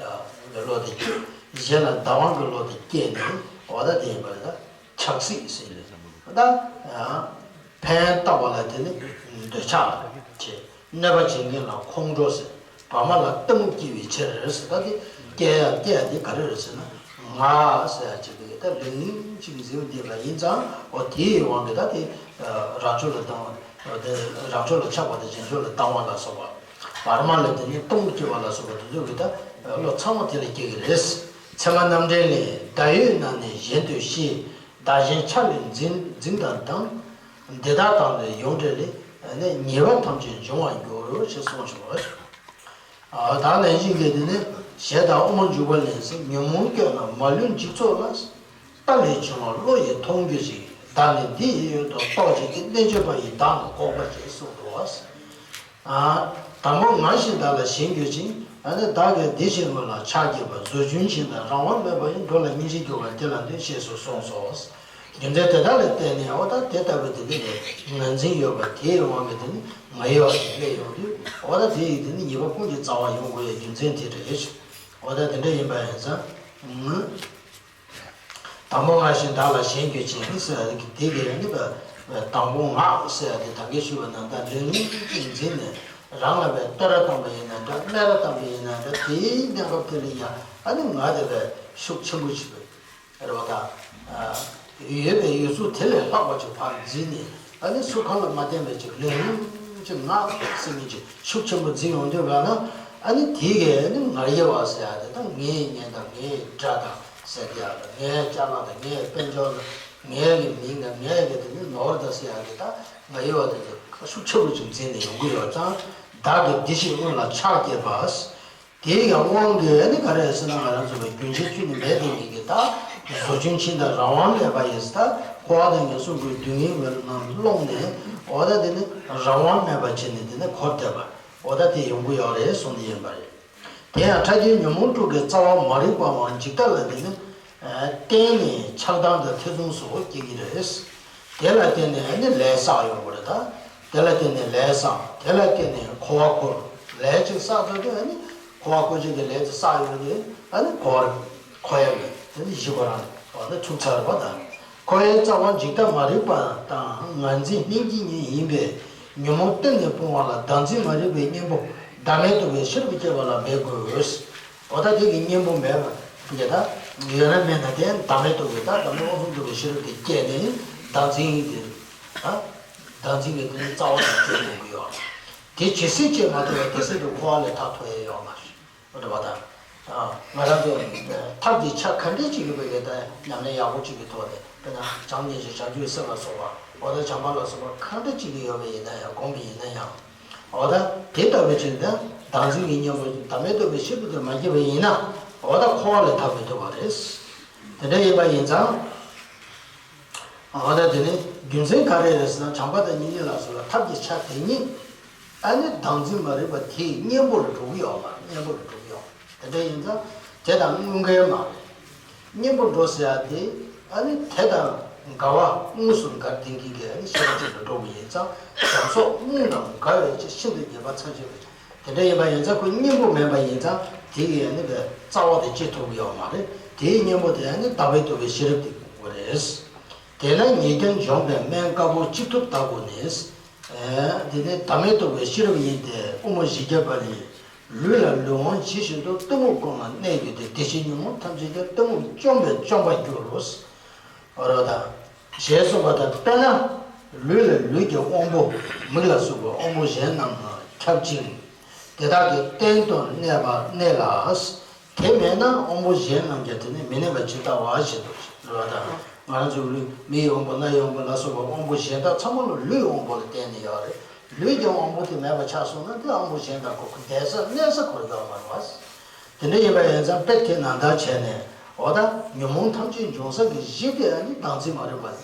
པའི་བློ་དེ་སྐྱེས། གཞན་ལ་སྡང་བའི་བློ་དེ་སྐྱེས་ནས་འོ་ད་དེ་ཡིན་པ་རེད་ད། ཆགས་སྲིད་ཟེར་ལས། ད། ཕན་བཏགས་པ་ལ་དེ་ནི་འདོད་ཆགས་བྱེད། གནོད་པ་བྱེད་མཁན་ལ་ཁོང་ཁྲོ་ཟེར། བར་མ་ལ་གཏི་མུག་སྐྱེ་བའི་ཕྱིར་ཟེར། ད་དེ་སྐྱེ་ཡ་སྐྱེ་ཡ་དེ་ག་རེ་རེད་ཟེར་ན། ང་ཟེར་ཡ་ཅིག་གིས་ད་ལིང་ལིང་ཅིག་འཛིན་བསྡད་པ་ཡིན་ཙང་འོ་དེའི་དབང་གིས་ད་དེ་རང་ཕྱོགས་ལ་སྡང་བ། དེ་རང་ཕྱོགས་ལ་ཆགས་པ་དང་གཞན་ཕྱོགས་ལ་སྡང་བ་ལ་སོགས་པ། བར་མ་ལ་དེ་ནི་གཏི་མུག་སྐྱེ་བ་ལ་སོགས་པ་དེ་ཚོ་གིས་ད་བློ་ཚང་མ་དེ་ལ་སྐྱེ་གི་རེད། ཚད་མ་རྣམ་འགྲེལ་ལས། བདག་ཡོད་ན་ནི་གཞན་དུ་ཤེས། བདག་གཞན་ཆ་ལས་འཛིན་འཛིན་དང་སྡང་། འདི་དག་དང་ནི་ཡོངས་བྲལ་ལས། ཉེས་པ་ཐམས་ཅད་འབྱུང་བར་འགྱུར་ཞེས་གསུངས་སོ། ཨ། ད་ནས་ཤིང་གི་དེ་ནི་ཞེ་སྡང་དབུ་མ་འཇུག་པ་ལས་ཟེར། ཉོན་མོངས་སྐྱོན་རྣམས་མ་ལུས་འཇིག་ཚོགས་ལ། ལྟ་ལས་བྱུང་བ་བློ་ཡིས་མཐོང་གྱུར་ཅིག། བདག་ནི་འདི་ཡི་ཡུལ་དུ་རྟོག་བྱེད་ཀྱི། རྣལ་འབྱོར་པ་ཡིས་བདག་ནི་འགོག་པར་བྱེད་གསུངས་འདུག། ཨ། དང་པོ་ང་ཞེས་བདག་ལ་ཞེན་གྱུར་ཅིང་། ཨ་ནི་བདག་གི་བདེ་གཤེགས་དངོས་ལ་ཕྱག་བགྱིས་པ། རྫུ་འཕྲུལ་ཆེན་དང་རང་དབང་མེད་པ་ཡིས། འགྲོ་ལ་སྙིང་རྗེར་གྱུར་པ་དེ་ལ་འདུད་ཅེས་སུ་གསུངས་སོ། རྒྱུ་མཚན་དེ་དག་ལ་བརྟེན་ནས་འོ་ད་དེ་ལྟ་བུའི་དེ་ནི་ངར་འཛིན་ཡོད་པ་དེའི་དབང་གིས་དེ་ནི་ང་ཡི་བ་དེ་སླེབས་ཡོང་དུས་འོ་ད་དེ་ཡི་དེ་ནི་ཉེས་པ་ཀུན་གྱི་རྩ་བ་ཡོང་དགོས་ཡའི་རྒྱུ་མཚན་དེ་རེད། འོ་ད་དེ་འདྲ་ཡིན་པ་ཡིན་ཙང་། དང་པོ་ང་ཞེས་བདག་ལ་ཞེན་གྱུར་ཅིང་ཟེར་བ་དེ་གི་ནི་དང་པོ་ང་ཟེར་བ་དེ་ད་གིན་ཞུས་པ་ནང་ལྟར་ལིང་ལིང་ཅིག་འཛིན་ནས་རང་ལ་བའི་བསྟོད་ར་བཏང་པ་ཡིན་ན་འདྲ། སྨད་ར་བཏང་པ་ཡིན་ན་འདྲ། དེའི་གནས་སྐབས་དེ་ལ་ཡང་ཨ་ནི་ང་དེ་བའི་ཤུགས་ཆེན་པོ་ཞིག་རེད་བ་ད། ཡོད་པའི་ཡོད་ཚུལ་དེ་ལས་ལྷག་པ་ཅིག་ཕར་འཛིན་ནས་ཨ་ནི་སུ་གང་ལ་མ་བརྟེན་པའི་ཅིག་ལིང་ལིང་ཅིག་ང་ཟེར་མཁན་ཅིག་ཤུགས་ཆེན་པོ་འཛིན་ཡོང་དུས་ག་ན་ཨ་ནི་དེ་གས་ཨ་ནི་ང་ཡི་བ་ཟེར་ཡ་དེ་དང་ངའི་གཉེན་དང་ངའི་དགྲ་དང་ཟེར་དེ་ཡ་དང་ངའི་ཅ་ལག་དང་ངའི་དཔལ་འབྱོར་དང་ངའི་གི་མིང་དང་ངའི་གི་དེ་ནི་ནོར་དང་ཟེར་ཡ་དེ་དང་ང་ཡི་བ་དེ་ཚོ་ཤུགས་ཆེན་པོ་ཅིག་འཛིན་ནས་ཡོང་གི་ཡོད་ཙང་བདག་གི་བདེ་གཤེགས་དངོས་ལ་ཕྱག་བགྱིས་པ། དེའི་ཡང་དབང་གིས་ནི་ག་རེ་ཟེར་ན་ང་རང་ཚོ་གི་རྒྱུན་ཆད་ཁྱོན་ནས་མེད་དེ་ཉིད་ཀྱི་ད་རྫུ་འཕྲུལ་ཆེན་དང་རང་དབང་མེད་པ་ཡིས་ད་འཁོར་བ་དང་ངན་སོང་གི་སྡུག་བསྔལ་བའི་ནང་ལྷུང་ནས་འོ་ད་དེ་ནི་རང་དབང་མེད་པ་བྱས་ནས་དེ་ནི་འཁོར་བསྡད་པ་འོ་ད་དེ་ཡོང་གི་ཡོད་རེད་གསུངས་ཏེ་ཡིན་པ་རེད། དེ་ཡང་ཕྲ་རྒྱས་ཉོན་མོངས་དྲུག་གི་རྩ་བ་མ་རིག་པའང་འཇིག་ལྟ་ལ་དེ་ནི་བརྟེན་ནས་ཆགས་སྡང་དང་ཐེ་ཚོམ་སོགས་སྐྱེ་གི་རེད། དེ་ལ་བརྟེན་ནས་ནི་ལས་བསགས་ཡོང་གི་རེད་ད། དེ་ལ་བརྟེན་ནས་ལས་བསགས། དེ་ལ་བརྟེན་ནས་འཁོར་བ་འཁོར། ལས་ཅིག་བསགས་ཚར་དུས་ཨ་ནི་འཁོར་བ་འཁོར་བྱེད་ཀྱི་ལས་དེ་བསགས་ཡོང་དུས་ཨ་ནི་འཁོར་བར་འཁོར་ཡ་མེད་དེ་ནི་གཞི་ཁོ་རང་ལ་ནི་ཚུགས་ཚར་བ་དང་། འཁོར་བའི་རྩ་བ་འཇིག་ལྟ་མ་རིག་པ་དང་ངར་འཛིན་ལྷན་སྐྱེས་གཉིས་ཡིན་པས་ཉོན་མོངས་གཏིང་ནས་སྤོང་བ་ལ་བདག་འཛིན་མ་རིག་པའི་གཉེན་པོ་བདག་མེད་རྟོགས་པའི་ཤེས་རབ་སྐྱེ་བ་ལ་འབད་དགོས། འོ་ད་དེ་གི་གཉེན་པོ་མེད་པ་དེ་ད་ཡོད་ན་མེད་ན་དེ་བདག་མེད་རྟོགས་པའི་ད་བདག་མེད་མངོན་སུམ་རྟོགས་པའི་ཤེས་རབ་དེ་སྐྱེས་ནས་བདག་འཛིན་དེ་ད་བདག་འཛིན་གྱི་དེ་ནི་རྩ་བ་དང་བཅས་ཡོང་གི་ཡོད། དེ་ཇི་སྲིད་སྐྱེས་མ་ཐུབ་པ་དེ་སྲིད་དུ་འཁོར་བ་ལས་ཐར་ཐུབ་ཡ་ཡོད་མ་རེད། འོ་དེ་བ་དང་། ང་རང་ཚོ་ཐབས་ཀྱི་ཆ་ག་འདྲ་ཅིག་ཡོད་པ་ཡོད་ད་ཉམས་ལེན་ཡག་པོ་ཅིག་གི་ཐོག་ནས་དཔེར་ན་བྱམས་སྙིང་རྗེ་བྱང་ཆུབ་སེམས་ལ་སོགས་པ་འོ་ད་བྱམས་པ་ལ་སོགས་པ་ག་འདྲ་ཅིག་གི་ཡོད་པ་ཡིན་ན་ཡང་སྒོམ་པ་ཡིན་ན་ཡང་། འོ་ད་དེ་ལྟ་བུའི་ཕྱིར་ན་བདག་འཛིན་གྱི་གཉེན་པོ་བདག་མེད་རྟོགས་པའི་ཤེས་རབ་དེ་མ་སྐྱེས་པ་ཡིན་ན་འོ་ད་འཁོར་བ་ལས་ཐར་མི་ཐུབ་པ་རེད། དེ་འདྲ་ཡིན་པ་ཡིན་ཙང་། འོ་ད་དེ་ནི་རྒྱུ་མཚན་ག་རེ་རེད་ཟེར་ན་བྱམས་པ་དང་སྙིང་རྗེ་ལ་སོགས་པ་ཐབས་ཀྱི་ཆ་དེ་ཉིད་ཨ་ནི་བདག་འཛིན་མ་རིག་པ་དེའི་གཉེན་པོར་འགྲོ་གི་ཡོད་མ་རེད། གཉེན་པོར་འགྲོ་གི་ཡོད། དེ་འདྲ་ཡིན་ཙང་དེ་དང་དངོས་འགལ་མ་རེད། གཉེན་པོར་འགྲོ་ཟེར་ཡ་དེ་ཨ་ནི་དེ་དང་འགལ་བ་དངོས་སུ་འགལ་ལྡན་གྱི་གི་ཨ་ནི་ཤེས་པ་ཅན་དུ་འགྲོ་གི་ཡིན་ཙང་བྱམས་སོགས་དངོས་དང་འགལ་བའི་ཕྱིར་ཤིན་ཏུ་ཉེས་པ་ཚབས་ཆེ་བའི་དེ་འདྲ་ཡིན་པ་ཡིན་ཙང་ཁོ་གཉེན་པོ་མེད་པ་ཡིན་ཙང་དེ་གི་ཨ་ནི་བའི་རྩ་བ་དེ་སྐྱེ་ཐུབ་ཀྱི་ཡོད་མ་རེད། དེའི་གཉེན་པོ་དེ་ཨ་ནི་བདག་མེད་རྟོགས་པའི་ཤེས་རབ་དེ་དགོས་རེད། དེས་ན་ཉེས་ལྟུང་འཇོམས་པའི་སྨན་དཀར་པོ་གཅིག་ཐུབ་བདག་དགོས་ནས། དེ་ནི་བདག་མེད་རྟོགས་པའི་ཤེས་རབ་ཡིན་ཏེ་དབུ་མ་བཞི་བརྒྱ་པ་ལས། ལུས་ལ་ལུས་དབང་ཇི་བཞིན་དུ། གཏི་མུག་ཀུན་ལ་གནས་གྱུར་ཏེ། བདེ་གཤེགས་ཉོན་མོངས་ཐམས་ཅད་ཀྱང་། གཏི་མུག་བཅོམ་པས་བཅོམ་པར་འགྱུར་རོ། འོ་རོ་དང་། ཞེས་གསུངས་པ་དང་དཔེར་ན། ལུས་ལ་ལུས་ཀྱི་དབང་པོ། མིག་ལ་སོགས་པའི་དབང་པོ་གཞན་རྣམས་ལ་ཁྱབ་ཅིང་། དེ་དག་གི་རྟེན་དུ་གནས་པ་གནས་ལ། དེ་མེད་ན་དབང་པོ་གཞན་རྣམས་ཀྱང་དེ་ནི་མི་གནས་པ་ཇི་ལྟ་བ་བཞིན་དུ་ཞེས་ལབ་པ་དང་། ང་རང་ཚོའི་ལུས་མིག་གི་དབང་པོ་རྣ་ཡི་དབང་པོ་ལ་སོགས་པ་དབང་པོ་གཞན་དག་ཚང་མ་ལ་ལུས་དབང་པོ་ལ་བརྟེན་ནས་ཡོད་རེད། ལུས་ཀྱི་དབང་པོ་དེ་མེད་པ་ཆགས་སོང་ན་དེ་དབང་པོ་གཞན་དག་ཁོ་ཁོ་བསྡད་ས་གནས་ས་ཁོ་ཡོད་མ་རེད་བ། དེ་འདྲ་ཡིན་པ་ཡིན་ཙང་དཔེ་དེ་ནང་ལྟར་བྱས་ནས་འོ་ད་ཉོན་མོངས་ཐམས་ཅད་འབྱུང་ས་གི་གཞི་དེ་ཨ་ནི་བདག་འཛིན་མ་རིག་པ་རེད།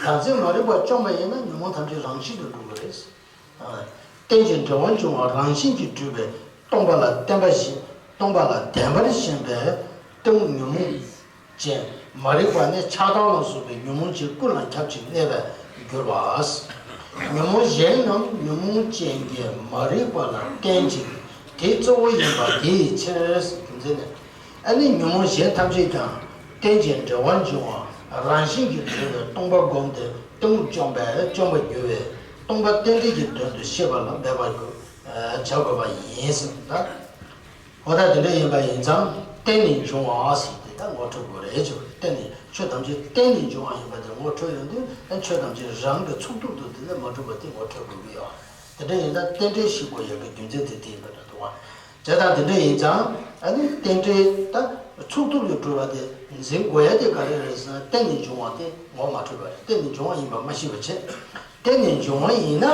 བདག་འཛིན་མ་རིག་པ་བཅོམ་པ་ཡིན་ན་ཉོན་མོངས་ཐམས་ཅད་རང་བཞིན་དུ་འགྲུབ་ཀྱི་རེད། རྟེན་ཅིང་འབྲེལ་བར་འབྱུང་བ་རང་བཞིན་གྱིས་གྲུབ་པའི་སྟོང་པ་ལ་བརྟེན་པ་བཞིན། སྟོང་པ་ལ་བརྟེན་པར་ཞེན་པའི་གཏི་མུག་ཉོན་མོངས་ཅན་མ་རིག་པ་ནི་ཆགས་སྡང་ལ་སོགས་པའི་ཉོན་མོངས་ཅན་ཀུན་ལ་ཁྱབ་ཅིང་གནས་པར་འགྱུར་བ། ཉོན་མོངས་གཞན་རྣམས་ཉོན་མོངས་ཅན་གྱི་མ་རིག་པ་ལ་བརྟེན་ཅིང་དེ་གཙོ་བོ་ཡིན་པ་དེའི་ཕྱིར། རྒྱུ་མཚན་ནི། ཨ་ནི་ཉོན་མོངས་གཞན་ཐམས་ཅད་ཀྱང་རྟེན་ཅིང་འབྲེལ་བར་འབྱུང་བ་རང་བཞིན་གྱིས་གྲུབ་པའི་སྟོང་པ་བསྒོམས་ཏེ་གཏི་མུག་བཅོམ་པས་བཅོམ་པར་འགྱུར་བའི་སྟོང་པ་རྟེན་འབྲེལ་གྱི་དོན་དུ་ཤེས་པ་ལ་འབད་པར་འགྱུར་བྱ་དགོས་པ་ཡིན་ཟེར་ད། འོ་ད་དེ་འདྲ་ཡིན་པ་ཡིན་ཙང་རྟེན་ནས་འབྱུང་བ་ཟེར་དེ་ད་ངོ་འཕྲོད་དགོས་རེད་ཅེས་པ་རེད། རྟེན་ནས་ཆོས་ཐམས་ཅད་རྟེན་ནས་འབྱུང་བ་ཡིན་པ་དེ་ངོ་འཕྲོད་ཡོང་དུས་ཨ་ཆོས་ཐམས་ཅད་རང་གི་ཚུགས་ཐུབ་ཏུ་དེ་ལས་མ་གྲུབ་པ་དེ་ངོ་འཕྲོད་དགོས་ཀྱི་ཡོད། དེ་འདྲ་ཡིན་ན་རྟེན་འབྲེལ་ཞིག་དགོས་ཡོད་པའི་རྒྱུ་མཚན་དེ་དེ་ཡིན་པ་འདྲ་འདུག་བ། བྱས་ཙང་དེ་འདྲ་ཡིན་ཙང་ཨ་ནི་རྟེན་འབྲེལ་ད་ཚུགས་ཐུབ་ཏུ་གྲུབ་པ་དེ་འཛིན་དགོས་ཡ་དེ་ག་རེ་རེད་ཟེར་ན་རྟེན་ནས་འབྱུང་བ་དེ་ངོ་མ་འཕྲོད་པ་རེད། རྟེན་ནས་འབྱུང་བ་ཡིན་པ་མ་ཤེས་པ་བྱས། རྟེན་ནས་འབྱུང་བ་ཡིན་ན་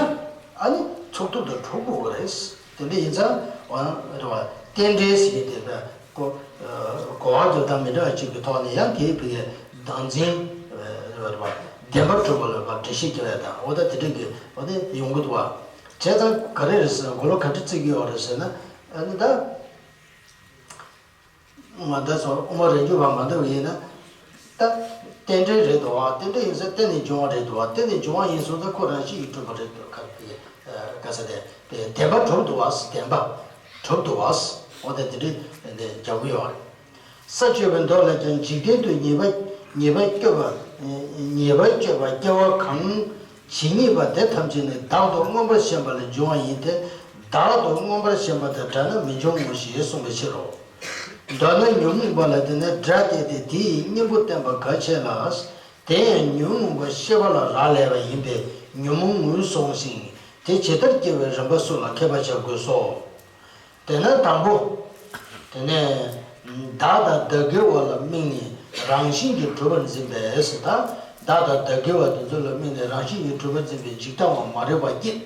ཨ་ནི་ཚུགས་ཐུབ་ཏུ་གྲུབ་དགོས་པ་རེད། དེ་འདྲ་ཡིན་ཙང་འོ་རེད་བ། རྟེན་འབྲེལ་ཟེར་གྱི་དེ་བས་གོ་གོ་བ་དེ་དང་མི་འདྲ་བ་གཅིག་གི་ཐོག་ནས་ཡང་དེའི་བུ་གའི་བདག་འཛིན་རེད་བ། བདེན་པར་གྲུབ་པ་ལ་བ་འགྲེལ་བཤད་རྒྱག་ཡ་དང་འོ་ད་དེ་འདྲ་གི་འོ་དེ་ཡོང་གི་འདུག་བ། བྱས་ཙང་ག་རེ་རེད་ཟེར་ན་མགོ་ལོག་ག་འདྲ་བརྩི་གི་ཡོད་རེད་ཟེར་ན་ཨ་ནི་ད། ང་འདི་ཚོ་དབུ་མ་རང་རྒྱུད་པ་མ་འདྲ་བ་ཡིན་ན། ད། རྟེན་འབྲེལ་རེད་འདུག་བ། རྟེན་འབྲེལ་ཡིན་ཟེར་རྟེན་ནས་འབྱུང་བ་རེད་འདུག་བ། རྟེན་ནས་འབྱུང་བ་ཡིན་སོང་ཙང་ཁོ་རང་བཞིན་གྱིས་གྲུབ་པ་རེད་འདུག་ག་ག་ས་དེ་བདེན་པ་གྲུབ་འདུག་བ། བདེན་པ་གྲུབ་འདུག་བ། འོ་དེ་དེ་འདྲའི་འདི་རྒྱག་གི་ཡོད་རེད། ས་བཅད་པའི་མདོ་ལས་ཀྱང་འཇིག་རྟེན་དུ་ཉེས་པ་ཉེས་པ་སྤྱོད་པ་ཉེས་པ་སྤྱོད་པ་སྐྱེ་བ་གང་ཇི་སྙེད་པ་དེ་ཐམས་ཅད་ནི་བདག་ཏུ་མངོན་པར་ཞེན་པ་ལས་འབྱུང་བ་ཡིན་ཏེ། བདག་ཏུ་མངོན་པར་ཞེན་པ་དང་བྲལ་ན་མི་འབྱུང་ངོ་ཞེས་གསུངས་པའི་ཕྱིར་རོ། མདོར་ན་ཉོན་མོངས་པ་ལ་བརྟེན་ནས་སྒྲ་བལྟས་ཏེ་དེ་ཡི་གཉེན་པོ་བསྟེན་པ་གལ་ཆེ་ལ། དེ་ཡང་ཉོན་མོངས་པ་ཤེས་པ་ལ་རག་ལས་པ་ཡིན་པས་ཉོན་མོངས་ངོས་བཟུང་ཞིང་དེ་ཇི་ལྟར་སྐྱེ་བའི་རིམ་པ་སོགས་ལ་མཁས་པར་བྱ་དགོས་སོ། དེ་ནས་དང་པོ། དེ་ནས་བདག་དང་བདག་གི་བ་ལ་དམིགས་ནས་རང་བཞིན་གྱིས་གྲུབ་པར་འཛིན་པས་ཟེར་ད། བདག་དང་བདག་གི་བ་དེ་ཚོ་ལ་དམིགས་ནས་རང་བཞིན་གྱིས་གྲུབ་པར་འཛིན་པའི་འཇིག་ལྟ་བ་མ་རིག་པ་སྐྱེས།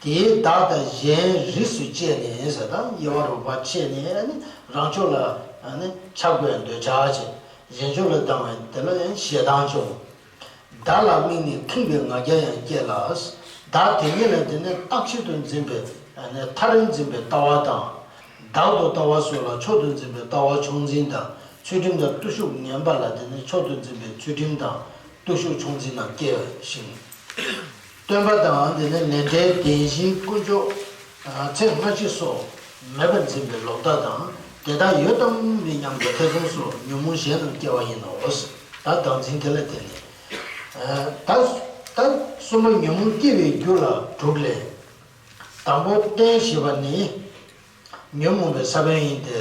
དེས་བདག་དང་གཞན་རིས་སུ་བཅད་ནས་ཟེར་ད་དབྱེ་བ་རོ་བ་ཕྱེ་ནས་ནི་རང་ཕྱོགས་ལ་ནི་ཆགས་པའི་འདོད་ཆགས་བྱེད། གཞན་ཕྱོགས་ལ་སྡང་བའི་དེ་ལ་ཡང་ཞེ་སྡང་བྱུང་། བདག་ལ་དམིགས་ནས་ཁེངས་པའི་ང་རྒྱལ་ཡང་སྐྱེ་ལ། བདག་དེ་ཉིད་ལ་དེ་ནི་རྟག་ཆད་དུ་འཛིན་པའི་མཐར་འཛིན་པའི་ལྟ་བ་དང་། བདག་ཏུ་ལྟ་བ་སོགས་ལ་མཆོག་ཏུ་འཛིན་པའི་ལྟ་བ་མཆོག་འཛིན་དང་ཚུལ་ཁྲིམས་དང་བརྟུལ་ཞུགས་ངན་པ་ལ་དེ་ནི་མཆོག་ཏུ་འཛིན་པའི་ཚུལ་ཁྲིམས་དང་བརྟུལ་ཞུགས་མཆོག་འཛིན་རྣམས་སྐྱེ་ཞིང་། སྟོན་པ་དང་དེ་ནི་ལས་འབྲས་བདེན་བཞིའི་དཀོན་མཆོག་ཚེ་སྔ་ཕྱི་སོགས་མེད་པར་འཛིན་པའི་ལོག་ལྟ་དང་དེ་དག་ཡོད་དམ་མིན་སྙམ་པའི་ཐེ་ཚོམ་སོགས་ཉོན་མོངས་གཞན་རྣམས་སྐྱེ་བ་ཡིན་ནོ། ད་བདག་འཛིན་དེ་ལ་བརྟེན་ནས། ད་ད་གསུམ་པ་ཉོན་མོངས་སྐྱེ་བའི་རྒྱུ་ལ་དྲུག་ལས། དང་པོ་རྟེན་ཞེས་པ་ནི་ཉོན་མོངས་པའི་ས་བོན་ཡིན་ཏེ།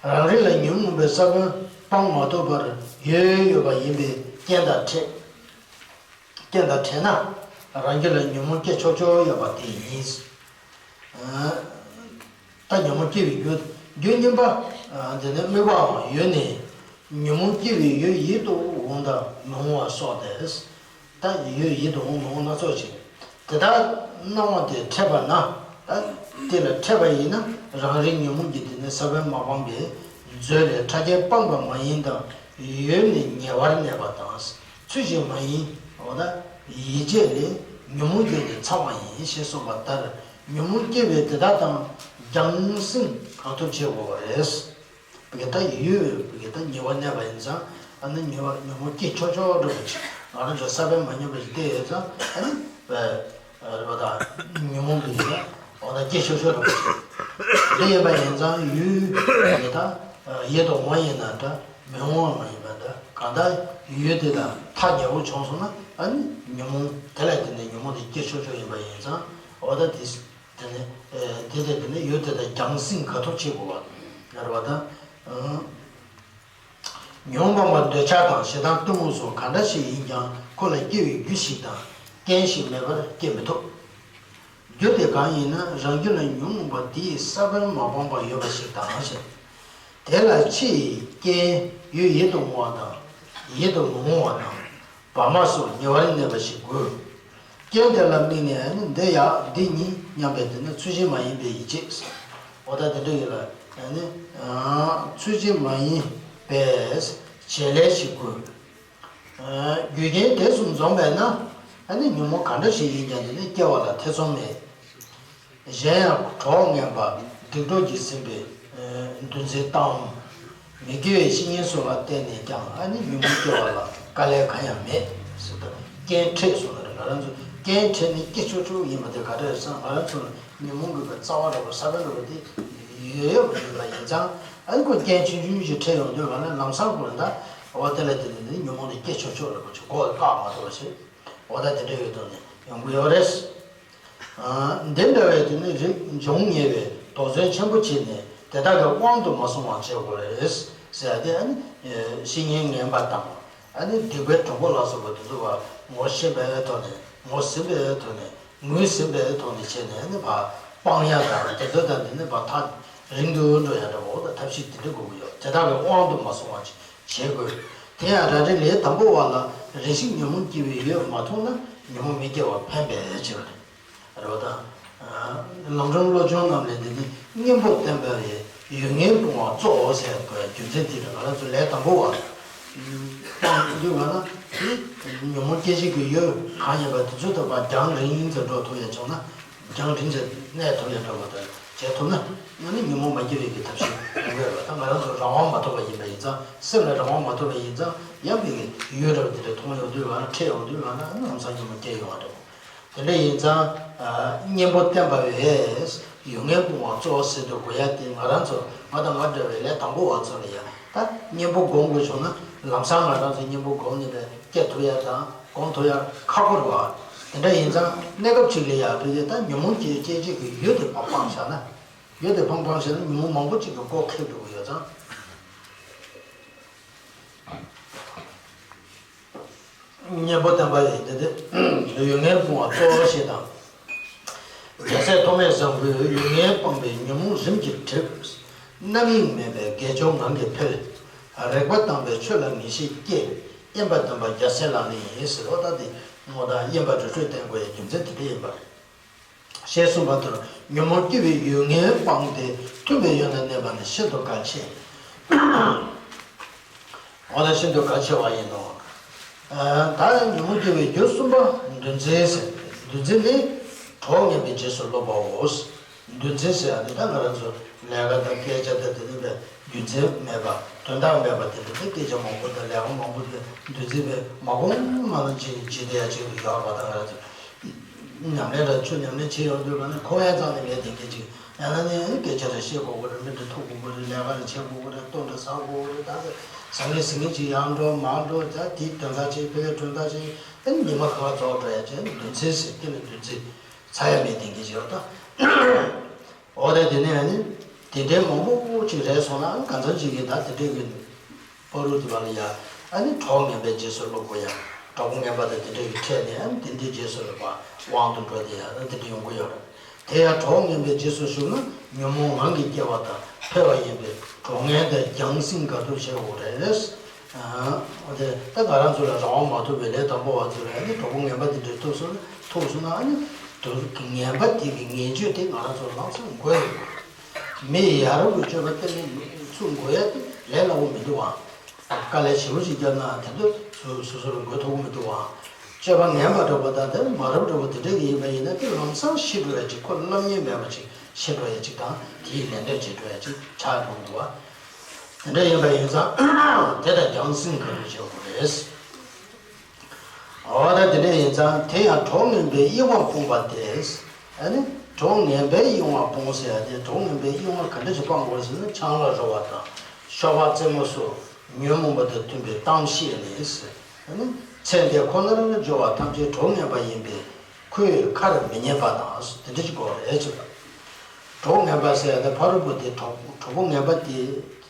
རང་རིགས་ལ་ཉོན་མོངས་པའི་ས་བོན་སྤང་མ་ཐུབ་པར་ཡོད་ཡོད་པ་ཡིན་པས་རྐྱེན་དང་འཕྲད། རྐྱེན་དང་འཕྲད་ན་རང་རྒྱུད་ལ་ཉོན་མོངས་སྐྱེ་ཆོག་ཆོག་ཡོད་པ་དེ་ཡིན། ད་ཉོན་མོངས་སྐྱེ་བའི་རྒྱུ། རྒྱུ་གཉིས་པ། འདི་ནི་དམིགས་པའང་ཡོད་ནས། ཉོན་མོངས་སྐྱེ་བའི་ཡུལ་ཡིད་དུ་འོང་དང་མི་འོང་བ་སོགས་ཏེ། ད་ཡུལ་ཡིད་དུ་འོང་མི་འོང་སྣ་ཚོགས་ཤིག་དེ་ལྟར་སྣང་བ་དེ་འཕྲད་པ་ན། ད་དེ་ལ་འཕྲད་པ་ཡིན་ན་རང་རིག་ཉོན་མོངས་ཀྱི་དེ་ནི་ས་བོན་མ་སྤངས་པའི་མཛོད་ལས་ཕྲ་རྒྱས་སྤངས་པ་མ་ཡིན་དང་ཡོད་ནས་ཉེ་བར་གནས་པ་དང་ཚུལ་བཞིན་མ་ཡིན་འོ་ད་ཡིད་བྱེད་ལས་ཉོན་མོངས་རྒྱུ་ནི་ཚང་བ་ཡིན་ཞེས་གསུངས་པ་ལྟར་ཉོན་མོངས་སྐྱེ་བའི་དེ་དག་དང་རྒྱང་སྲིང་གང་ཐུབ་བྱེད་དགོས་པ་རེད། བི་གེ་ད་ཡོད་བི་གེ་ད་ཉེ་བར་གནས་པ་ཡིན་ཙང་ཨ་ནི་ཉེ་བར་ཉོན་མོངས་སྐྱེ་ཆོག་ཆོག་འགྲོ་བ་ཅིག་ང་རང་ཚོ་ས་བོན་མ་ཉམས་པ་ཞིག་བསྡད་ཡོད་ཙང་ཨ་ནི་རེད་པ་ད་ཉོན་མོངས་བི་གེ་ད་འོ་ད་སྐྱེ་ཆོག་ཆོག་འགྲོ་བ་ཅིག་དེ་ཡིན་པ་ཡིན་ཙང་ཡུལ་བི་གེ་ད་ཡིད་དུ་འོང་བ་ཡིན་ན་འདྲ་མི་འོང་བ་མ་ཡིན་པ་འདྲ་གང་ལྟར་ཡུལ་དེ་དང་ཐག་ཉེ་བོ་བྱུང་སོང་ན་ཨ་ནི་ཉོན་མོངས་དེ་ལ་བརྟེན་ནས་ཉོན་མོངས་དེ་སྐྱེ་ཆོག་ཆོག་ཡིན་པ་ཡིན་ཙང་འོ་ད་དེ། དེ་ནི། དེ་དེ་དེ་ནི་ཡུལ་དེ་དང་རྒྱང་སྲིང་ག་ཐུབ་བྱེད་དགོས་པ། ཡར་བ་དང་། ཉོན་མོངས་པ་འདོད་ཆགས་དང་ཞེ་སྡང་གཏི་མུག་སོགས་ག་འདྲ་ཞིག་ཡིན་ཀྱང་། ཁོ་ལ་སྐྱེ་བའི་རྒྱུ་ཞིག་དང་རྐྱེན་ཞིག་མེད་པར་སྐྱེ་མི་ཐུབ། རྒྱུ་དེ་གང་ཡིན་ན་རང་རྒྱུད་ལ་ཉོན་མོངས་པ་དེ་ཡི་ས་བོན་མ་སྤངས་པར་ཡོད་པ་ཞིག་དང་ཞེས། དེ་ལ་ཕྱི་ཡི་རྐྱེན་ཡུལ་ཡིད་དུ་འོང་བ་དང་ཡིད་དུ་མི་འོང་བ་དང་། བར་མ་སོགས་ཉེ་བར་གནས་པ་ཞིག་དགོས། རྐྱེན་དེ་ལ་དམིགས་ནས་ནི་འདི་ཡག་འདི་ཉེས་སྙམ་པའི་དེ་ནི་ཚུལ་བཞིན་མ་ཡིན་པའི་ཡིད་བྱེད། འོ་ད་དེ་འདྲ་ཡོད་ལ་ནི་ཚུལ་བཞིན་མ་ཡིན་པའི་བྱེད་ལས་ཞིག་དགོས། རྒྱུ་རྐྱེན་དེ་གསུམ་འཛོམས་པས་ན་ཨ་ནི་ཉོན་མོངས་ག་འདྲ་ཞིག་ཡིན་ཀྱང་དེ་ནི་སྐྱེ་བ་ལ་ཐེ་ཚོམ་མེད། གཞན་ཡང་གྲོགས་ངན་པ་སྡིག་གྲོགས་ཀྱིས་ཟིན་པའི་འདུ་འཛི་བཏང་། མི་དགེ་བའི་བཤེས་གཉེན་སོགས་ལ་བརྟེན་ནས་ཀྱང་ཨ་ནི་ཉོན་མོངས་སྐྱེ་བ་ལ་དཀའ་ལས་གང་ཡང་མེད་ཟེར་ད། རྐྱེན་འཕྲད་སོགས་ལ་ང་རང་ཚོ་རྐྱེན་འཕྲད་ནས་སྐྱེ་ཆོག་ཆོག་ཡིན་པ་དེ་ག་འདྲ་རེད་ཟེར་ན་ང་རང་ཚོ་ལ་ཉོན་མོངས་ཀྱི་རྩ་བ་འདྲ་པོ་ས་བོན་འདྲ་པོ་དེ་ཡོད་ཡོད་པ་ཡིན་པ་ཡིན་ཙང་ཨ་ནི་ཁོ་རྐྱེན་ཆུང་ཆུང་ཞིག་འཕྲད་ཡོང་དུས་ག་ལ་ལམ་སང་ཁོ་ལ་ད་འོ་དེ་ལ་དེ་ནི་ཉོན་མོངས་དེ་སྐྱེ་ཆོག་ཆོག་ལ་ཁོ་ཆུ་འགོག་བཀག་མ་ཐུབ་པ་ཞིག་འོ་ད་དེ་འདྲ་ཡོད་དོ་ནི་ཡོང་གི་ཡོད་རེད། འདི་འདྲ་བའི་དེ་ནི་རིགས་འབྱུང་ཉེ་བའི་དོགས་ཟོན་ཆེན་པོ་བྱས་ནས་དེ་དག་གི་དབང་དུ་མ་སོང་བ་བྱེད་དགོས་རེད་ཟེར་ཏེ་ཨ་ནི་བཤེས་གཉེན་ངན་པ་དང་ཨ་ནི་སྡིག་པའི་གྲོགས་པོ་ལ་སོགས་པ་དེ་ཚོ་བ་ངོ་ཤེས་པའི་ཐོག་ནས་ངོ་ཟིན་པའི་ཐོག་ནས་ངོས་ཟིན་པའི་ཐོག་ནས་བྱས་ནས་ཨ་ནི་བ་སྤང་ཡ་དང་དེ་ཚོ་དང་དེ་ནི་བ་ཐག་རིང་དུ་འགྲོ་ཡ་འདྲ་བོ་དང་ཐབས་ཤེས་དེ་འདྲ་དགོས་ཀྱི་ཡོད། དེ་དག་གི་དབང་དུ་མ་སོང་བ་བྱེད་དགོས། དེ་ཡང་རང་རེ་ལས་དང་པོ་བ་ལ་རེ་ཞིག་ཉོན་མོངས་སྐྱེ་བའི་ཡུལ་མ་མཐོང་ན་ཉོན་མོངས་མི་སྐྱེ་བ་ཕན་པའི་ཕྱིར། རེད་བ་དང་། ལམ་སྒྲོན་བློ་སྦྱོང་རྣམས་ལས་འདི་ནི་གཉེན་པོ་བསྟེན་པ་ཡི་ཡུལ་ངན་སྤོང་བ་གཙོ་ཟེར་བའི་རྒྱུ་མཚན་དེ་རེད། ང་རང་ཚོ་ལས་དང་པོ་བ་སྤང་དུས་བ་ན་དེ་ཉོན་མོངས་སྐྱེ་བྱེད་ཀྱི་ཡུལ་གང་ཡིན་པ་དེ་ཚོ་ལྟ་བ་རྒྱང་རིང་དུ་འགྲོ་ཐུབ་ཡ་བྱུང་ན་རྒྱང་རིང་དུ་གནས་ཐུབ་ཡ་འགྲོ་བ་དང་བྱེད་ཐུབ་ན་ང་ནི་ཉོན་མོངས་མ་སྐྱེ་བའི་གི་ཐབས་ཤེས་ཡོང་གི་རེད་བ། ད་ང་རང་ཚོ་རང་དབང་མ་ཐོབ་པ་ཡིན་པ་ཡིན་ཙང་སེམས་ལ་རང་དབང་མ་ཐོབ་པ་ཡིན་ཙང་ཡང་མི་གི་ཡུལ་རབ་དེ་འདྲ་མཐོང་ཡོང་དུས་བ་ན་འཕྲད་ཡོང་དུས་བ་ན་ལམ་སང་ཉོན་མོངས་སྐྱེ་ཡོང་བ་རེད། དེ་འདྲ་ཡིན་ཙང་། གཉེན་པོ་བསྟེན་པ་བས་ཡུལ་ངན་སྤོང་བ་གཙོ་བོ་ཟེར་དུ་དགོས་ཡ་དེ་ང་རང་ཚོ་ང་དང་ང་འདྲ་བའི་ལས་དང་པོ་བ་ཚོ་ལ་ཡ་ད་གཉེན་པོ་སྒོམ་དགོས་བྱུང་ན་ལམ་སང་ང་རང་ཚོ་གཉེན་པོ་སྒོམ་ནས་པའི་སྐྱེ་ཐུབ་ཡ་དང་སྒོམ་ཐུབ་ཡ་ཁག་པོ་རེད་བ། དེ་འདྲ་ཡིན་ཙང་གནས་སྐབས་གཅིག་ལ་ཡ་བོད་དེ་ད་ཉོན་མོངས་ཀྱི་སྐྱེ་བྱེད་ཀྱི་ཡུལ་དེ་ཕར་སྤངས་བཞག་ན་ཡུལ་དེ་ཕར་སྤངས་བཞག་ན་ཉོན་མོངས་མང་པོ་གཅིག་གི་སྒོ་ཁེབས་འགྲོ་གི་ཡོད་ཙང་། གཉེན་པོ་བསྟེན་པ་ཡིས་དེ་དེ་ཡུལ་ངན་སྤོང་བ་གཙོ་བོ་ཞེས་དང་། རྒྱལ་སྲས་ཐོགས་མེད་བཟང་པོས་ཡུལ་ངན་སྤངས་པས་ཉོན་མོངས་རིམ་གྱིས་གྲིབ། རྣམ་གཡེང་མེད་པས་དགེ་སྦྱོར་ངང་གིས་འཕེལ། རེག་པ་དང་པོའི་ཆོས་ལ་ངེས་ཤེས་སྐྱེ། དབེན་པ་འདུན་པ་རྒྱལ་སྲས་ལག་ལེན་ཡིན་ཟེར་བ་ལྟ་སྟེ་ངོ་དང་དབེན་པ་རི་ཁྲོད་བསྟེན་དགོས་ཡའི་རྒྱུ་མཚན་དེ་འདྲ་ཡིན་པ་རེད། ཞེས་གསུངས་པ་ལྟར་ཉོན་མོངས་སྐྱེ་བའི་ཡུལ་ངན་སྤངས་ཏེ་མཐུན་པའི་ཡུལ་ན་གནས་པ་ནི་ཤིན་ཏུ་གལ་ཆེ། འོ་ན་ཤིན་ཏུ་གལ་ཆེ་བ་ཡིན་ནོ། ད་ཉོན་མོངས་སྐྱེ་བའི་རྒྱུ་གསུམ་པ་འདུ་འཛི་ཟེར། འདུ་འཛི་ནི་གྲོགས་ངན་པའི་རྗེས་སུ་སློབ་པའོ། འདུ་འཛི་ཟེར་ཡ་ནི་ད་ང་རང་ཚོ་ལས་ཀ་དང་སྐད་ཆ་དང་དེ་ནི་བའི་རྒྱུ་མཚན་མེད་པ་དོན་དག་མེད་པ་དེ་འདྲ་དེ་སྐད་ཆ་མང་པོ་དང་ལས་ཀ་མང་པོ་དེ་འདུ་འཛི་བའི་མ་གོང་མ་ལ་ཅིག་བྱེད་བསྡད་ཡ་ཅིག་ཏུ་ཡོད་པ་དང་ང་རང་ཚོ། ཉམས་ལེན་དང་ཆོས་ཉམས་ལེན་བྱེད་ཡོང་དུས་ག་ནས་འཁོར་བའི་རྩ་ནས་མེད་དེ་སྐད་ཅིག་ཡང་ན་ནི་སྐད་ཆ་རེ་བཤད་དགོས་ཀྱི་རེད། མི་འདྲ་ཐུག་དགོས་ཀྱི་རེད། ལས་ཀ་རེ་བྱེད་དགོས་ཀྱི་རེད། ལྟོ་འདྲ་ཟ་དགོས་ཀྱི་རེད། ད་ཟ་མཁན་ཟ་མཁན་ཅིག་ཡར་འགྲོ་མར་འགྲོ་ད་དེའི་དོན་དག་ཅིག་ཕ་གིའི་དོན་དག་ཅིག་ཨ་ནི་ཉི་མ་ཁ་ཁ་རྫོགས་འགྲོ་ཡ་ཅིག་ཨ་ནི་འདུ་འཛི་ཟེར་དེ་ལ་འདུ་འཛི་ཚ་ཡ་མེད་དེ་སྐད་ཅིག་ཡོད་ད། འོ་དེ་དེ་ནས་ཨ་ནི་དེ་འདྲའི་མང་པོ་ཅིག་རེད་སོང་ན་ཨ་ནི་གང་འཚམ་ཅིག་གིས་ད་དེ་འདྲའི་གི་བར་དུ་བ་ལ་ཡ། ཨ་ནི་གྲོགས་ངན་པའི་རྗེས་སུ་སློབ་དགོས་ཡ། གྲོགས་པོ་ངན་པ་དང་དེ་འདྲ་གི་འཕྲད་ནས་ཨ་ནི་དེ་འདྲའི་རྗེས་སུ་སློབ་པ་དབང་དུ་འགྲོ་དེ་ཡ་ཨ་ནི་དེ་འདྲ་ཡོང་གི་ཡོད་རེད། དེ་ཡང་གྲོགས་ངན་པའི་རྗེས་སུ་ཞུགས་ན་ཉོན་མོངས་ངང་གིས་སྐྱེ་བ་དང་འཕེལ་བ་ཡིན་པས་གྲོགས་ངན་དང་རྒྱང་སྲིང་དགའ་སྡུག་བྱེད་དགོས་རེད། ཨ་དེ་ད་ང་རང་ཚོ་ལ་རང་དབང་མ་ཐོབ་པའི་ལས་དང་པོ་བ་ཚོ་ལ་ཨ་ནི་གྲོགས་པོ་ངན་པ་དེ་འདྲ་ཐུག་སོང་ན་ཐུག་སོང་ན་ཨ་ནི་དུ་ངན་པ་དེ་གི་ངན་སྤྱོད་དེ་ང་རང་ཚོ་ལམ་སང་འགོས་ཡོད། མི་ཡ་རབས་ཀྱི་སྤྱོད་པ་གཏན་ནས་ཚུར་འགོས་ཡ་དེ་ལས་སླ་པོ་མི་འདུག་ཨང་། དཀའ་ལས་ཞེ་པོ་ཅིག་བརྒྱབ་ན་དེ་ཚོ་སོ་སོ་ལ་འགོས་ཐུབ་ཀྱི་མི་འདུག་ཨང་། སྤྱོད་པ་ངན་པ་འདྲ་པོ་དང་དེ་མ་རབས་འདྲ་པོ་དེ་འདྲ་གི་ཡིན་པ་ཡིན་ན་དེ་ལམ་སང་ཤི་འགྲོ་ཡ་ཅིག་ཁོ་བསླབ་ཉན་མེད་པ་ཅིག་ཤི་འགྲོ་ཡ་ཅིག་དང་དེའི་ལན་འདེབས་བྱེད་འགྲོ་ཡ་ཅིག་ཆགས་འགྲོ་གི་འདུག་ཨ། དེ་འདྲ་ཡིན་པ་ཡིན་ཙང་དེ་དང་རྒྱང་སྲིང་ག་རེ་བྱེད་དགོས་རེད། འོ་ད་དེ་འདྲ་ཡིན་ཙང་དེ་ཡང་གྲོགས་ངན་པའི་གཡེང་བ་སྤོང་བ་སྟེ། ཨ་ནི་གྲོགས་ངན་པའི་གཡེང་བ་སྤོང་ཟེར་ཡ་དེ་གྲོགས་ངན་པའི་གཡེང་བ་ག་འདྲ་ཞིག་སྤང་དགོས་ཟེར་ན་ཆང་ལ་རོལ་བ་དང་ཤོ་སྦག་རྩེད་མོ་སོགས་ཉོན་མོངས་པ་དང་མཐུན་པའི་གཏམ་བཤད་ནས་ཟེར། ཨ་ནི་ཚེ་འདི་ཁོ་ནར་སྦྱོར་བ་ཐམས་ཅད་གྲོགས་ངན་པ་ཡིན་པས་ཁོའི་ཁར་མི་ཉན་པ་དང་དེ་འདྲ་ཞིག་དགོས་རེད་ཅེས་པ། གྲོགས་ངན་པ་ཟེར་ཡ་དེ་ཕ་རོལ་པོ་དེ་གྲོགས་གྲོགས་པོ་ངན་པ་དེ་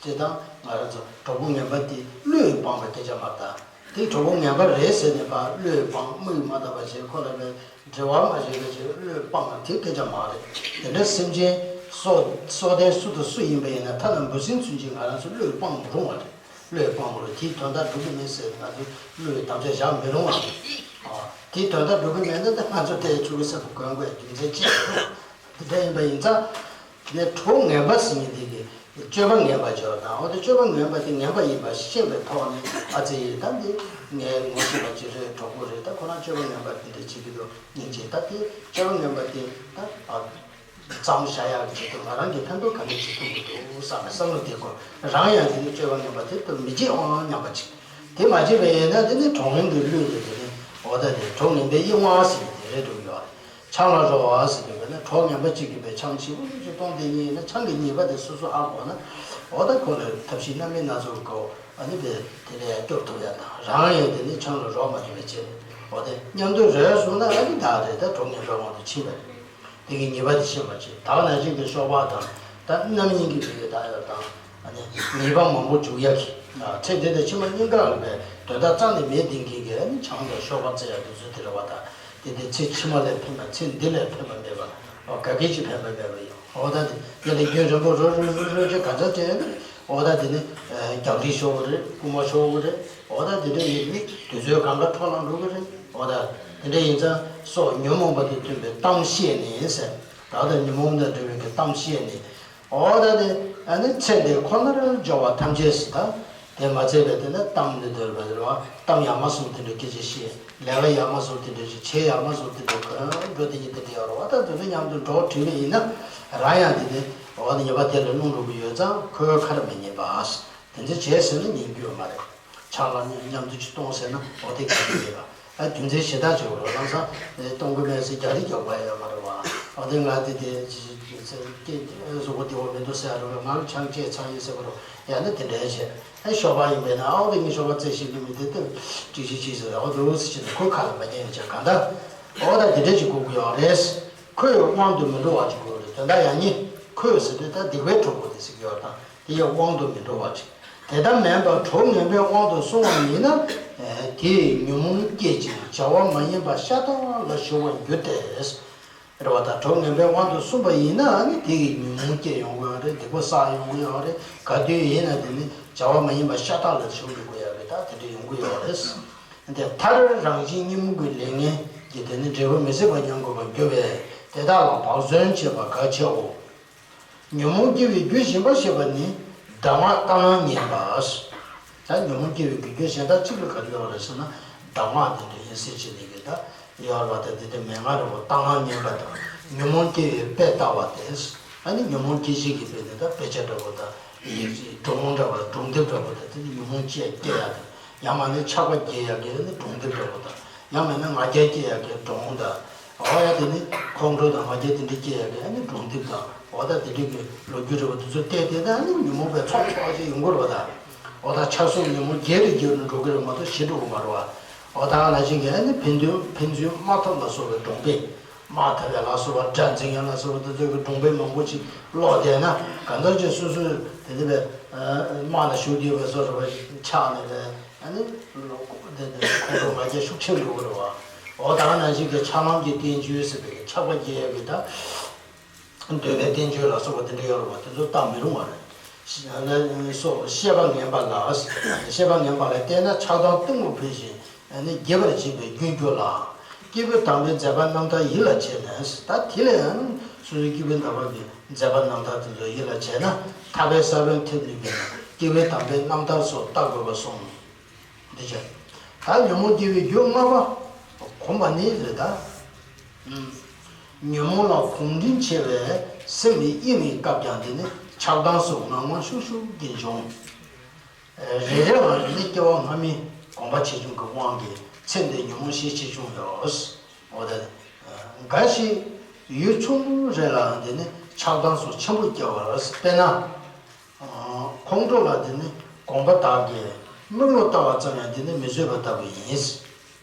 དེ་དང་ང་རང་ཚོ་གྲོགས་པོ་ངན་པ་དེ་བློས་སྤངས་པའི་སྐད་ཆ་མ་རེད་ད། དེ་གྲོགས་པོ་ངན་པ་རེད་ཟེར་ནས་ཕར་བློས་སྤང་། དམིགས་མ་བཏབ་པ་བྱས། ཁོ་ལ་ཕར་འབྲེལ་བ་མ་བྱས་པ་བྱས། བློས་སྤང་བ་དེ་སྐད་ཆ་མ་རེད། དེ་འདྲ་སེམས་ཅན་སྲོག་སྲོག་ལྡན་སུ་དང་སུ་ཡིན་པ་ཡིན་ན། ཐ་ན་འབུ་སྲིན་ཚུན་ཆད་ང་རང་ཚོ་བློས་སྤང་མི་རུང་བ་རེད། བློས་སྤང་མི་རུང་། དེའི་དོན་དག་འགྲུབ་ཀྱི་མེད་ཟེར་ང་ཚོས་བློས་དམ་བཅའ་བཞག་མི་རུང་བ་རེད། ཨ། དེའི་དོན་དག་འགྲུབ་ཀྱི་མེད་ན། ད་ང་ཚོ་དེ་ཆུ་བོ་སེར་པོ་གོན་དགོས་རྒྱུ་མཚན་ཅི་ཡང་མི་འདུག་དེ་འདྲ་ཡིན་པ་ཡིན་ཙང་། དེ་ནས་གྲོགས་ངན་པ་ཟེར་མཁན་དེ་གི་སྤྱོད་པ་ངན་པ་སྦྱོར་དང་། འོ་དེ་སྤྱོད་པ་ངན་པ་དེ་ངན་པ་ཡིན་པ་ཤེས་པའི་ཐོག་ནས། ཨ་ཙི། ད་འདི་ངའི་ངོ་ཤེས་པ་ཅིག་རེད། གྲོགས་པོ་རེད། ད་ཁོ་རང་སྤྱོད་པ་ངན་པ་དེ་འདྲ་བྱེད་ཀྱི་འདུག་སྙིང་རྗེ། ད་དེ་སྤྱོད་པ་ངན་པ་དེ་ད་ཨ་བརྩམས་བཞག་ཡག་གི་ཆེད་དུ་ང་རང་གིས་ཕན་ཐོགས་ག་ནས་བྱེད་ཐུབ་ཀྱི་འདུག་བསམ་པའི་བསམ་བློ་དེ་སྐོར་རང་ཡང་དེ་ནི་སྤྱོད་པ་ངན་པ་དེ་ལྟར་མི་བྱེད་ཨང་སྙམ་པ་ཅིག་དེ་མ་བྱེད་པ་ཡིན་ན། དེ་ནི་གྲོགས་ངན་གྱི་བློས་དེ་དེ་ནི། འོ་ད་དེ་གྲོགས་ངན་པའི་གཡེང་བ་ཟེར་ནས་དེ་རེད་འགྲོ་གི་ཡོད་རེད། ཆང་ལ་རོལ་བ་ཟེར་དུས་ན། གྲོགས་ངན་པ་གཅིག་གིས་པའི་ཆང་ཕྱི་པོ་ཞིག་བཏུང་དེ་ཉིད་ནི་ཆང་གི་ཉེས་པ་དེ་སོ་སོ་ཨ་གོ་ན། འོ་ད་ཁོ་ལ་ཐབས་ཤེས་སྣ་མིན་སྣ་ཚོགས་སྒོ་ཨ་ནི་དེ་དེ་ལས་སྐྱོབ་ཐུབ་ཡ་དང་། རང་ཡང་དེ་ནི་ཆང་ལ་རོལ་མ་ཐུབ་པའི་ཆེད། འོ་དེ་མཉམ་དུ་རོལ་སོང་ན་ཨ་ནི་ད་རེད། ད་གྲོགས་ངན་པའི་དབང་དུ་ཕྱིན་པ་རེད། དེ་གི་ཉེས་པ་དེ་ཤེས་པ་བྱེད། ད་ག་ནང་བཞིན་གྱི་གཤོག་པ་དང་། ད་རྣམ་སྨིན་གྱི་བུ་གི་ད་ཡོད་དང་། ཨ་ནི་ཉེས་པ་མང་པོ་འཇུག་ཡ་གི། ཚེ་འདི་དང་ཕྱི་མ་གཉིས་ཀ་ལ་བའི་དོན་དག་རྩ་ནས་མེད་བསྡད་མཁན་གྱི་ཨ་ནི་ཆང་དང་གཤོག་པ་རྩེ་ཡ་དེ་ཚོ་དེ་རེད་བ། ད་དེ་དེ་ཚེ་ཕྱི་མ་ལ་ཕན་པ། ཚེ་འདི་ལ་ཕན་པ་མེད་པ། འོ་ག་གེ་ཅིག་ཕན་པ་མེད་པ་ཡོད། འོ་ད་དེ་དེ་ལ་རྒྱུན་རིང་པོ་རོལ་རོལ་རོལ་རོལ་ཅིག་ག་ཚོད་བྱས་ན། འོ་ད་དེ་ནི་རྒྱང་རིང་ཤོར་བ་རེད། རྐུན་མ་ཤོར་བ་རེད། འོ་ད་དེ་འདྲ་ཡིན་དུས་དུས་ཚོད་གང་ག་འཕྲོ་བརླག་འགྲོ་གི་རེད། འོ་ད་དེ་འདྲ་ཡིན་ཙང་སོགས་ཉོན་མོངས་པ་དང་བསྟུན་པའི་གཏམ་བཤད་ནས་ཟེར། ད་ལྟ་ཉོན་མོངས་དང་འབྲེལ་བའི་གི་གཏམ་བཤད་ནས། འོ་ད་དེ་ཨ་ནི་ཚེ་འདི་ཁོ་ནར་སྦྱོར་བ་ཐམས་ཅད་ཟེར། ད་དེ་མ་ཚད་པའི་དེ་ནི་གཏམ་འདི་འདོད་པ་རེད་བ། གཏམ་ཡ་མ་བཟོ་དེ་འདྲའི་སྐད་ཆ་བཤད། ལས་ཀ་ཡ་མ་བཟོ་དེ་འདྲའི་བྱེད། བྱེད་ཡ་མ་བཟོ་དེ་འདྲའི་གོན་འགྲོ། དེ་ཉིད་དེ་འདྲ་ཡོད་རེད་བ། ད་དེ་ཚོ་མཉམ་དུ་འགྲོ་བྲིས་པ་ཡིན་ན། རང་ཡང་དེ་ནི་འོ་ད་ཉེས་པ་དེ་ལ་ལྷུང་འགྲོ་གི་ཡོད་ཙང་ཁོའི་ཁར་མི་ཉན་པ། དེ་ཚོ་བྱས་ཟིན་ན་ཉན་རྒྱུ་ཡོད་མ་རེད། ཆང་ལ་མཉམ་དུ་ཅིག་གཏོང་ཟེར་ན་འོ་དེ་ག་རེ་རེད་པ། ཨ་རྒྱུ་མཚན་ཞེ་དྲག་ཅིག་ཡོད་རེད། ལམ་སང་གཏོང་གི་མེད་ཟེར་རྒྱག་རེས་རྒྱག་པ་ཡོད་མ་རེད་པ། འོ་དེ་ང་དེ་དེ་ཅི་ཅི་ཅི་ཟེར་སྐད་གཟུགས་པོ་བདེ་བོ་མི་འདུག་ཟེར་ཡ་རེད་པ། ང་ལ་ཆང་བཅད་ཚར་ཡིན་ཟེར་བ་རེད། ཡང་ན་དེ་འདྲ་བྱས། ཨ་གཤོག་པ་ཡིན་པས་ན། ཨ་འོ་དེ་ངས་གཤོག་པ་རྩེ་ཤེས་ཀྱི་མི་དེ་དེ་ཅི་ཅི་ཅི་ཟེར། འོ་དེ་འུ་ཟེར་བྱས་ནས་ཁོའི་ཁ་ལ་མ་ཉན་ཡོད་ཅག་གང་ལྟར། འོ་ད་དེ་འདྲ་ཅིག་དགོས་ཀྱི་ཡོད་རེད། ཁོའི་དབང་དུ་མི་འགྲོ་བ་ཅིག་དགོས་རེད། དོན་དག་ཡང་ནི་ཁོས་ཟེར་དུས་ད་སྡིག་པའི་གྲོགས་པོ་དེ་ཟེར་གྱི་ཡོད་དང་། དེ་ཡང་དབང་དུ་མི་འགྲོ་བ་ཅིག་དེ་ལྟར་མིན་པར་གྲོགས་ངན་པའི་དབང་དུ་སོང་བ་ཡིན་ན། དེས་ཉོན་མོངས་བསྐྱེད་ཅིང་བྱ་བ་མ་ཡིན་པ་ཤ་སྟག་ལ་ཞུགས་པར་འགྱུར་ཏེ། རེད་བ། ད་གྲོགས་ངན་པའི་དབང་དུ་སོང་བ་ཡིན་ན་ནི་དེ་ཡིས་ཉོན་མོངས་སྐྱེ་ཡོང་གི་ཡོད་རེད། སྡིག་པ་བསགས་ཡོང་གི་ཡོད་རེད། ག་དུས་ཡིན་ན་དེ་ནི་བྱ་བ་མ་ཡིན་པ་ཤ་སྟག་ལ་ཞུགས་འགྲོ་གི་ཡོད་རེད། ད་དེ་འདྲ་ཡོང་གི་ཡོད་རེད། དེ་མཐར་རང་བཞིན་གཉིད་རྨུགས་ཀྱི་ལས་ངན་གྱི་དེ་ནི་འབྲས་བུ་མི་བཟད་པ་མྱང་དགོས་པར་འགྱུར་བས། དེ་དག་ལ་བག་ཟོན་བྱེད་པ་གལ་ཆེའོ། ཉོན་མོངས་སྐྱེ་བའི་རྒྱུ་གཞན་པ་ཞེས་པ་ནི་གདམས་ངག་གཏང་ངན་པ། ད་ཉོན་མོངས་སྐྱེ་བའི་རྒྱུ་གཞན་དག་གཅིག་ལ་ག་རེ་ཡོད་རེད་ཟེར་ན། གདམས་ངག་དེ་འདྲ་ཡིན་ཟེར་བྱས་ནས་གི་ད་ཡོད་རེད་བ། ད་དེ་དེ་མན་ངག་རེད་བ། གཏང་ངན་པ་དང་། ཉོན་མོངས་སྐྱེ་བའི་དཔེ་ལྟ་བ་སྟེ། ཨ་ནི་ཉོན་མོངས་སྐྱེ་བྱེད་ཀྱི་དཔེ་ནི་ད་དཔེ་ཆ་འདྲ་བོ་དང་། ཡིག་སྒྲུང་འདྲ་བོ། སྒྲུང་དེབ་འདྲ་བོ་དང་། དེ་ནི་ཉོན་མོངས་སྐྱེ་སྐྱེ་ཡག་དང་། ཡང་མིན་ན་ཆགས་པ་སྐྱེ་ཡག་གི་ཨ་ནི་སྒྲུང་དེབ་འདྲ་བོ་དང་། ཡང་མིན་ན་ང་རྒྱལ་སྐྱེ་ཡག་གི་སྒྲུང་དང་། འོ་ཡ། དེ་ནི་ཁོང་ཁྲོ་དང་ང་རྒྱལ་དེ་འདྲ་སྐྱེ་ཡག་གི་ཨ་ནི་སྒྲུང་དེབ་དང་། འོ་ད་དེ་འདྲ་གི་ལོ་རྒྱུས་འདྲ་བོ་དེ་ཚོ་བལྟས་བལྟས་ན་ཨ་ནི་ཉོན་མོངས་པའི་ཚོགས་ཚོགས་ཅིག་ཡོང་གི་རེད་བ་ད། འོ་ད་ཆགས་སོགས་ཉོན་མོངས་རྒྱས་རུ་རྒྱས་རུ་འགྲོ་གི་རེད་མ་གཏོགས་ཞི་འགྲོ་གི་མ་རེད་བ། འོ་ད་ནང་བཞིན་གྱི་ཨ་ནི་ཕན་ཚུན་ཕན་ཚུན་དམག་འཐབ་ལ་སོགས་པའི་སྒྲུང་དཔེ། དམག་འཐབ་ཡ་ལ་སོགས་པ། དགྲ་འཛིང་ཡ་ལ་སོགས་པ་དེ་ཚོ་གི་སྒྲུང་དཔེ་མང་པོ་ཅིག་ཀློག་བསྡད་ན། གང་ལྟར་ཅིག་སོ་སོས་དེ་འདྲ་བའི་དམག་ལ་ཞུགས་བསྡད་པའི་བཟོ་འདྲ་བ་ཆགས་ནས་བས། ཨ་ནི་ལོ་ཀོ་དེ་དེ་ཁོང་ཁྲོ་ང་རྒྱལ་ཤུགས་ཆེན་འགྲོ་གི་རེད་བ། འོ་ད་ནང་བཞིན་གྱི་ཆགས་ལམ་གྱི་བསྟན་བཅོས་ཟེར་བའི་ཆགས་པ་སྐྱེ་ཡ་གི་ད། འདོད་པའི་བསྟན་བཅོས་ལ་སོགས་པ་དེ་འདྲ་ཡོད་རེད་བ། དེ་ཚོ་བཏང་མི་རུང་བ་རེད། ཤ་ལ་སོགས་བཤད་པ་ངན་པ་ལ། བཤད་པ་ངན་པ་ལ་བརྟེན་ན་ཆགས་སྡང་གཏི་མུག་འཕེལ་ཞིང་ཨ་ནི་རྒྱས་པར་བྱེད་པའི་རྒྱུར་འགྱུར་ལ། སྐྱེས་བུ་དམ་པའི་མཛད་པ་རྣམ་ཐར་ཡིད་ལ་བྱས་ནས། ད་དེ་ལས་ཡང་སོ་སོའི་སྐྱེས་བུ་དམ་པ་གི་མཛད་པ་རྣམ་ཐར་དེ་ཚོ་ཡིད་ལ་བྱས་ན། ཐར་པའི་ས་བོན་ཐེབས་ནུས་པས་ན། སྐྱེས་བུ་དམ་པའི་རྣམ་ཐར་སོགས་བལྟ་དགོས་པར་གསུངས། འདི་བྱས། ད་ཉོན་མོངས་སྐྱེ་བའི་རྒྱུ་ལྔ་པ་གོམས་པ་ནི་རེད་ད། ཉོན་མོངས་ལ་གོམས་འདྲིས་ཆེ་བས་སེམས་ནི་གཡེང་བའི་སྐབས་ཀྱང་དེ་ནི་ཆགས་སྡང་སོགས་ངང་ངམ་ཤུགས་ཤུགས་ཀྱིས་འབྱུང་། རེ་རེ་བ་ནི་སྐྱེ་བ་སྔ་མའི་གོམས་པ་ཆེ་ཆུང་གི་དབང་གིས་ཚེ་འདིའི་ཉོན་མོངས་ཤས་ཆེ་ཆུང་ཡོད། འོ་ད། འགའ་ཞིག་ཡུལ་ཆུང་ངུ་རེ་ལའང་དེ་ནི་ཆགས་སྡང་སོགས་ཆེན་པོ་སྐྱེ་བར། དཔེར་ན། ཁོང་ཁྲོ་ལ་དེ་ནི་གོམས་པ་དག་གིས་དམུས་ལོག་ལྟ་བ་ཙམ་ཡང་དེ་ནི་མི་བཟོད་པ་ལྟ་བུ་ཡིན།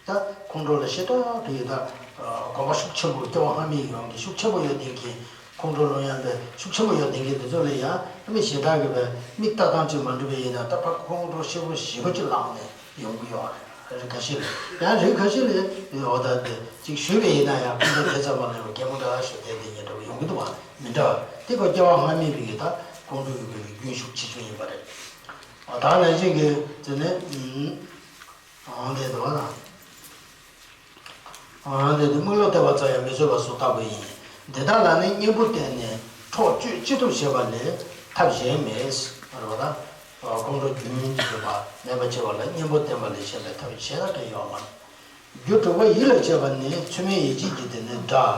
ད་ཁོང་ཁྲོ་ལ་ཞེ་དྲག་གི་ད་གོམས་པ་ཤུགས་ཆེན་པོ། སྐྱེ་བ་སྔ་མའི་ཡོན་ཏན་ཤུགས་ཆེན་པོ་ཡོད་བསྡད་མཁན། ཁོང་ཁྲོ་སློང་ཡག་པའི་ཤུགས་ཆེན་པོ་ཡོད་བསྡད་མཁན་དེ་ཚོ་ལ་ཡང་མི་ཞེ་དྲག་གི་བས་མིག་ལྟ་སྟངས་ཅིག་མ་འགྲིག་པ་ཡིན་ན། ད་ཕར་ཁོང་ཁྲོ་ཞེ་པོ་ཞེ་པོ་ཅིག་ལངས་ནས་ཡོང་གི་ཡོད་རེད། རིགས་ཁ་ཤས་ལ་ཡང་རིགས་ཁ་ཤས་ལ་འོ་ད་དེ་ཅིག་ཞུས་པ་ཡིན་ན་ཡང་ཁོང་ཚོ་དེ་ཙམ་པ་ལ་ཡང་རྒན་པོ་འདྲ་ཞུ་དེ་དེ་ཉེ་འདྲ་བ་ཡོང་གི་འདུག་བ། མི་འདྲ་བ་དེ་ཁོ་སྐྱེ་བ་སྔ་མའི་བི་གི་ད་ཁོང་ཚོའི་བི་གི་རྒྱུན་ཤུགས་ཆེ་ཆུང་ཡིན་པ་རེད། འོ་ད་ནང་བཞིན་གྱི་དེ་ནས་འོང་དེ་འདུག་བ་ན། འོ་དེ་དེ་དམུས་ལོག་བལྟས་པ་ཙམ་ཡང་མི་བཟོད་པ་སོགས་ལྟ་བུ་ཡིན། འདི་དག་ལ་ནི་གཉེན་པོ་བསྟེན་ནས་འཕྲོག་གཅོད་ཅི་ཐུབ་བྱེད་པ་ལས་ཐབས་གཞན་མེད། རེད་བ་ད། ཁོང་ཁྲོ་རྒྱུན་གྱི་བ་མེད་པ་བྱེད་པ་ལ་གཉེན་པོ་བསྟེན་པ་ལས་གཞན་པའི་ཐབས་གཞན་ལ་གང་ཡང་ཡོད་མ་རེད། རྒྱུ་དྲུག་པ་ཡིད་ལ་བྱེད་པ་ནི་མཚུངས་མེད་ཡིད་བྱེད་ཀྱི་དེ་ནི་དགྲ།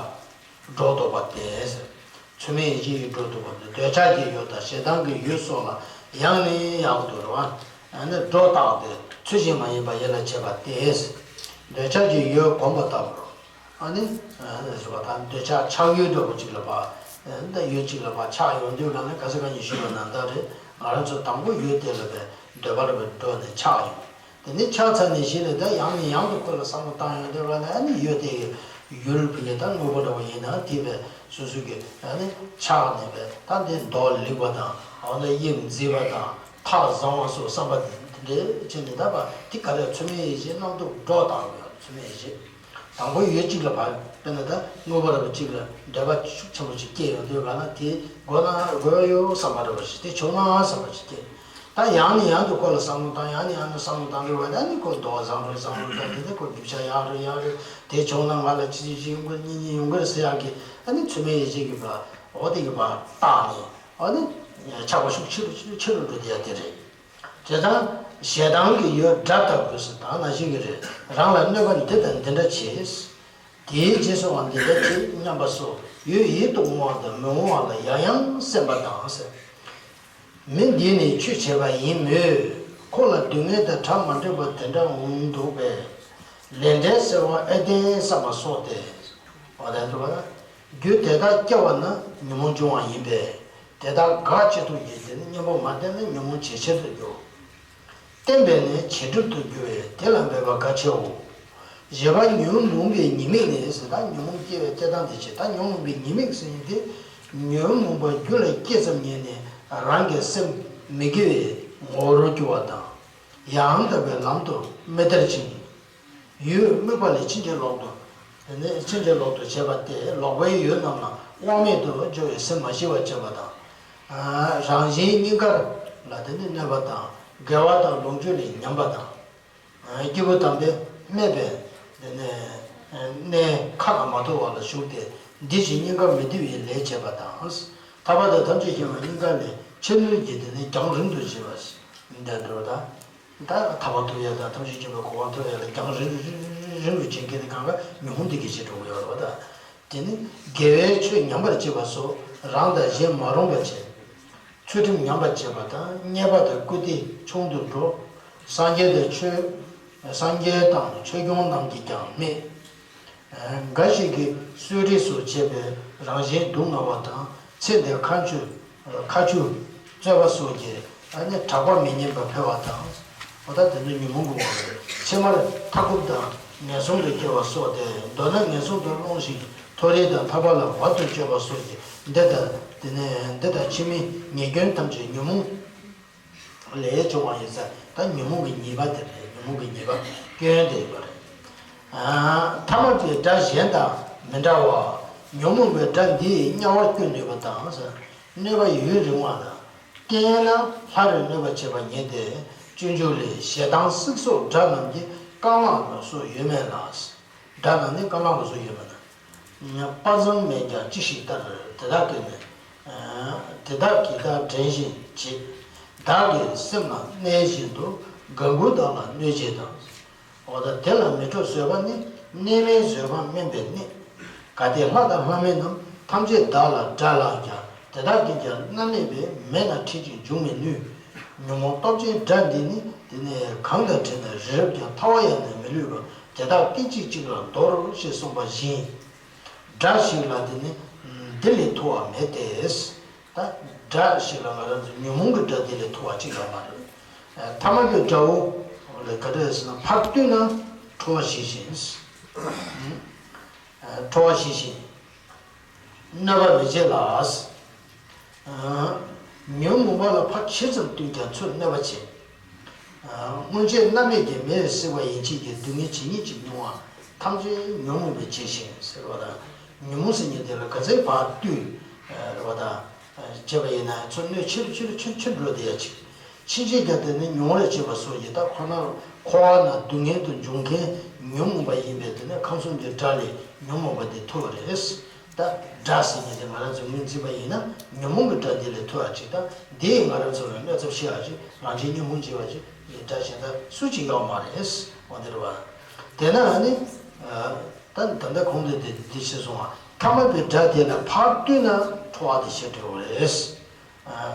སྒྲོ་འདོགས་པ་སྟེ། མཚུངས་མེད་ཡིད་བྱེད་ཀྱི་སྒྲོ་འདོགས་པ་སྟེ་འདོད་ཆགས་ཀྱི་ཡུལ་དང་ཞེ་སྡང་གི་ཡུལ་སོགས་ལ་ཡང་ནས་ཡང་དུ་རེད་བ། ནི་སྒྲོ་བཏགས་ཏེ་ཚུལ་བཞིན་མ་ཡིན་པ་ཡིད་ལ་བྱེད་པ་སྟེ། འདོད་ཆགས་ཀྱི་ཡུལ་གོམས་པ་ལྟ་བུར། ཨ་ནི། ཟེར་བ་དང་འདོད་ཆགས་ཆགས་ཡུལ་འདྲ་པོ་གཅིག་ལ་བ། འདི་ཡུལ་གཅིག་ལ་བ་ཆགས་ཡོང་དུས་གང་ལ་ག་ས་ག་ཉིད་ཞུས་པ་ནང་ལྟར་རེད། ང་རང་ཚོ་དང་པོ་ཡུལ་དེ་ལ་བའི་འདོད་པ་རེ་བའི་འགྲོ་ནས་ཆགས་ཡོང་། དེ་ནས་ཆགས་ཚར་ནས་གཞི་ནས་ད་ཡང་ནས་ཡང་དུ་ཁོ་ལ་བསམ་བློ་བཏང་ཡོང་དུས་གང་ལ་ཨ་ནི་ཡུལ་དེ་ཡི་ཡུལ་བུ་ཡི་ད་དངོས་པོ་འདྲ་བོ་ཡིན་ན་དེ་བའི་སོ་སོ་གི་ཨ་ནི་ཆགས་ནས་བའི་ད་འདི་མདོག་ལེགས་པ་དང་འོ་ན་དབྱིབས་མཛེས་པ་དང་ཐགས་བཟང་བ་སོགས་བསམ་པ་དེ་འདྲའི་བྱས་ནས་ད་བ་དེ་ག་ལས་མཚུངས་མེད་ཡིད་བྱེད་རྣམ་རྟོག་སྒྲོ་བཏགས་ཡོད་མཚུངས་མེད་ཡིད་བྱེད། དང་པོ་ཡུལ་གཅིག་ལ་བབས། དཔེར་ན་ད་དངོས་པོ་རེ་བ་གཅིག་ལ་འདོད་པ་ཤུགས་ཆེན་པོ་ཞིག་སྐྱེས་ཡོང་དུས་གང་ན་དེ་དགོས་ན་དགོས་ཡོད་བསམ་པ་འདྲ་བ་ཞིག་དེ་བྱུང་ན་བསམ་པ་ཞིག་སྐྱེས། ད་ཡང་ནས་ཡང་དུ་ཁོ་ལ་བསམ་བློ་བཏང་ཡང་ནས་ཡང་དུ་བསམ་བློ་བཏང་དུས་གང་ན་ནི་ཁོ་མདོག་བཟང་རུ་བཟང་རུ་བཏང་དེ་ནི་ཁོ་རྒྱུ་ཆ་ཡག་རུ་ཡག་རུ་དེ་བྱུང་ན་ང་ལ་ཅི་ཅི་ཅི་ཡོང་གི་གཉིས་གཉིས་ཡོང་གི་རེད་ཟེར་ཡག་གི་ཨ་ནི་མཚུངས་མེད་ཡིད་བྱེད་ཀྱི་བ་འོ་དེ་གི་བ་བཏགས་ནས་ཨ་ནི་ཆགས་པ་ཤུགས་ཆེ་རུ་ཆེ་རུ་འགྲོ་དེ་ཡ་དེ་རེད། དེ་དང་ཞེ་སྡང་གི་ཡུལ་དགྲ་ལྟ་བུ་ཟེར་ད་ནང་བཞིན་གྱི་རེད། རང་ལ་གནོད་པ་འདི་དང་འདི་འདྲ་བྱེད། དེའི་རྗེས་སུ་འང་འདི་འདྲ་བྱེད་སྙམ་པ་སོགས་ཡུལ་ཡིད་དུ་འོང་བ་དང་མི་འོང་བ་ལ་ཡང་ཡང་སེམས་པ་དང་ཟེར། མི་འདིས་ནི་ཆོས་བྱས་པ་ཡིན་མོད། ཁོ་ལ་སྡུག་བསྔལ་དང་བྲལ་མ་འགྲིག་པ་དེ་འདྲ་འོང་འདུག་པས། ལས་འབྲས་སེལ་བ་ཨེ་བདེན་བསམ་པ་སོགས་ཏེ། འོ་དེ་འདུག་པ་ན། རྒྱུ་དེ་དག་སྐྱེ་བ་ན་ཉོན་མོངས་འབྱུང་བ་ཡིན་པས། དེ་དག་དགག་བྱེད་དུ་ཡོད་དེ་ནི་གཉེན་པོ་མ་བསྟེན་ན་ཉོན་མོངས་ཇེ་ཆེར་དུ་འགྱུར། བསྟེན་པས་ནི་ཇེ་སྒྲིབ་ཏུ་འགྱུར་བས་དེ་ལ་འབད་པ་དགའ་ཆེའོ། བཞི་པ་ཉོན་མོངས་པའི་ཉེས་དམིགས་ནི་ཟེར་ད་ཉོན་མོངས་སྐྱེ་བའི་ལྟས་སྟངས་དེ་བྱེད་ད་ཉོན་མོངས་པའི་ཉེས་དམིགས་ཟེར་ཡིན་ཏེ། ཉོན་མོངས་པ་རྒྱུད་ལ་སྐྱེས་ཙམ་ཉིད་ནས་རང་གི་སེམས་མི་དགེ་བའི་ངོ་བོར་གྱུར་བ་དང་། ཡང་དག་པའི་ལམ་དུ་མི་སྟེར་ཞིང་། ཡུལ་དམིགས་པ་ལས་ཕྱིན་ཅི་ལོག་ཏུ། དེ་ནས་ཕྱིན་ཅི་ལོག་ཏུ་བྱེད་པ་སྟེ་ལོག་པའི་ཡུལ་རྣམས་ལ་དབང་མེད་དུ་སྦྱོར་བའི་སེམས་མ་ཞི་བར་བྱེད་པ་དང་། རང་གཞན་གཉིས་ཀར་ལ་དེ་ནི་གནོད་པ་དང་དགེ་བ་དང་ལོངས་སྤྱོད་ལས་ཉམས་པ་དང་། སྐྱེས་བུ་དམ་པས་སྨད་པའི་དེ་ནས་གནས་ཁ་ལ་མ་ཐོ་བ་ལ་ཞུགས་ཏེ་འདི་ཕྱི་གཉིས་ཀ་མི་བདེ་བའི་ལས་བྱེད་པ་དང་། ཐར་པ་དང་ཐམས་ཅད་མཁྱེན་པ་གཉིས་ཀ་ལས་ཕྱི་སྣོད་ཀྱི་དེ་ནས་རྒྱང་རིང་དུ་བྱེད་པ་འདི་འདྲ་བ་དང་། ད་ཐར་པ་ཐོབ་ཡ་དང་ཐམས་ཅད་མཁྱེན་པའི་གོ་འཕང་ཐོབ་ཡ་ལ་རྒྱང་རིང་རིང་རིང་རུ་ཕྱིན་མཁན་དེ་གང་ག་ཉོན་མོངས་དེ་གི་ཕྱིར་འགྲོ་གི་ཡོད་རེད་བ་ད། དེ་ནི་དགེ་བའི་ཆོས་ཉམས་པར་བྱེད་པ་སོགས་རང་དང་གཞན་མ་རུངས་པར་བྱེད། ཚུལ་ཁྲིམས་ཉམས་པར་བྱེད་པ་དང་བརྙས་པ་དང་བཀུར་སྟི་ཆུང་དུ་འགྲོ། སངས་རྒྱས་དང་ཆོས་སངས་རྒྱས་དང་ཆོས་སྐྱོང་རྣམས་ཀྱིས་ཀྱང་སྨད། འགའ་ཞིག་གིས་གསོད་རེས་སོགས་བྱས་པས་རང་གཞན་སྡུག་བསྔལ་བ་དང་ཚེ་འདིར་ཁ་མཆུ་ཁ་མཆུ་རྩོད་པ་སོགས་ཀྱིས་ཨ་ནི་གྲགས་པ་མི་སྙན་པ་འཕེལ་བ་དང་། འོ་ད་དེ་ཚོ་ཉོན་མོངས་ཀྱི་དབང་རེད། ཕྱི་མར་མཐའ་འཁོབ་དང་ངན་སོང་དུ་སྐྱེ་བ་སོགས་ཏེ་མདོར་ན་ངན་སོང་དུ་སློང་ཞིང་མཐོ་རིས་དང་ཐར་པ་ལ་བར་དུ་གཅོད་པ་སོགས་ཀྱི་འདི་ལྟར་དེ་ནས་འདི་ལྟར་ཕྱི་མའི་ཉེས་སྐྱོན་ཐམས་ཅད་ཉོན་མོངས་ལས་བྱུང་བ་ཡིན་ཙང་ད་ཉོན་མོངས་ཀྱི་ཉེས་པ་དེ་རེད། ཉོན་མོངས་ཀྱི་ཉེས་པ་སྐྱོན་དེ་ཡིན་པ་རེད། ཐ་མ་དེ་དགྲ་གཞན་དང་མི་འདྲ་བ། ཉོན་མོངས་པའི་དགྲ་འདིས་དམྱལ་བར་བསྐྱོད་ནུས་པ་དང་། གནོད་པ་ཡུན་རིང་བ་དང་། རྐྱེན་ན་སླར་གནོད་པ་བྱེད་པ་ཉིད་དེ། སྤྱོད་འཇུག་ལས་ཞེ་སྡང་སྲེག་སོགས་དགྲ་རྣམས་ཀྱི་རྐང་ལག་ལ་སོགས་ཡོད་མེད་ལ། དགྲ་རྣམས་ནི་རྐང་ལག་ལ་སོགས་ཡོད་མེད་ལ། དཔའ་མཛངས་མེད་ཀྱང་ཅི་ཞིག་ལྟར། དེ་དག་གིས་ནི། དེ་དག་གིས་བདག་འདྲེན་བཞིན་བྱེད། བདག་གི་སེམས་ལ་གནས་བཞིན་དུ། དགའ་མགུ་བདག་ལ་གནོད་བྱེད་དང་། འོ་ད་དེ་ལ་མི་སྤྲོ་བཟོད་པ་ནི། གནས་མིན་བཟོད་པ་དམན་པའི་གནས། གལ་ཏེ་ལྷ་དང་ལྷ་མིན་རྣམས། ཐམས་ཅད་བདག་ལ་དགྲ་ལགས་ཀྱང་། དེ་དག་གིས་ཀྱང་མནར་མེད་པའི། མེད་ན་ཁྲིད་ཅིང་འཇུག་མི་ནུས། ཉོན་མོངས་སྟོབས་ཆེན་དགྲ་འདི་ནི། དེ་ནས་གང་དང་འཕྲད་ན་རི་རབ་ཀྱང་། ཐལ་བ་ཡང་ནི་མི་ལུས་པ། དེ་དག་སྐད་ཅིག་གཅིག་ལ་འདོར། ཞེས་གསུངས་པ་བཞིན། དགྲ་ཞིག་ལ་དེ་ནི་འདི་ལས་ཐུ་བ་མེད་དེ། ད་དགྲ་ཞིག་ལ་ང་རང་ཚོ་ཉོན་མོངས་ཀྱི་དགྲ་དེ་ལས་ཐུ་བ་གཅིག་ཡོད་མ་རེད། ཐ་མ་གི་དགྲ་བོ་ལ་ག་འདྲ་ཟེར་ན་ཕར་བསྟུན་ན་ཁྲོ་བ་ཞི་ཞིང་། ཁྲོ་བ་ཞི་ཞིང་། གནོད་པ་མི་བྱེད་ལ། ཉོན་མོངས་པ་ལ་ཕར་ཇི་ཙམ་བསྟུན་ཀྱང་ཚུར་གནོད་པ་བྱེད། སྔོན་ཆད་རྣམ་མེད་ཀྱི་མེར་བསྲེགས་པ་ཡན་ཆད་ཀྱི་སྡུག་བསྔལ་ཇི་སྙེད་ཅིག་མྱོང་བ་ཐམས་ཅད་ཉོན་མོངས་པས་བྱས་ཤིང་ཟེར་བ་དང་། ཉོན་མོངས་ཟེར་མཁན་དེ་ལ་ག་ཚད་བར་བཏུད་རེད་བ་དང་། བྱས་པ་ཡིན་ན་ཚུར་གནོད་ཆེ་རུ་ཆེ་རུ་ཆེ་རུ་ཆེ་རུ་འགྲོ་བསྡད་ཡ་ཅིག་ཕྱིན་ཆད་ཀྱང་དེ་ནི་མྱོང་བར་བྱེད་པ་སོགས་ཀྱི་ད་ཁོ་ན་འཁོར་བ་ན་སྡུག་བསྔལ་དུ་འབྱུང་མཁན་ཉོན་མོངས་པ་ཡིན་པས། དེ་ནི་ཁམས་གསུམ་གྱི་དགྲ་ལས་ཉོན་མོངས་པ་འདི་ཐུ་བ་རེད། ད་དགྲ་ཟེར་མཁན་དེ་ང་རང་ཚོ་ངོས་འཛིན་པ་ཡིན་ན་ཉོན་མོངས་ཀྱི་དགྲ་འདི་ལས་ཐུ་བ་ཅིག་ད་འདིས་ང་རང་ཚོ་ལ་གནོད་ཚབས་ཆེ་བ་ཅིག་རང་བཞིན་ཉོན་མོངས་བྱེད་པ་ཅིག་དགྲ་གཞན་དག་སུ་ཅིག་ཡོད་མ་རེད། འོ་འདི་རེད་བ། དེས་ན་ནི། ད་ད་ལྟ་གོང་དུ་དེ་འདི་ཞེས་གསུངས་པ། ཐ་མལ་པའི་དགྲ་དེ་ལ་ཕར་བཏུད་ན་ཁྲོ་བ་དེ་ཞེ་དྲག་པོ་རེད།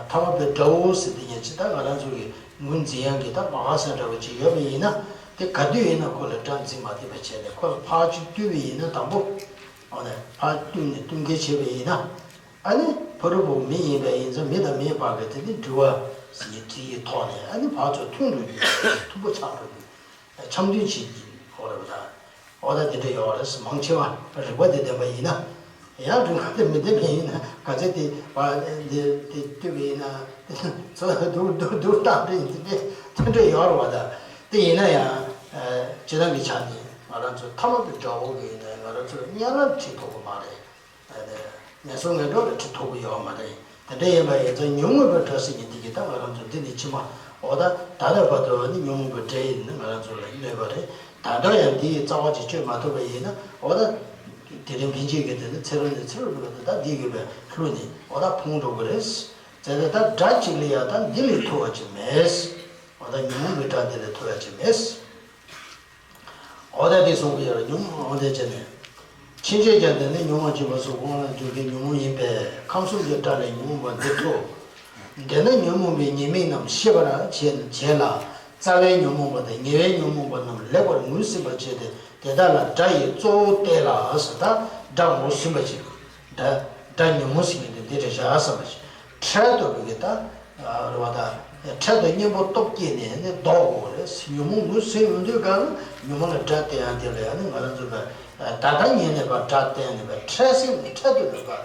ཐ་མལ་པའི་དགྲ་བོ་ཟེར་དེ་ཉིད་ཅི་ད་ང་རང་ཚོ་གི་ངོས་འཛིན་ཡག་གི་ད་མ་ཧ་ས་འདྲ་བོ་ཅིག་ཡོད་པ་ཡིན་ན། དེ་ག་དུས་ཡིན་ན་ཁོ་ལ་དགྲ་འཛིན་མ་ཐུབ་པ་བྱས་ནས་ཁོ་ལ་ཕར་ཅིག་བཏུད་པ་ཡིན་ན་དང་པོ། འོ་ན་ཕར་བཏུད་ནས་བཏུད་མཁན་བྱས་པ་ཡིན་ན། ཨ་ནི་ཕ་རོལ་པོ་མི་ཡིན་པ་ཡིན་ཙང་མི་དང་མིའི་བར་གྱི་དེ་ནི་འགྲུལ་བ་ཟེར་དེ་ཡི་ཐོག་ནས་ཨ་ནི་ཕར་ཚུར་མཐུན་འགྲོ་རྒྱུ་མཐུན་པོ་ཆགས་འགྲོ་རྒྱུ། འཆམ་མཐུན་བྱེད་ཀྱི་ཡོད་རེད་པ། ད་འོ་ད་དེ་འདྲ་ཡོད་རེད། མང་ཆེ་བ་རིག་པ་དེ་ལྡན་པ་ཡིན་ན། ཡང་རིག་པ་དེ་མི་ལྡན་པ་ཡིན་ན་ག་ཚད་དེ་བ་དེ་དེ་བཏུད་པ་ཡིན་ན་ཚོ་སྡུག་སྡུག་སྡུག་བཏང་རེད། དེ་འདྲ་དེ་འདྲ་ཡོད་རེད་པ། ད་དེ་ཡིན་ན་ཡང་སྤྱིར་བཏང་གི་ཆ་ནས་ང་རང་ཚོ་ཐ་མལ་པའི་དགྲ་བོ་གི་ཡིན་ན་ང་རང་ཚོ་ལ་དམྱལ་བ་ཁྲིད་ཐུབ་ཀྱི་མ་རེད། ངན་སོང་ངན་འགྲོ་ལ་ཁྲིད་ཐུབ་ཀྱི་ཡོད་མ་རེད། དེ་འདྲ་ཡིན་པ་ཡིན་ཙང་ཉོན་མོངས་པའི་དགྲ་ཟེར་མཁན་འདི་གིས་ད་ང་རང་ཚོ་འདི་ནས་ཕྱི་མ་འོ་ད་ད་ལྟ་བར་དུ་ནི་ཉོན་མོངས་པའི་དགྲ་ཡིན་ནི་ང་རང་ཚོ་ལ་གནོད་པ་རེད། ད་ལྟ་ཡང་འདི་ཡི་རྩ་བ་ཅིག་གཅོད་མ་ཐུབ་པ་ཡིན་ན་འོ་ད་དེ་རིང་ཕན་ཆད་ཀྱི་དེ་ནི་ཚེ་རབས་ནས་ཚེ་རབས་ལ་ད་འདི་གི་བའི་ལྷུ་ནི་འོ་ད་ཕུང་འགྲོ་གི་རེད། ཟེར་ཏེ་ད་དགྲ་གཅིག་ལ་ཡང་ད་འདི་ལས་ཐུ་བ་ཅིག་མེད། འོ་ད་ཉོན་མོངས་པའི་དགྲ་འདི་ལས་ཐུ་བ་ཅིག་མེད། འོ་ད་དེ་གསུངས་པའི་ཡར་ཉོན་མོངས་འོ་དེ་བྱས་ནས། ཕྱིན་ཆད་ཀྱང་དེ་ནི་མྱོང་བར་བྱེད་པ་སོགས་སྒོ་ལ་འཇུག་མཁན་ཉོན་མོངས་ཡིན་པས་ཁམས་གསུམ་གྱི་དགྲ་ལས་ཉོན་མོངས་པ་འདི་ཐུ། དེས་ན་ཉོན་མོངས་པའི་ཉེས་དམིགས་རྣམས་ཤེས་པར་བྱེད་བྱེད་ལ། རྩ་བའི་ཉོན་མོངས་པ་དང་ཉེ་བའི་ཉོན་མོངས་པ་རྣམས་ལེགས་པར་ངོས་ཟིན་པར་བྱས་ཏེ་དེ་དག་ལ་དགྲ་ཡི་གཙོ་བོ་བལྟས་ལ་ཟེར། ད་དགྲ་ངོས་ཟིན་པ་བྱེད། དགྲ་དགྲ་ཉོན་མོངས་ཟེར་མཁན་དེ་འདི་རེད་བཞག་བསམ་པ་ཞིག་འཕྲལ་དུ་བོད་ཀྱི་ད་རེད་བ། ད་འཕྲལ་དུ་གཉེན་པོ་སྟོབས་བསྐྱེད་ནས་ནི་ལྡོག་དགོས་རེད། ཉོན་མོངས་ངོས་ཟིན་ཡོང་དུས་གང་ལ་ཉོན་མོངས་ལ་དགྲ་བལྟས་ཡང་དེ་ལ་ཡང་ནི་ང་རང་ཚོ་ལ་ད་ལྟ་ཉིད་ནས་ཕར་དགྲ་བལྟས་ནས་ཕར་འཕྲལ་སེང་ནས་འཕྲལ་དུ་ནས་ཕར་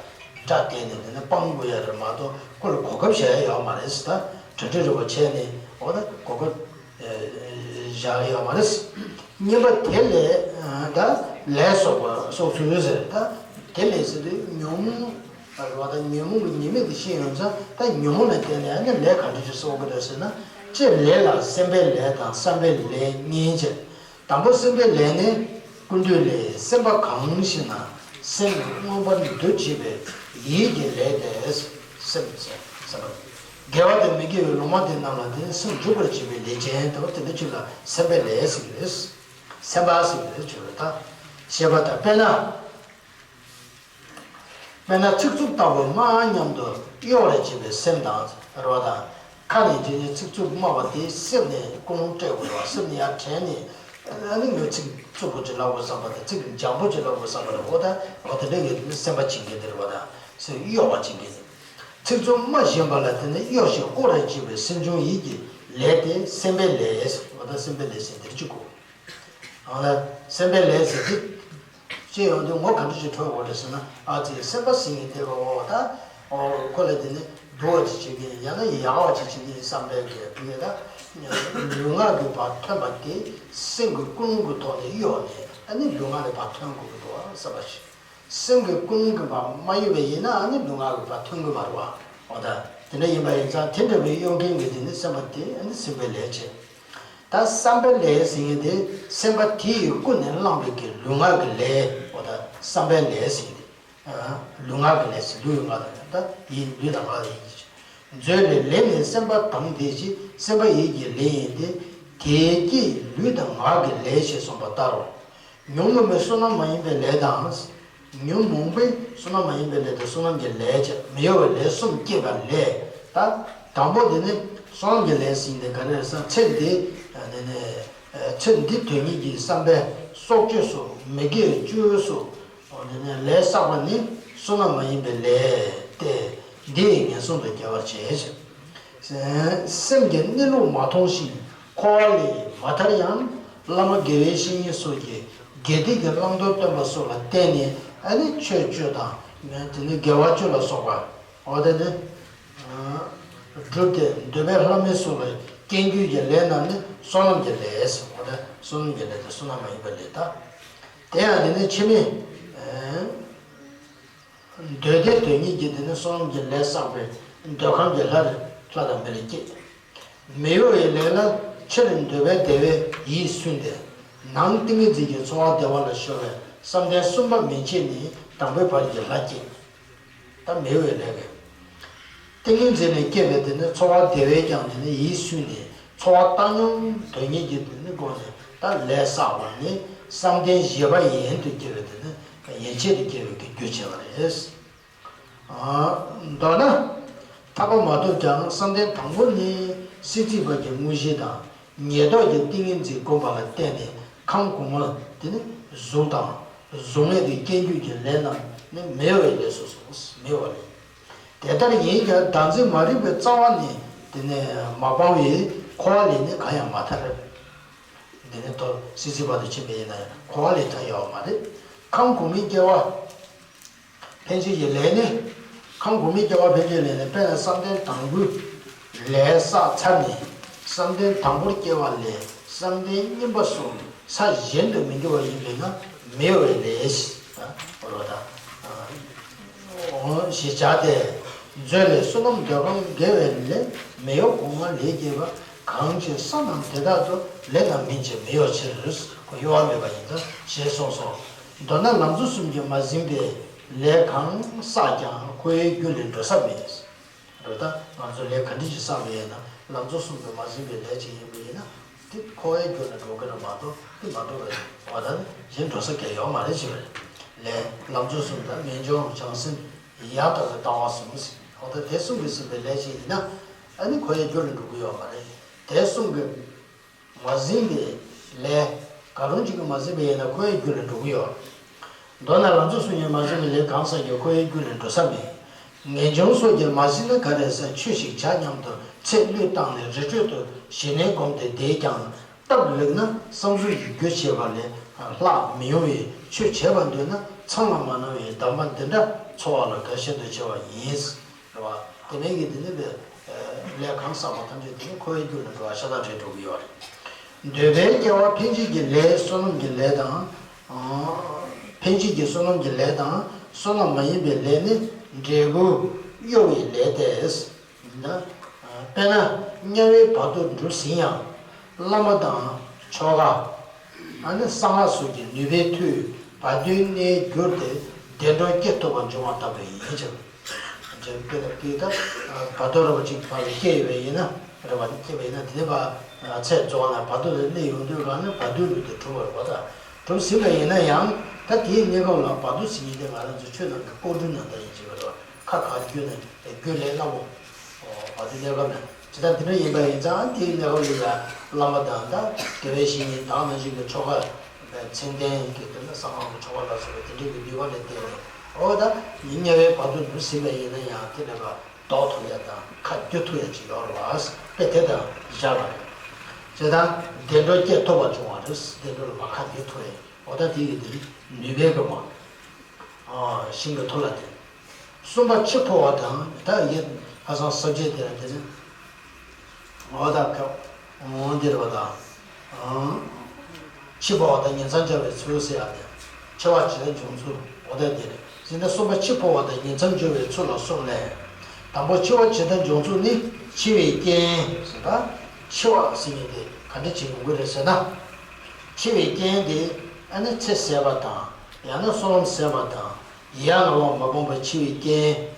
དགྲ་བལྟས་ནས་དེ་ནི་སྤང་དགོས་ཡ་རེད་མ་གཏོགས་ཁོ་ལ་གོ་སྐབས་བཞག་ཡ་ཡོད་མ་རེད་ཟེར། ད་གྲ་སྒྲིག་རེ་བ་བྱས་ནས་འོ་ད་གོ་སྐབས་བཞག་ཡོད་མ་རེད། གཉིས་པ་དེ་ལས་ད་ལས་གསོག་པ་གསོག་ཚུལ་ཟེར། ད་དེ་ལས་ཟེར་དུས་ཉོན་མོངས་རེད་བ། ད་ཉོན་མོངས་ཀྱི་ཉེས་དམིགས་དེ་ཤེས་ཡོང་ཙང་ད་ཉོན་མོངས་ལ་བརྟེན་ནས་ཨ་ནི་ལས་ག་འདྲ་ཞིག་གསོག་གི་རེད་ཟེར་ན། སྤྱིར་ལས་ལ་སེམས་པའི་ལས་དང་བསམ་པའི་ལས་གཉིས་བྱས། དང་པོ་སེམས་པའི་ལས་ནི་ཀུན་འདུས་ལས། སེམས་པ་གང་ཞེ་ན་སེམས་མངོན་པར་འདུ་བྱེད་པའི་ཡིད་ཀྱི་ལས་ཏེ། སེམས་སེམས་པ་དགེ་བ་དང་མི་དགེ་བའི་ལོང་བ་དེ་རྣམས་ལ་དེ་ནི་སེམས་འཇུག་པར་བྱེད་པའི་ལས་ཅན་དུ་དེ་འདྲ་ཅིག་ལ་སེམས་པའི་ལས་ཟེར་གྱི་རེད། སེམས་པ་ཟེར་གྱི་རེད་ཅེས་པ་དང་། ཞེས་པ་དང་། དཔེར་ན། དཔེར་ན་ཚིག་རྩུབ་ལྟ་བུ་སྨྲ་སྙམ་དུ་གཡོ་བར་བྱེད་པའི་སེམས་དང་རེད་བ་དང་། ཁ་ནས་ཅི་ནས་ཚིག་རྩུབ་སྨྲ་བ་དེ་སེམས་ནས་ཀུན་སློང་སྤྲད་དགོས་རེད་བ། སེམས་ནས་ཡར་དྲན་ནས་ཨ་ནི་ངས་ཚིག་རྩུབ་པོ་ཅིག་ལབ་དགོས་བསམ་པ་དང་ཚིག་འཇམ་པོ་ཅིག་ལབ་དགོས་བསམ་པ་རེད། འོ་ད་འོ་དེ་འདྲ་གི་སེམས་པ་བྱེད་མཁན་དེ་རེད་བ་དང་། སེམས་གཡོ་བ་བྱེད་མཁན་དེ། ཚིག་རྩུབ་སྨྲ་བཞིན་པ་ལ་དེ་ནི་གཡོ་ཞིང་བསྐོར་བར་བྱེད་པའི་སེམས་བྱུང་ཡིད་ཀྱི་ལས་དེ་སེམས་པའི་ལས། འོ་ད་སེམས་པའི་ལས་ཟེར་འདིར་གཅིག་གོ། ཨ་ལ། སེམས་པའི་ལས་ཟེར་དེ། ཅི་ཡོང་དུས་ངོ་ག་འདྲ་ཞིག་འཕྲོད་དགོས་རེད་ཟེར་ན། ཨ་ཙི་སེམས་པ་ཟེར་མཁན་དེ་གོ་ད། ཨོ་ཁོ་ལ་དེ་ནི་སྡུག་པ་ཅིག་བྱེད་ཀྱི་ཡང་ན་ཡག་པ་ཅིག་བྱེད་ཀྱི་བསམ་པའི་གི་དེ་ད། ལུས་ངག་གི་བར་ཐོན་པ་དེ་སེམས་ཀྱི་ཀུན་སློང་གི་ཐོག་ནས་གཡོ་ནས་ཨ་ནི་ལུས་ངག་ལ་བར་ཐོན་དགོས་ཀྱི་འདུག་བསམ་པ་ཞིག་སེམས་ཀྱི་ཀུན་སློང་གི་བར་མ་གཡོ་བ་ཡིན་ན་ཨ་ནི་ལུས་ངག་གི་བར་ཐོན་གྱི་མ་རེད་བ། འོ་ད། དེ་འདྲ་ཡིན་པ་ཡིན་ཙང་དེ་འདྲ་བའི་གཡོ་མཁན་གྱི་དེ་ནི་སེམས་པ་དེ་ཨ་ནི་སེམས་པའི་ལས་བྱེད། ད་བསམ་པའི་ལས་ཟེར་མཁན་དེ་སེམས་པ་དེ་ཡིས་ཀུན་ནས་བསླངས་པའི་གི་ལུས་ངག་གི་ལས། འོ་ད་བསམ་པའི་ལས་ཟེར་མཁན་དེ། ལུས་ངག་གི་ལས་ཟེར་ལུས་ཡོད་ངག་དང་ད་ཡིན་ལུས་དང་ངག་ལ་ཡིན་གྱི། མཛོད་ལས་ལས་ནི་སེམས་པ་དང་དེ་བཞིན་སེམས་པ་ཡིད་ཀྱི་ལས་ཡིན་ཏེ། དེས་སྐྱེད་ལུས་དང་ངག་གི་ལས་ཞེས་གསུངས་པ་ལྟར་རོ། ཉོན་མོངས་པའི་བསོད་ནམས་མ་ཡིན་པའི་ལས་དང་། ཉོན་མོངས་པའི་བསོད་ནམས་མ་ཡིན་པའི་ལས་དང་བསོད་ནམས་ཀྱི་ལས་བྱས་མི་གཡོ་བའི་ལས་གསུམ་སྐྱེད་པ་ལས། ད་དང་པོ་དེ་ནི་བསོད་ནམས་ཀྱི་ལས་ཟེར་དེ་ག་རེ་རེད་ཟེར་ན་ཚེ་འདི་ནི་ནི་ཚེ་འདི་དོན་གཉེར་གྱི་བསམ་པའི་སྲོག་གཅོད་སོགས་མི་དགེ་བཅུ་སོགས་འདི་ནི་ལས་བསགས་པ་ནི་བསོད་ནམས་མ་ཡིན་པའི་ལས་ཏེ། འདི་ཡིས་ངན་སོང་དུ་སྐྱེ་བར་བྱེད། སེམས་ཀྱི་གནས་ལུགས་མ་མཐོང་ཞིང་འཁོར་བ་ལས་མ་ཐར་ཡང་། བླ་མ་དགེ་བའི་བཤེས་གཉེན་སོགས་ཀྱིས་དགེ་སྡིག་གི་བླང་དོར་སྟོན་པ་སོགས་ལ་བརྟེན་ནས་ཨ་ནི་ཆོས་སྤྱོད་དང་དེ་ནི་དགེ་བ་བཅུ་ལ་སོགས་པ་འོ་དེ་ནི་བསྒྲུབས་ཏེ་འདོད་པའི་ལྷ་མི་སོགས་ལ་ རྐྱེན་དཀྱུས་ཀྱི་ལས་རྣམས་ནི་བསོད་ནམས་ཀྱི་ལས་ཟེར་བ་དེ། བསོད་ནམས་ཀྱི་ལས་དེ་བསོད་ནམས་མ་ཡིན་པའི་ལས་དང་། དེ་ཡང་དེ་ནི་ཕྱི་མའི་འདོད་ལྡན་དོན་གཉེར་གྱི་དེ་ནི་བསོད་ནམས་ཀྱི་ལས་བསགས་པའི་འདོད་ཁམས་ཀྱི་ལྷ་ལྷ་དང་མི་ལ་སྐྱེ། མི་གཡོ་བའི་ལས་ལ་ཕྱིར་འདོད་པའི་བདེ་བས་ཡིད་སུན་ཏེ། ནང་ཏིང་ངེ་འཛིན་གྱི་ཚོར་བ་བདེ་བ་ལ་ཤོར་བས་བསམ་གཏན་གསུམ་པ་མན་ཆད་ནས་དང་པོའི་བར་གྱི་ལྷ་སྐྱེ། ད་མི་གཡོ་བའི་ལས་ཀྱི་ཏིང་ངེ་འཛིན་ལས་སྐྱེས་པའི་དེ་ནི་ཚོར་བ་བདེ་བས་ཀྱང་དེ་ནི་ཡིད་སུན་ནས། ཚོར་བ་བཏང་སྙོམས་དོན་གཉེར་གྱི་དེ་ནི་སྒོ་ནས་ད་ལས་བསགས་པ་ནི་བསམ་གཏན་བཞི་པ་ཡན་དུ་སྐྱེ་བའི་དེ་ནི་ཡན་ཆད་དུ་སྐྱེ་བའི་གི་རྒྱུ་བྱས་པ་རེད། མདོར་ན། ཐར་པ་མ་ཐོབ་ཀྱང་བསམ་གཏན་དང་པོ་ནི་སྲིད་རྩེ་བ་གི་དངོས་གཞི་དང་ཉེར་བསྡོགས་ཀྱི་ཏིང་ངེ་འཛིན་བསྒོམ་པ་ལ་བརྟེན་ནས་ཁམས་གོང་མ་དེ་ནི་གཟུགས་དང་གཟུགས་མེད་དུ་སྐྱེ་འགྱུར་གྱི་ལས་རྣམས་ནི་མི་གཡོ་བའི་ལས་སོ་སོ་མི་གཡོ་བ་ལས། དེ་ལྟར་ཡིན་ཀྱང་བདག་འཛིན་མ་རིག་པའི་རྩ་བ་ནས་དེ་ནས་མ་སྤངས་པའི་འཁོར་བ་ལས་ནི་གང་ཡང་མ་ཐར། དེ་ནས་ཐོབ་སྲིད་རྩེ་བ་དུ་ཕྱིན་པ་ཡིན་ན་ཡང་འཁོར་བ་ལས་ཐར་ཡོད་མ་རེད། ཁམས་གོང་མའི་སྐྱེ་བ་འཕེན་བྱེད་ཀྱི་ལས་ནི། ཁམས་གོང་མའི་སྐྱེ་བ་འཕེན་བྱེད་ཀྱི་ལས་ནི་དཔེར་ན་བསམ་གཏན་དང་པོའི་ལས་བསགས་ཚར་ནས་བསམ་གཏན་དང་པོར་སྐྱེ་བ་ལས་བསམ་གཏན་གཉིས་པ་སོགས་ས་གཞན་དུ་མི་འགྱུར་བ་ཡིན་པས་ན་མི་གཡོ་བའི་ལས་ཞེས་བྱ་སྟེ། མཛོད་ལས་བསོད་ནམས་འདོད་ཁམས་དགེ་བའི་ལས་མི་གཡོ་གོང་མ་ལས་སྐྱེས་པ་གང་ཞིག་ས་རྣམས་དེ་དག་ཏུ་ལས་རྣམས་སྨིན་ཅིང་མི་གཡོ་ཕྱིར། གཡོ་བ་མེད་པ་ཡིན་ཏེ་ཞེས་གསུངས་སོ། མདོར་ན་ལམ་གཙོ་གསུམ་གྱིས་མ་ཟིན་པའི་ལས་གང་བསགས་ཀྱང་འཁོར་བའི་རྒྱུ་ལས་འགྲོ་ས་མེད། འགྲོ་ད་ང་ཚོ་ལས་ག་འདྲ་ཞིག་བསགས་པ་ཡིན་ན་ལམ་གཙོ་གསུམ་གྱིས་མ་ཟིན་པའི་ལས་ཅིག་ཡིན་པ་ཡིན་ན་དེ་འཁོར་བའི་རྒྱུ་ལ་འགྲོ་གི་རེད་མ་གཏོགས་དེ་མ་འགྲོ་བའི་བར་དང་གཞན་འགྲོ་ས་གང་ཡོད་མ་རེད་ཅེས་པ་རེད། ལས་ལམ་གཙོ་གསུམ་དང་ངེས་འབྱུང་བྱང་སེམས་ཡང་དག་པའི་ལྟ་བ་གསུམ་ཟེར། འོ་ད་དེ་གསུམ་གྱིས་ཟིན་པའི་ལས་ཅིག་ཡིན་ན་ཨ་ནི་འཁོར་བའི་རྒྱུ་ལ་འགྲོ་གི་ཡོད་མ་རེད། དེ་གསུམ་གྱིས་མ་ཟིན་པའི་ལས་ག་རུང་གཅིག་གིས་མ་ཟིན་པ་ཡིན་ན་འཁོར་བའི་རྒྱུ་ལ་འགྲོ་གི་ཡོད། མདོར་ན་ལམ་གཙོ་གསུམ་གྱིས་མ་ཟིན་པའི་ལས་གང་བསགས་ཀྱང་འཁོར་བའི་རྒྱུ་ལ་འགྲོ་ས་མེད། ངེས་འབྱུང་སོགས་ཀྱིས་མ་ཟིན་ན་ག་རེ་ཟེར། ཆོས་ཤིག་བྱ་སྙམ་དུ་ཚེ་བློས་བཏང་ནས་རི་ཁྲོད་དུ་ཞི་གནས་བསྒོམས་ཏེ་བསྡད་ཀྱང་སྟབས་ལེགས་ན་བསམ་གཟུགས་ཀྱི་རྒྱུ་བྱེད་པ་ལས་ལྷག་མི་ཡོང་བས་ཆོས་བྱེད་པར་འདོད་ན་མཚམས་ལ་མ་སྣང་བའི་གདམས་པ་འདི་འདྲ་འཚོལ་བ་ལ་དགའ་བཞིན་དུ་བྱ་བ་ཡིན། རེད་བ། དེ་མིན་གྱི་དེ་ནི་པའི་ལས་གང་བསགས་པ་ཐམས་ཅད་དེ་ནི་འཁོར་བའི་རྒྱུ་ལ་འགྲོ་བ་ཤ་སྟག་རེད་འགྲོ་གི་ཡོད་རེད། འདོད་པའི་སྐྱེ་བ་འཕེན་བྱེད་ཀྱི་ལས་བསོད་ནམས་ཀྱི་ལས་དང་། འཕེན་བྱེད་ཀྱི་བསོད་ནམས་ཀྱི་ལས་དང་བསོད་ནམས་མ་ཡིན་པའི་ལས་ནི་འབྲས་བུ་གཡོ་བའི་ལས་ཏེ། དཔེར་ན་དམྱལ་བའི་བར་དོ་འགྲུབ་ཟིན་ཡང་བླ་མ་དང་ཆོ་ག་ཨ་ནི་གསང་སྔགས་སོགས་ཀྱི་ནུས་པའི་མཐུས་བར་དོའི་གནས་བསྒྱུར་ཏེ་བདེ་འགྲོར་སྐྱེ་ཐུབ་པར་འབྱུང་བ་ལྟ་བུ་ཡིན་ཕྱིར། དཔེར་ན་དེ་ལྟར་བར་དོ་ར་བ་གཅིག་ཕར་ལ་སྐྱེས་ཡོད་པ་ཡིན་ན་རེ་བ་སྐྱེས་པ་ཡིན་ན་དེ་ནས་ཕར་ཚེ་རྫོགས་ན་བར་དོ་ལ་གནས་ཡོང་དུས་གང་ན་བར་དོའི་ལུས་དེ་གྲུབ་པར་བ་དང་གྲུབ་ཟིན་པ་ཡིན་ན་ཡང་ད་དེའི་གནས་སྐབས་ལ་བར་དོ་ཟིན་ཡིན་ཏེ་ང་རང་ཚོ་ཆོས་ནང་གི་ལྐོག་འགྲུལ་ནང་ལྟ་ཡིན་ཅེས་པ་རེད་བ། ཁ་ཁ་བརྒྱུད་ནས་བརྒྱུད་ལས་སླ་བོ། བར་དོའི་གནས་སྐབས་ནས་ཇི་ལྟར་འདི་འདྲ་ཡིན་པ་ཡིན་ཙང་དེའི་གནས་སྐབས་ལ་ཡང་བླ་མ་དང་ད་དགེ་བའི་བཤེས་གཉེན་དང་ནང་བཞིན་གྱི་ཆོ་ག་མཚན་ལྡན་གྱི་དེ་ནས་གསང་སྔགས་ཀྱི་ཆོ་ག་ལ་སོགས་པའི་དེ་འདྲའི་གི་ནུས་པ་ལ་བརྟེན་ནས་འོ་ད་མི་དམྱལ་བའི་བར་དོ་འགྲུབ་ཟིན་པ་ཡིན་ན་ཡང་དེ་ལས་ཀ་ལྡོག་ཐུབ་ཡ་དང་ཁ་བསྒྱུར་ཐུབ་ཡ་ཅིག་ཡོད་རེད་བ། དཔེ་དེ་དང་སྦྱར་བ་རེད། ཇི་ལྟར་བདེ་འགྲོར་སྐྱེ་ཐུབ་པ་བྱུང་བ་རེད། བདེ་འགྲོ་ལ་མ་ཁ་བསྒྱུར་ཐུབ་ཡ་འོ་ད་དེ་གི་དེ་ནུས་པའི་གི་མ། ཨ། ཤིང་གི་ཐུར་ལ་བརྟེན། གསུམ་པ་འཆི་འཕོ་བ་དང་ད་ཡིན་ཧ་སང་ས་བཅད་དེ་ལ་དེ་ནི་འོ་ད་ཁ་འོང་འདིར་བ་དང་། འཆི་འཕོ་བ་དང་ཉིང་མཚམས་སྦྱར་བའི་ཚུལ་ཟེར་ཡག་དེ་འཆི་བ་ཇི་ལྟར་འབྱུང་ཚུལ་འོ་ད་དེ་རེད། ཟེར་ན་གསུམ་པ་འཆི་འཕོ་བ་དང་ཉིང་མཚམས་སྦྱོར་བའི་ཚུལ་ལ་གསུམ་ལས། དང་པོ་འཆི་བ་ཇི་ལྟར་འབྱུང་ཚུལ་ནི་འཆི་བའི་རྐྱེན་ཟེར་ད། འཆི་བ་ཟེར་མཁན་དེ་ག་འདྲ་བྱེད་ཡོང་གི་རེད་ཟེར་ན། འཆི་བའི་རྐྱེན་དེ་ཨ་ནི་ཚེ་ཟད་པ་དང་ཡང་ན་བསོད་ནམས་ཟད་པ་དང་། ཡ་ང་བ་མ་སྤངས་པ་འཆི་བའི་རྐྱེན།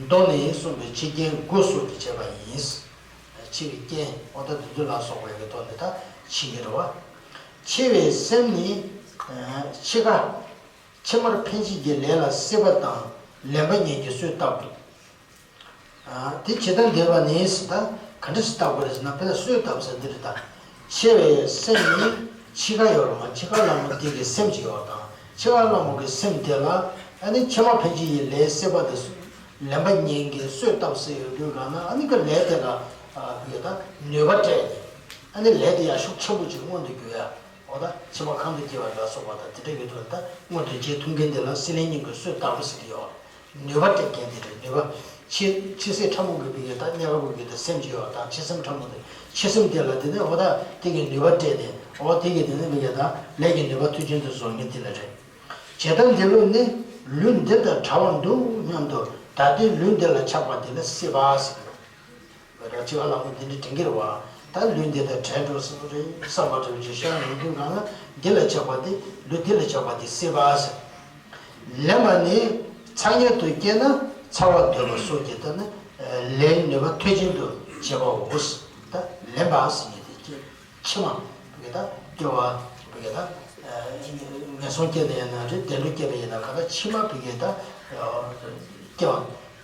མདོ་ནས་གསུངས་པའི་འཆི་རྐྱེན་དགུ་སོགས་ཀྱིས་བྱས་པ་ཡིན། འཆི་བའི་རྐྱེན་འོ་ད་དེ་ཚོ་ལ་སོགས་པའི་གི་ཐོག་ནས་ད་འཆི་གི་རེད་བ། འཆི་བའི་སེམས་ནི་འཆི་ཁ། ཕྱི་མར་འཕེན་བྱེད་ཀྱི་ལས་ལ་སྲེད་པ་དང་ལེན་པ་གཉིས་ཀྱིས་གསོས་བཏབ་འདུག་དེ་ཇི་ལྟར་འདོད་པ་ནི་ཟེར་ད་ག་འདྲ་ཞིག་བཏབ་དགོས་རེད་ཟེར་ན་དཔེར་ན་གསོས་བཏབ་ཟེར་འདི་རེད་ད། འཆི་བའི་སེམས་ནི་འཆི་ཁ་ཡོད་རེད་མ་འཆི་ཁ་ལ་མོ་འདི་གི་སེམས་ཅིག་ཡོད་དང་འཆི་ཁ་ལ་མོ་གི་སེམས་དེ་ལ་ཨ་ནི་ཕྱི་མ་འཕེན་བྱེད་ཀྱི་ལས་སྲེད་པ་དེ་ལེན་པ་གཉིས་ཀྱིས་གསོས་བཏབ་ཟེར་ཡོད་དུས་གང་ན་ཨ་ནི་གི་ལས་དེ་ལ་ཡོད་ད་ནུས་པ་སྤྲད་དེ་ཨ་ནི་ལས་དེ་ཡང་ཤུགས་ཆེན་པོ་ཅིག་མངོན་དུ་གྱུར་ཡ། འོ་ད་ཕྱི་མ་གང་དུ་སྐྱེ་བ་ལ་སོགས་པ་དང་དེ་འདྲ་ཡོད་དུས་ད་མངོན་དུ་བྱེད་ཐུབ་མཁན་དེ་ལ་སྲེད་ལེན་གཉིས་ཀྱིས་གསོས་བཏབ་པ་ཟེར་གྱི་ཡོད། ནུས་པ་སྤྲད་མཁན་དེ་རེད་ནུས་པ། འཆི་འཆི་སྲིད་ཕྲ་མོ་གི་བི་གའི་ད་གནས་སྐབས་ཀྱི་ད་སེམས་ཀྱི་ཡོད་དང་འཆི་སེམས་ཕྲ་མོ་དེ་འཆི་སེམས་དེ་ལ་དེ་ནས་འོ་ད་དེ་གི་ནུས་པ་སྤྲད་ནས་འོ་དེ་གི་དེ་ནས་བི་གའི་ད་ལས་ཀྱི་ནུས་པ་མཐུ་ཅན་དུ་བཟོ་མཁན་དེ་ལ་རེད། ཇི་ལྟར་འདི་ལུགས་ནི་ལུས་འདི་དང་བྲལ་བར་འདུག་སྙམ་དུ་ད་ལྟའི་ལུས་འདི་ལ་ཆགས་པ་དེ་ལ་སྲིད་པ་ཟེར། བོད་ར་ཅི་བ་ལ་མོ་འདི་འདྲ་དྲན་གྱི་རེད་བ། ད་ལུས་འདི་དང་བྲལ་འགྲོ་ཟེར་བ་རེད་བསམ་པ་འདྲ་བ་ཅིག་ཤར་ཡོང་དུས་གང་ལ་འདི་ལ་ཆགས་པ་དེ་ལུས་འདི་ལ་ཆགས་པ་དེ་སྲིད་པ་ཟེར། ལེན་པ་ནི་ཚ་དམྱལ་དུ་སྐྱེས་ན་ཚ་བ་འདོད་པ་སོགས་ཀྱི་ལྟར་ན་ལས་ནུས་པ་མཐུ་ཅན་དུ་བྱེད་པའོ། ད་ལེན་པ་ཟེར་ཡས་དེ་སྐྱེ། ཕྱི་མ་བི་གའི་ད་སྐྱེ་བ་བི་གའི་ད་ངན་སོང་སྐྱེས་པ་ཡིན་ན་རེད། བདེ་འགྲོ་སྐྱེས་པ་ཡིན་ན་ག་ད་ཕྱི་མ་བི་གའི་ད་སྐྱེ་བ་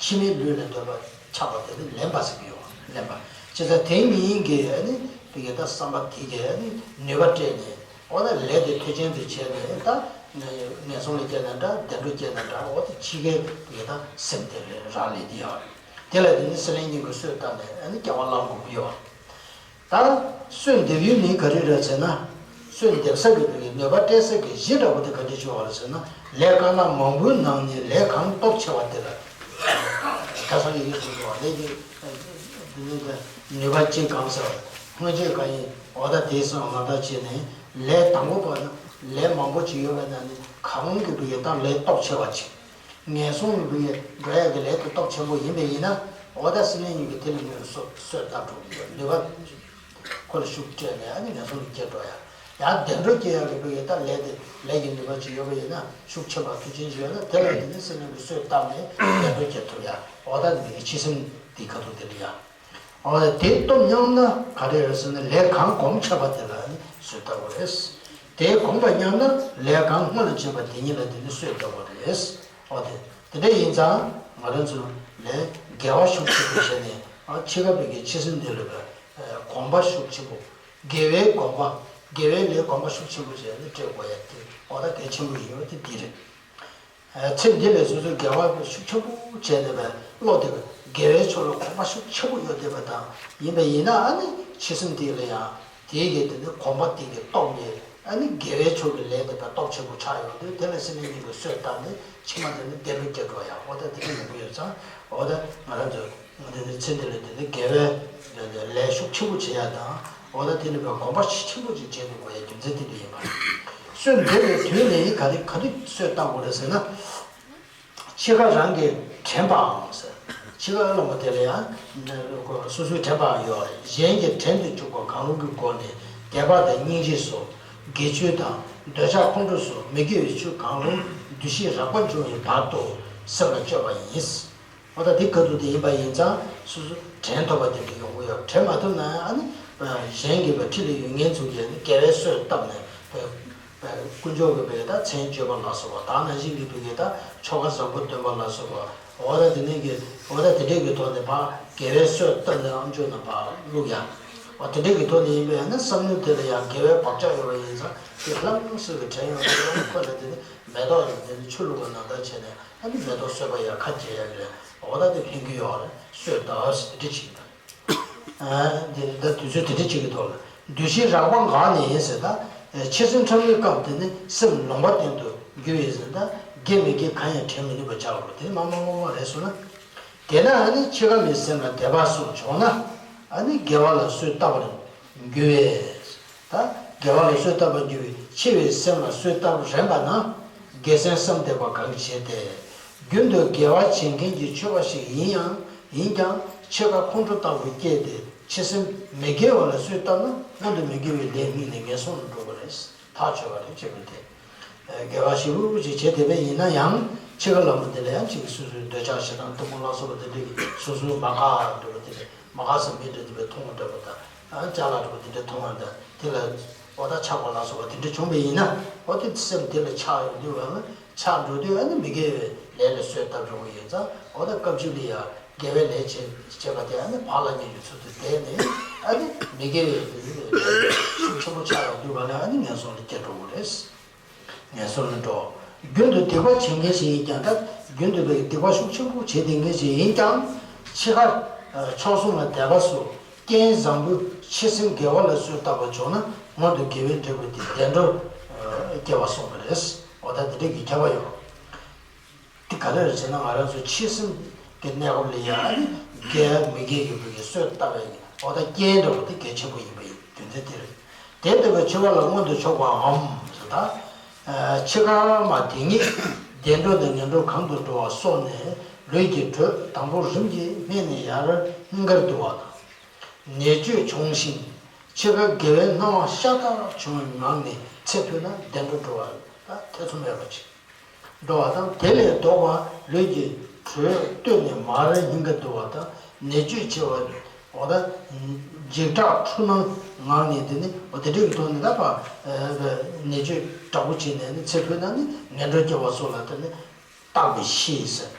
ཕྱི་མའི་ལུས་ལ་འདོད་པ་ཆགས་པ་དེ་ནི་ལེན་པ་ཟེར་གྱི་ཡོད། ལེན་པ་ཇི་ལྟར་དེ་ཉིད་ཀྱི་ཨ་ནི་བི་གའི་ད་བསམ་པ་དེ་གའི་ཨ་ནི་ནུས་པ་སྤྲད་ནས་འོ་ད་ལས་དེ་མཐུ་ཅན་དུ་བྱས་ནས་ད་ངན་སོང་ལ་སྐྱེས་ན་འདྲ་བདེ་འགྲོ་སྐྱེས་ན་འདྲ་འོ་ད་ཕྱི་གའི་བི་གའི་ད་སེམས་དེ་རག་ལས་དེ་ཡོད། དེ་ལ་དེ་ནི་སྲེད་ལེན་གཉིས་ཀྱི་གསོས་བཏབ་ནས་ཨ་ནི་སྐྱེ་བ་བླང་དགོས་ཀྱི་ཡོད། ད་གསོས་འདེབས་ཡུལ་ནི་ག་རེ་རེད་ཟེར་ན། གསོས་འདེབས་ས་གི་བོད་ཀྱི་ནུས་པ་སྤྲད་ས་གི་གཞི་འདྲ་པོ་དེ་ག་འདྲ་བྱུང་བ་རེད་ཟེར་ན། ལས་དཀར་ནག་མང་པོའི་ནང་ནས་ལས་གང་སྟོབས་ཆེ་བ་དེ་ལ། ཁ་སང་ཡི་གེ་གསུངས་སོང་བ་ལས་ཀྱི་ནུས་པ་ཅན་གང་ཟེར་བ། སྔོན་ཆད་གང་ཡིན་འོ་ད་དེའི་སང་ང་ད་བྱས་ནས་ལས་དང་པོ་པ་ན་ལས་མང་པོ་ཅིག་ཡོད་པ་ན་ནི་གང་གི་བོད་ཀྱི་ད་ལས་སྟོབས་ཆེ་བ་ཅིག་ངན་སོང་གི་བུ་ཡི་འགྲོ་ཡག་གི་ལས་དེ་སྟོབས་ཆེན་པོ་ཡིན་པས་ཡིན་ན། འོ་ད་སྲེད་ལེན་གཉིས་ཀྱི་དེ་ལ་ངོས་སུ་གསོས་བཏབ་འགྲོ་གི་ཡོད། ནུས་པ་ཁོ་ལ་ཤུགས་སྤྲད་ནས་ཨ་ནི་ངན་སོང་ལ་སྐྱེ་འགྲོ་ཡ། ཡང་བདེ་འགྲོ་སྐྱེ་ཡག་གི་བུ་ཡི་ད་ལས་དེ་ལས་ཀྱི་ནུས་པ་ཅིག་ཡོད་པ་ཡིན་ན་ཤུགས་ཆེན་པོ་མཐུ་ཅན་ཅིག་ཡོད་ན་དེ་ལ་དེ་ནི་སྲེད་ལེན་གྱི་གསོས་བཏབ་ནས་བདེ་འགྲོ་སྐྱེ་ཐུབ་ཡ། འོ་ད་འདི་གི་འཆི་སེམས་འདི་ཁ་ཐུག་དེ་ལ་ཡ། འོ་ད་དེ་སྟོབས་ཉམས་ན་ག་རེ་རེད་ཟེར་ན་ལས་གང་གོམས་ཆགས་པ་དེ་ལ་ནི་གསོས་བཏབ་དགོས་རེད། དེ་གོམས་པ་ཉམས་ན་ལས་གང་སྔོན་ལ་བྱས་པ་དེ་ཉིད་ལ་དེ་ནི་གསོས་བཏབ་དགོས་རེད། འོ་དེ། དེ་འདྲ་ཡིན་ཙང་ང་རང་ཚོ་ལས་དགེ་བ་ཤུགས་ཆེན་པོ་བྱས་ནས་ཨ་འཆི་ཁ་བའི་གི་འཆི་སེམས་འདི་ལ་བའི་གོམས་པ་ཤུགས་ཆེན་པོ། དགེ་བའི་གོམས་པ། དགེ་བའི་ལས་གོམས་པ་ཤུགས་ཆེན་པོ་བྱས་ནས་སྤྲད་དགོས་ཡ་དེ་འོ་ད་གལ་ཆེན་པོ་ཡིན་པ་དེ་འདི་རེད། ཚེ་འདི་ལས་སོ་སོའི་དགེ་བ་ཤུགས་ཆེན་པོ་བྱས་ནས་བའི་བློ་དེ་དགེ་བའི་ཕྱོགས་ལ་གོམས་པ་ཤུགས་ཆེན་པོ་ཡོད་བསྡད་པ་དང་ཡིན་པ་ཡིན་ན་ཨ་ནི་འཆི་སེམས་འདི་ལ་ཡང་དེའི་གི་དེ་ནི་གོམས་པ་དེ་གི་སྟོབས་ནས། ཨ་ནི་དགེ་བའི་ཕྱོགས་ཀྱི་ལས་དེ་དག་སྟོབས་ཆེན་པོ་ཆགས་ཡོང་དུས་དེ་ལ་སྲེད་ལེན་གཉིས་ཀྱི་གསོས་བཏབ་ནས་ཕྱི་མ་དེ་ནི་བདེ་འགྲོ་སྐྱེ་འགྲོ་ཡ། འོ་ད་དེ་འདྲ་ཡོང་གི་ཡོད་ཙང་འོ་ད་ང་རང་ཚོ་འདི་ནི་ཚེ་འདི་ལ་དེ་ནི་དགེ་བའི་ལས་ཤུགས་ཆེན་པོ་བྱེད་ཡ་དང་འོ་ད་དེ་ནི་བའི་གོམས་པ་ཤུགས་ཆེན་པོ་ཅིག་བྱེད་དགོས་ཡ་རྒྱུ་མཚན་དེ་འདྲ་ཡིན་པ་རེད། གསོས་འདེབས་པའི་དུས་ནི་ག་རེ་ག་དུས་གསོས་བཏབ་དགོས་རེད་ཟེར་ན། འཆི་ཁ་རང་གིས་དྲན་པའམ་ཟེར། འཆི་ཁ་ལ་མོ་དེ་ལ་ཡང་སོ་སོའི་དྲན་པའང་ཡོད་རེད། གཞན་གྱིས་དྲན་དུ་བཅུག་པ་གང་རུང་གི་སྒོ་ནས་དད་པ་དང་སྙིང་རྗེ་སོགས་དགེ་ཚུལ་དང་འདོད་ཆགས་ཁོང་ཁྲོ་སོགས་མི་དགེ་བའི་ཆོས་གང་རུང་འདུ་ཤེས་རགས་པ་འབྱུང་བའི་བར་དུ་སེམས་ལ་སྤྱོད་པ་ཡིན། འོ་ད་དེ་ག་དུས་དེ་ཡིན་པ་ཡིན་ཙང་སོ་སོ་དྲན་ཐུབ་པ་དེ་འདྲ་ཡོང་གི་ཡོད། དྲན་མ་ཐུབ་ན་ཡང་ཨ་ནི་གཞན་གྱིས་བའི་འཁྲིས་ལ་ཡོད་མཁན་ཚོ་གིས་ནི་དགེ་བའི་གསོས་བཏབ་ནས་དཀོན་མཆོག་གི་བའི་ད་མཚན་བརྗོད་པ་ལ་སོགས་པ་དང་ནང་བཞིན་གྱི་བའི་ད་ཆོ་ག་བཟང་པོ་འདོན་པ་ལ་སོགས་པ་འོ་ད་དེ་ནས་ཀྱི་འོ་ད་དེ་འདྲས་ཀྱི་ཐོག་ནས་ཕར་དགེ་བའི་གསོས་བཏབ་ནས་ཨམ་ཅོག་ནང་ཕར་བླུག་ཡ། འོ་དེ་འདྲས་ཀྱི་ཐོག་ནས་ཡིན་པས་ན་བསམ་བློ་དེ་ལ་ཡང་དགེ་བའི་བག་ཆགས་ཡོད་པ་ཡིན་ཙང་དེ་ལྷང་སུ་གི་དྲན་ཡོང་དུས་ཁོ་ལ་དེ་ནི་མེ་ཏོག་ལ་དེ་ནི་ཆུ་བླུག་པ་ནང་ལྟར་བྱས་ནས་ཨ་ནི་མེ་ཏོག་གསོས་པ་ཡར་ཁ་འབྱེད་ཡ་གི་ལས་འོ་ད་དེ་ཕན་གྱི་ཡོད་རེད། གསོས་བཏབ་ཟེར་དེ་འདྲས་བྱེད་ཀྱི་འདུག་ཨ་འདི་ད་དུས་ཚོད་དེ་འདྲ་ཅིག་གི་ཐོག་ལ་འདུ་ཤེས་རགས་པ་འགགས་ནས་ཡིན་ཟེར། ད་འཆི་སེམས་ཁྲ་མོའི་སྐབས་དེ་ནི་སེམས་ལོང་བ་སྟེང་དུ་འགྱུར་བས་ཟེར། ད་དགེ་མི་དགེ་གང་ཡང་དྲན་མི་ནུས་པ་ཆགས་པ་དེ་མ་མ་མ་མ་རེད་སོང་ན། དེས་ན་ཨ་ནི་འཆི་ཁ་མའི་སེམས་ལ་དད་པ་སོགས་བྱུང་ན་ཨ་ནི་དགེ་བ་ལ་གསོས་བཏབ་པར་འགྱུར་བས། ད་དགེ་བ་ལ་གསོས་བཏབ་པར་འགྱུར་བའི་འཆི་བའི་སེམས་ལ་གསོས་བཏབ་རན་པ་ན་དགེ་སེམས་བསམ་བསྡད་པ་གང་བྱས་ཏེ། རྒྱུན་དུ་དགེ་བ་བྱེད་མཁན་གྱི་ཆོས་པ་ཞིག་ཡིན་ཡང་ཡིན་ཀྱང་འཆི་ཁ་ཁོང་ཁྲོ་ལྟ་བུ་སྐྱེས་ཏེ་འཆི་སེམས་མི་དགེ་བ་ལ་གསོས་བཏབ་ན་སྔོན་དུ་མི་དགེ་བའི་ལས་དམིགས་ནས་ངན་སོང་ལ་འགྲོ་དགོས་རེད། ཐག་ཆོད་པ་རེད་ཅེས་པ་སྟེ། དགེ་བ་ཞེ་པོ་ཅིག་བྱེད་བསྡད་པ་ཡིན་ན་ཡང་འཆི་ཁ་ལ་མོ་དེ་ལ་ཡང་ཅིག་སོ་སོའི་འདོད་ཆགས་ཞེ་སྡང་གཏི་མུག་ལ་སོགས་པ་དེ་འདྲ་གི་སོ་སོའི་མ་དགའ་འདྲ་བ་དེ་འདྲ་མ་དགའ་ས་མི་འདྲ་དེ་འདྲ་མཐོང་བ་འདྲ་བ་དང་ཅ་ལག་འདྲ་བ་དེ་འདྲ་མཐོང་བ་དང་དེ་ལ་འོ་ད་ཆགས་པ་ལ་སོགས་པ་དེ་འདྲ་བྱུང་བ་ཡིན་ན་འོ་དེ་སེམས་དེ་ལ་ཆགས་ཡོང་དུས་བ་ལ་ཆགས་འགྲོ་དུས་ཨ་ནི་མི་དགེ་བའི་ལས་ལ་གསོས་བཏབ་འགྲོ་གི་ཡོད་ཙང་འོ་ད་སྐབས་གཅིག་ལ་ཡ་དགེ་བའི་ལས་བྱེད་བྱེད་པ་དེ་ཨ་ནི་བག་ལ་ཉལ་གྱི་ཚུལ་དུ་བསྡད་ནས་ཨ་ནི་མི་དགེ་བའི་ལས་ཤུགས་ཆེན་པོ་ཆགས་ཡོང་དུས་བ་ལ་ཨ་ནི་ངན་སོང་ལ་སྐྱེ་འགྲོ་གི་རེད། ངན་སོང་ལ་འགྲོ། རྒྱུན་དུ་སྡིག་པ་བྱེད་མཁན་ཞིག་ཡིན་ཀྱང་ད་རྒྱུན་དུ་སྡིག་པ་ཤུགས་ཆེན་པོ་བྱེད་བསྡད་མཁན་ཞིག་ཡིན་ཀྱང་འཆི་ཁ་མཆོག་གསུམ་ལ་དད་པ་སོགས་རྐྱེན་བཟང་པོས་འཆི་སེམས་དགེ་བ་ལ་གསོས་བཏབ་པ་བྱུང་ན་སྔོན་དུ་དགེ་བའི་འབྲས་བུ་དེ་བདེ་འགྲོར་སྐྱེ་བར་གསུངས་པ་རེད། འོ་ད་དེ་འདྲ་གི་ཁྱབ་པ་ཡོད། དེ་ག་རེ་རེད་ཟེར་ན་ང་རང་ཚོ་འཆི་སེམས་ གི་གནས་སྐབས་ལ་ཡང་ཨ་ནི་དགེ་མི་དགེ་གི་བུ་གི་སྲོལ་བཏབ་པའི་འོ་ད་རྐྱེན་འདྲ་བོ་དེ་གལ་ཆེན་པོ་ཡིན་པ་ཡིན་རྒྱུ་མཚན་དེ་རེད། དེ་ལྟ་བུའི་འཆི་བ་ལ་མངོན་དུ་ཕྱོགས་པའམ་ཟེར་ད། འཆི་ཁར་མ་དེ་ཉིད་བདེ་འགྲོ་དང་ངན་འགྲོ་གང་དུ་འགྲོ་བ་སོགས་ནས་ལུས་ཀྱི་དྲོད་དང་པོ་རིམ་གྱིས་སྨིན་ནས་ཡར་སྙིང་གར་བསྡུ་བ་དང་། ནད་བཅོས་བྱུང་ཞིང་འཆི་ཁར་དགེ་བའི་སྣང་བ་ཤ་སྟག་བྱུང་བའི་ངང་ནས་ཚེ་འཕོས་ན་བདེ་འགྲོ་འགྲོ་བ་ལ་ཐེ་ཚོམ་མེད་པ་ཅིག་འགྲོ་བ་དང་། དེ་ལས་ལྡོག་པ་ལུས་ཀྱི་དྲོད་བཏོན་ནས་མར་སྙིང་གར་བསྡུ་བ་དང་། ནད་བཅོས་ཆེ་བ་འོ་ད་འཇིགས་སྐྲག་འཁྲུལ་སྣང་ངང་ནས་དེ་ནི་འོ་དེ་འདྲ་གི་ཐོག་ནས་ད་ཕར་ནད་བཅོས་དྲག་པོ་བྱས་ནས་ནི་ཚེ་འཕོས་ན་ནི་ངན་འགྲོར་སྐྱེ་བ་སོགས་ལ་དེ་ནི་བརྟག་པའི་ཤེས་ཟེར།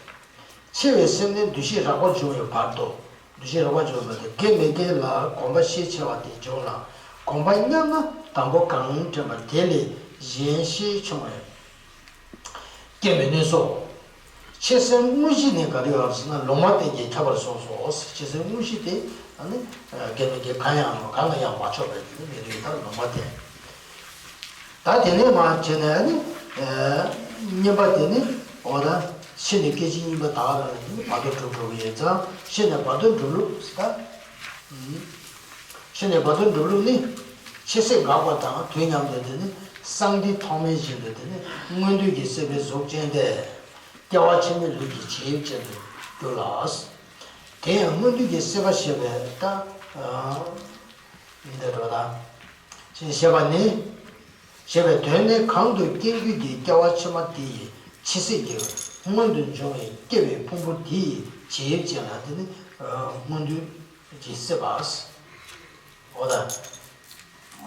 འཆི་བའི་སེམས་ནི་འདུ་ཤེས་རགས་པ་འབྱུང་བའི་བར་དུ། འདུ་ཤེས་རགས་པ་འབྱུང་བའི་བར་དུ་དགེ་མི་དགེ་ལ་གོམས་པ་ཤས་ཆེ་བ་དེ་འབྱུང་ལ། གོམས་པ་ཉམས་ན་དང་པོ་གང་དྲན་པ་དེ་ལས་གཞན་ཤས་ཆུང་བས་སྐྱེ་མི་ནུས་སོ། འཆི་སེམས་དངོས་གཞི་ནི་ག་རེ་ཡོད་ཟེར་ན་ལུང་མ་བསྟན་གྱིས་ཁྱབ་པར་གསུངས་སོ། འཆི་སེམས་དངོས་གཞི་དེ་ཨ་ནི་དགེ་མི་དགེ་གང་ཡང་གང་ལ་ཡང་མ་ཕྱོགས་པའི་དེ་ནི་མི་ལུས་དང་ལུང་མ་བསྟན། ད་དེ་ནས་མར་བྱས་ནས་ཨ་ནི། ཨེ། གཉིས་པ་དེ་ནི་འོ་ད་ཤི་ནས་སྐད་ཅིག་གཉིས་པ་དག་ལ་ནི་བར་དོ་གྲུབ་འགྲོ་གི་ཡོད་ཙང་ཤི་ནས་བར་དོ་གྲུབ་ལུགས་ཟེར་ད། ཤི་ནས་བར་དོ་གྲུབ་ལུགས་ནི། འཆི་སྲིད་འགག་པ་དང་དུས་མཉམ་དུ་དེ་ནི་གསང་འདུས་ཐོགས་མེད་བཞིན་དུ་དེ་ནི་མངོན་འདུས་ཀྱི་སྲིད་པའི་གཟུགས་ཅན་ཏེ། སྐྱེ་བ་ཕྱི་མའི་ལུས་ཀྱི་བྱད་ཅན་དུ་འགྱུར་ལ། དེ་ཡང་མངོན་འདུས་ཀྱི་སྲིད་པ་ཞེས་པའི་ད། འདི་འགྲོ་ད། ཅེས་བཤད་པ་ནི། ཞེས་པའི་དོན་ནི་གང་དུ་སྐྱེ་འགྱུར་གྱི་སྐྱེ་བ་ཕྱི་མ་དེ་ཡི་འཆི་སྲིད་ཀྱི་སྔོན་དུ་འབྱུང་བའི་སྐྱེ་བའི་ཕུང་པོ་དེ་ཡི་བྱད་ཅན་ལ་དེ་ནི་མངོན་འདུས་ཀྱི་སྲིད་པ། འོ་ད།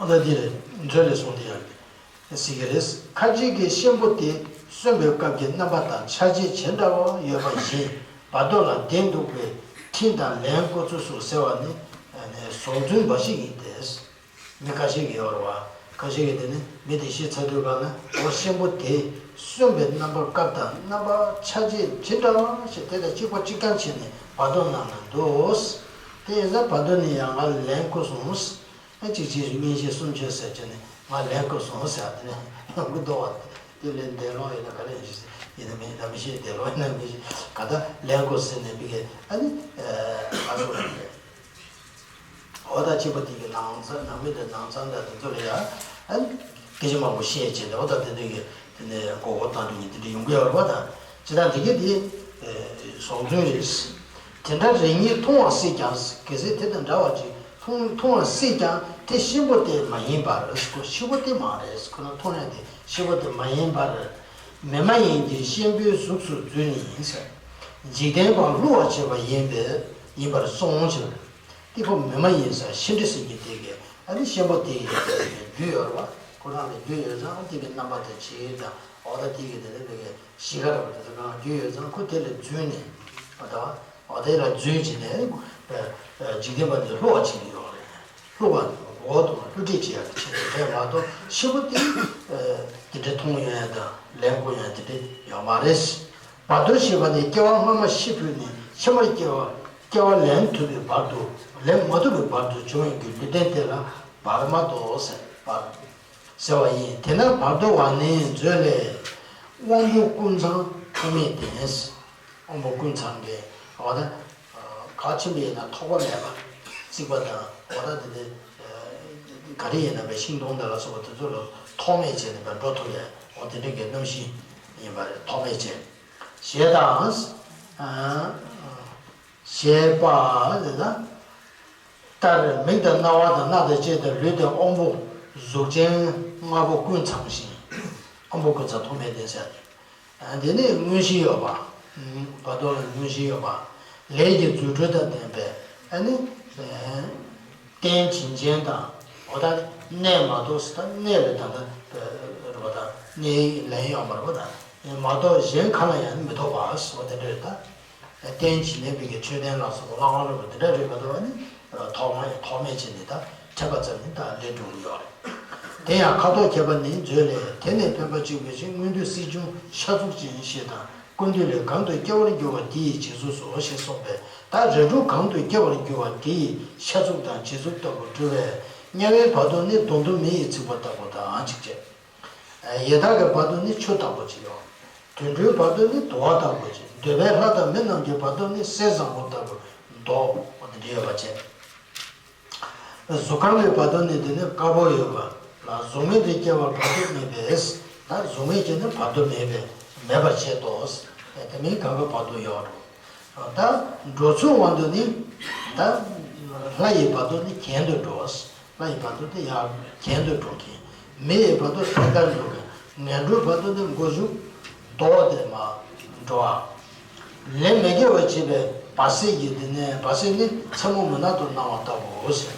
འོ་ད་འདིར་མཛོད་ལས་གསུངས་ཏེ་ཡང་སྲིད་ཀྱི་རེད། ཁ་ཅིག་གིས་གཤིན་པོ་དེ་གསོན་པའི་སྐབས་ཀྱི་རྣམ་པ་དང་ཆ་བྱད་ཇི་འདྲ་བ་ཡོད་པ་བཞིན་བར་དོ་ལ་བདེན་འདུག་པའི་ཁྲིམས་དང་ལན་བཀོད་ཚུལ་སོགས་ཟེར་བ་ནི་ཟོག་རྫུན་འབའ་ཞིག་ཡིན་ཏེ། མི་ཁ་ཤས་ཀྱིས་ཡོད་རེད་བ། ཁ་ཤས་ཀྱིས་དེ་ནི་མི་དེ་ཤི་ཚར་དུས་གང་ན་འོ་གཤིན་པོ་དེ་གསོན་པའི་རྣམ་པར་སྐབས་དང་རྣམ་པ་ཆ་བྱད་ཇི་འདྲ་བ་ཞིག་དེ་དང་གཅིག་པ་གཅིག་རྐྱང་བྱས་ནས་བར་དོ་གནང་ན་འདུག་དེ་ཡིན་ཙང་བར་དོ་ནི་ཡང་ང་ལན་བཀོད་སོང་། ཨ་གཅིག་གཅིག་གཉིས་བཞི་གསུམ་བཅུ་ཟེར་བྱས་ནས་ང་ལན་བཀོད་སོང་ཟེར་དེ་ནས་ཡང་མགུ་ལྡོག་བ་དེ་ལས་འདས་ལོག་ཡིན་ན་ག་ལེ་ཡིན་ན་མི་ཤེས་འདས་ལོག་ཡིན་ན་མི་ཤེས་ག་ད་ལན་བཀོད་ཟེར་ནས་བི་གས་ཨ་ནི་ཨ་ཟོ་ར་རེད། འོ་ད་གཅིག་པ་དེ་གི་ནང་ཚན་ནང་མི་དང་ནང་ཚན་དང་དེ་ཚོ་ལ་ཡང་ཨ་ནི་སྐད་ཆ་མང་པོ་བཤད་བྱས་ནས་འོ་ད་དེ་འདྲ་གི་དེ་ནས་མགོ་སྐོར་བཏང་དུས་ཀྱི་དེ་འདྲ་ཡོང་གི་ཡོད་རེད་པ་ད། ཇི་ལྟར་དེ་གི་དེ་ཟོག་རྫུན་རེད། དེ་འདྲ་རེ་གཉིས་མཐོང་བ་སྲིད་ཀྱང་གལ་སྲིད་དེ་དང་འདྲ་བ་ཅིག་མཐོང་མཐོང་བ་སྲིད་ཀྱང་དེ་གཤིན་པོ་དེ་མ་ཡིན་པར་ཁོ་ཤི་བོ་དེ་མ་རེད་ཁོ་ན་མཐོང་ཡ་དེ་ཤི་བོ་དེ་མ་ཡིན་པར་མི་མ་ཡིན་གྱི་གཤིན་པོའི་གཟུགས་སུ་རྫུན་ཡིན་ཟེར། འཇིག་རྟེན་པ་བསླུ་བ་བྱེད་པ་ཡིན་པས་ཡིན་པར་སོང་ཟེར། དེ་ཁོ་མི་མ་ཡིན་ས་ཤི་འདྲི་ཟེར་གྱི་དེ་གས་ཨ་ནི་ཤེན་པོ་དེ་ཡི་རྒྱུ་ཡོད་རེད་བ། ཁོ་རང་ལ་རྒྱུ་ཡོད་ཙང་དེ་གི་རྣམ་པ་དང་བྱད་དང་འོ་ད་དེ་གི་དེ་ལ་དེ་གས་གཤིས་ཀ་རེད་བ། དེ་ཚོ་གང་རྒྱུ་ཡོད་ཙང་ཁོ་དེ་ལ་རྫུན་ནས་འོ་ད་འོ་དེ་ལ་རྫུན་བྱས་ནས་འཇིག་རྟེན་པ་དེ་བསླུ་བ་བྱེད་ཀྱི་ཡོད་རེད། བསླུ་བ་འོ་དང་བསླུ་བྲིད་བྱེད་ཡག་གི་ཆེད་དུ་རེད་མ་གཏོགས་ཤི་བོ་དེ་དེ་འདྲ་མཐོང་ཡོང་ཡ་དང་ལན་གོ་ཡ་དེ་འདྲ་ཡོད་མ་རེད། བར་དོ་ཞེས་པ་ནི་སྐྱེ་བ་སྔ་མ་ཤི་འཕོས་ནས་ཕྱི་མར་སྐྱེ་བ་སྐྱེ་བ་ལེན་ཐུབ་པའི་བར་དུ་ལེན་མ་ཐུབ་པའི་བར་དུ་འབྱུང་བའི་རྒྱུ་ལུས་རྟེན་དེ་ལ་བར་མ་དོ་ཟེར་བར་ཟེར་བ་ཡིན། དེས་ན་བར་དོ་བ་ནི་མཛོད་ལས། དབང་པོ་ཀུན་ཚང་ཐོགས་མེད་བསྟན། དབང་པོ་ཀུན་ཚང་གི་འོ་ད་ག་ཆེན་པོ་ཡིན་ན་ཐོགས་པ་མེད་པ་རྩིག་པ་དང་འོ་ད་དེ་ནི་ག་རེ་ཡིན་ན་པའི་ཤིང་སྡོང་དང་ལ་སོགས་པ་དེ་ཚོ་ལ་ཐོགས་མེད་བྱས་ནས་པའི་འགྲོ་ཐུབ་ཡ་འོ་དེ་འདྲ་གི་རྣམ་ཤེས་ཡིན་པ་རེད། ཐོགས་མེད་བྱས། ཞེས་དང་། ཞེས་པ་ལྟར་མིག་དང་རྣ་བ་དང་སྣ་དང་ལྕེ་དང་ལུས་དང་དབང་པོ་གཟུགས་ཅན་ལྔ་པོ་ཀུན་ཚང་ཞིང་། དབང་པོ་ཀུན་ཚང་ཐོགས་མེད་བསྟན་ཟེར་ཏེ། དེ་ནི་དངོས་གཞི་ཡོད་པ། བར་དོ་ལ་དངོས་གཞི་ཡོད་པ། ལས་ཀྱི་རྫུ་འཕྲུལ་དང་ལྡན་པའི་ཨ་ནི། རྟེན་བྱིན་ཅན་དང་། འོ་ད་གནས་མ་གཏོགས་སུ་ད་གནས་ལས་ད་ལྟ་རེད་པ་ད་གནས་ལན་ཡོད་མ་རེད་པ་ད། མ་གཏོགས་གཞན་གང་ལ་ཡང་མི་ཐོགས་པ་སོགས་དེ་འདྲ་རེད་ད། རྟེན་བྱིན་ལེན་པའི་གི་མཆོད་རྟེན་ལ་སོགས་པ་ལྷ་ཁང་རེད་པ་དེ་འདྲ་རེད་པ་ད་ནི་ཐོགས་མ་ཡང་ཐོགས་མེད་བྱས་ནས་ད་དྲན་པ་ཙམ་ནི་ད་ལས་འགྲུབ་ཀྱི་ཡོད་རེད། དེ་ཡང་ཁ་དོག་ཁྱད་པར་ནི་མཛོད་ལས། དེ་ནི་འཕེན་པ་གཅིག་པའི་ཕྱིར་མངོན་འདུས་སྲིད་འབྱུང་ཤ་ཚུགས་ཅན་ཞེས་དང་། ཀུན་འདུས་ལས་གང་དུ་སྐྱེ་བར་འགྱུར་བ་དེ་ཡི་བྱད་གཟུགས་སོ་ཞེས་གསུངས་པས། ད་རིགས་དྲུག་གང་དུ་སྐྱེ་བར་འགྱུར་བ་དེ་ཡི་ཤ་ཚུགས་དང་བྱད་གཟུགས་ལྟ་བུ་འབྲི་བས་དམྱལ་བའི་བར་དོ་ནི་མདུང་དུ་མེ་ཡིས་ཚིག་པ་ལྟ་བུ་དང་གཅིག་བྱས། ཡི་དྭགས་ཀྱི་བར་དོ་ནི་ཆུ་ལྟ་བུ་ཅིག་ཡོད། དུད་འགྲོའི་བར་དོ་ནི་དུ་བ་ལྟ་བུ་ཅིག་འདོད་པའི་ལྷ་དང་མི་རྣམས་ཀྱི་བར་དོ་ནི་གསེར་བཟང་པོ་ལྟ་བུ་མདོག་འོ་དེ་འདྲ་ཡོད་པ་བྱས། གཟུགས་ཁམས་ཀྱི་བར་དོ་ནི་དེ་ནི་དཀར་པོ་ཡོད་པ་ལ་གཟུགས་མེད་དུ་སྐྱེ་བར་བར་དོ་མེད་པས། ད་གཟུགས་མེད་ཀྱི་ནི་བར་དོ་མེད་པས་མེད་པར་བྱེད་དོ། དེ་མིན་གང་གི་བར་དོ་ཡོད་རུང་། ད་འགྲོ་ཚུལ་དབང་དུ་ནི་ད་ལྷ་ཡི་བར་དོ་ནི་གྱེན་དུ་འགྲོ། ལྷ་ཡི་བར་དོ་དེ་ཡར་གྱེན་དུ་འགྲོ་མཁན། མི་ཡི་བར་དོ་ཐད་ཀར་འགྲོ་མཁན། ངན་འགྲོའི་བར་དོ་ནི་མགོ་གཞུག་ལྡོག་སྟེ་མར་འགྲོ་བ། ལས་མི་དགེ་བ་བྱེད་པའི་བར་སྲིད་ཀྱི་དེ་ནས་བར་སྲིད་ནི་མཚན་མོ་མུན་ནག་ཏུ་སྣང་བ་ལྟ་བུའོ་ཟེར།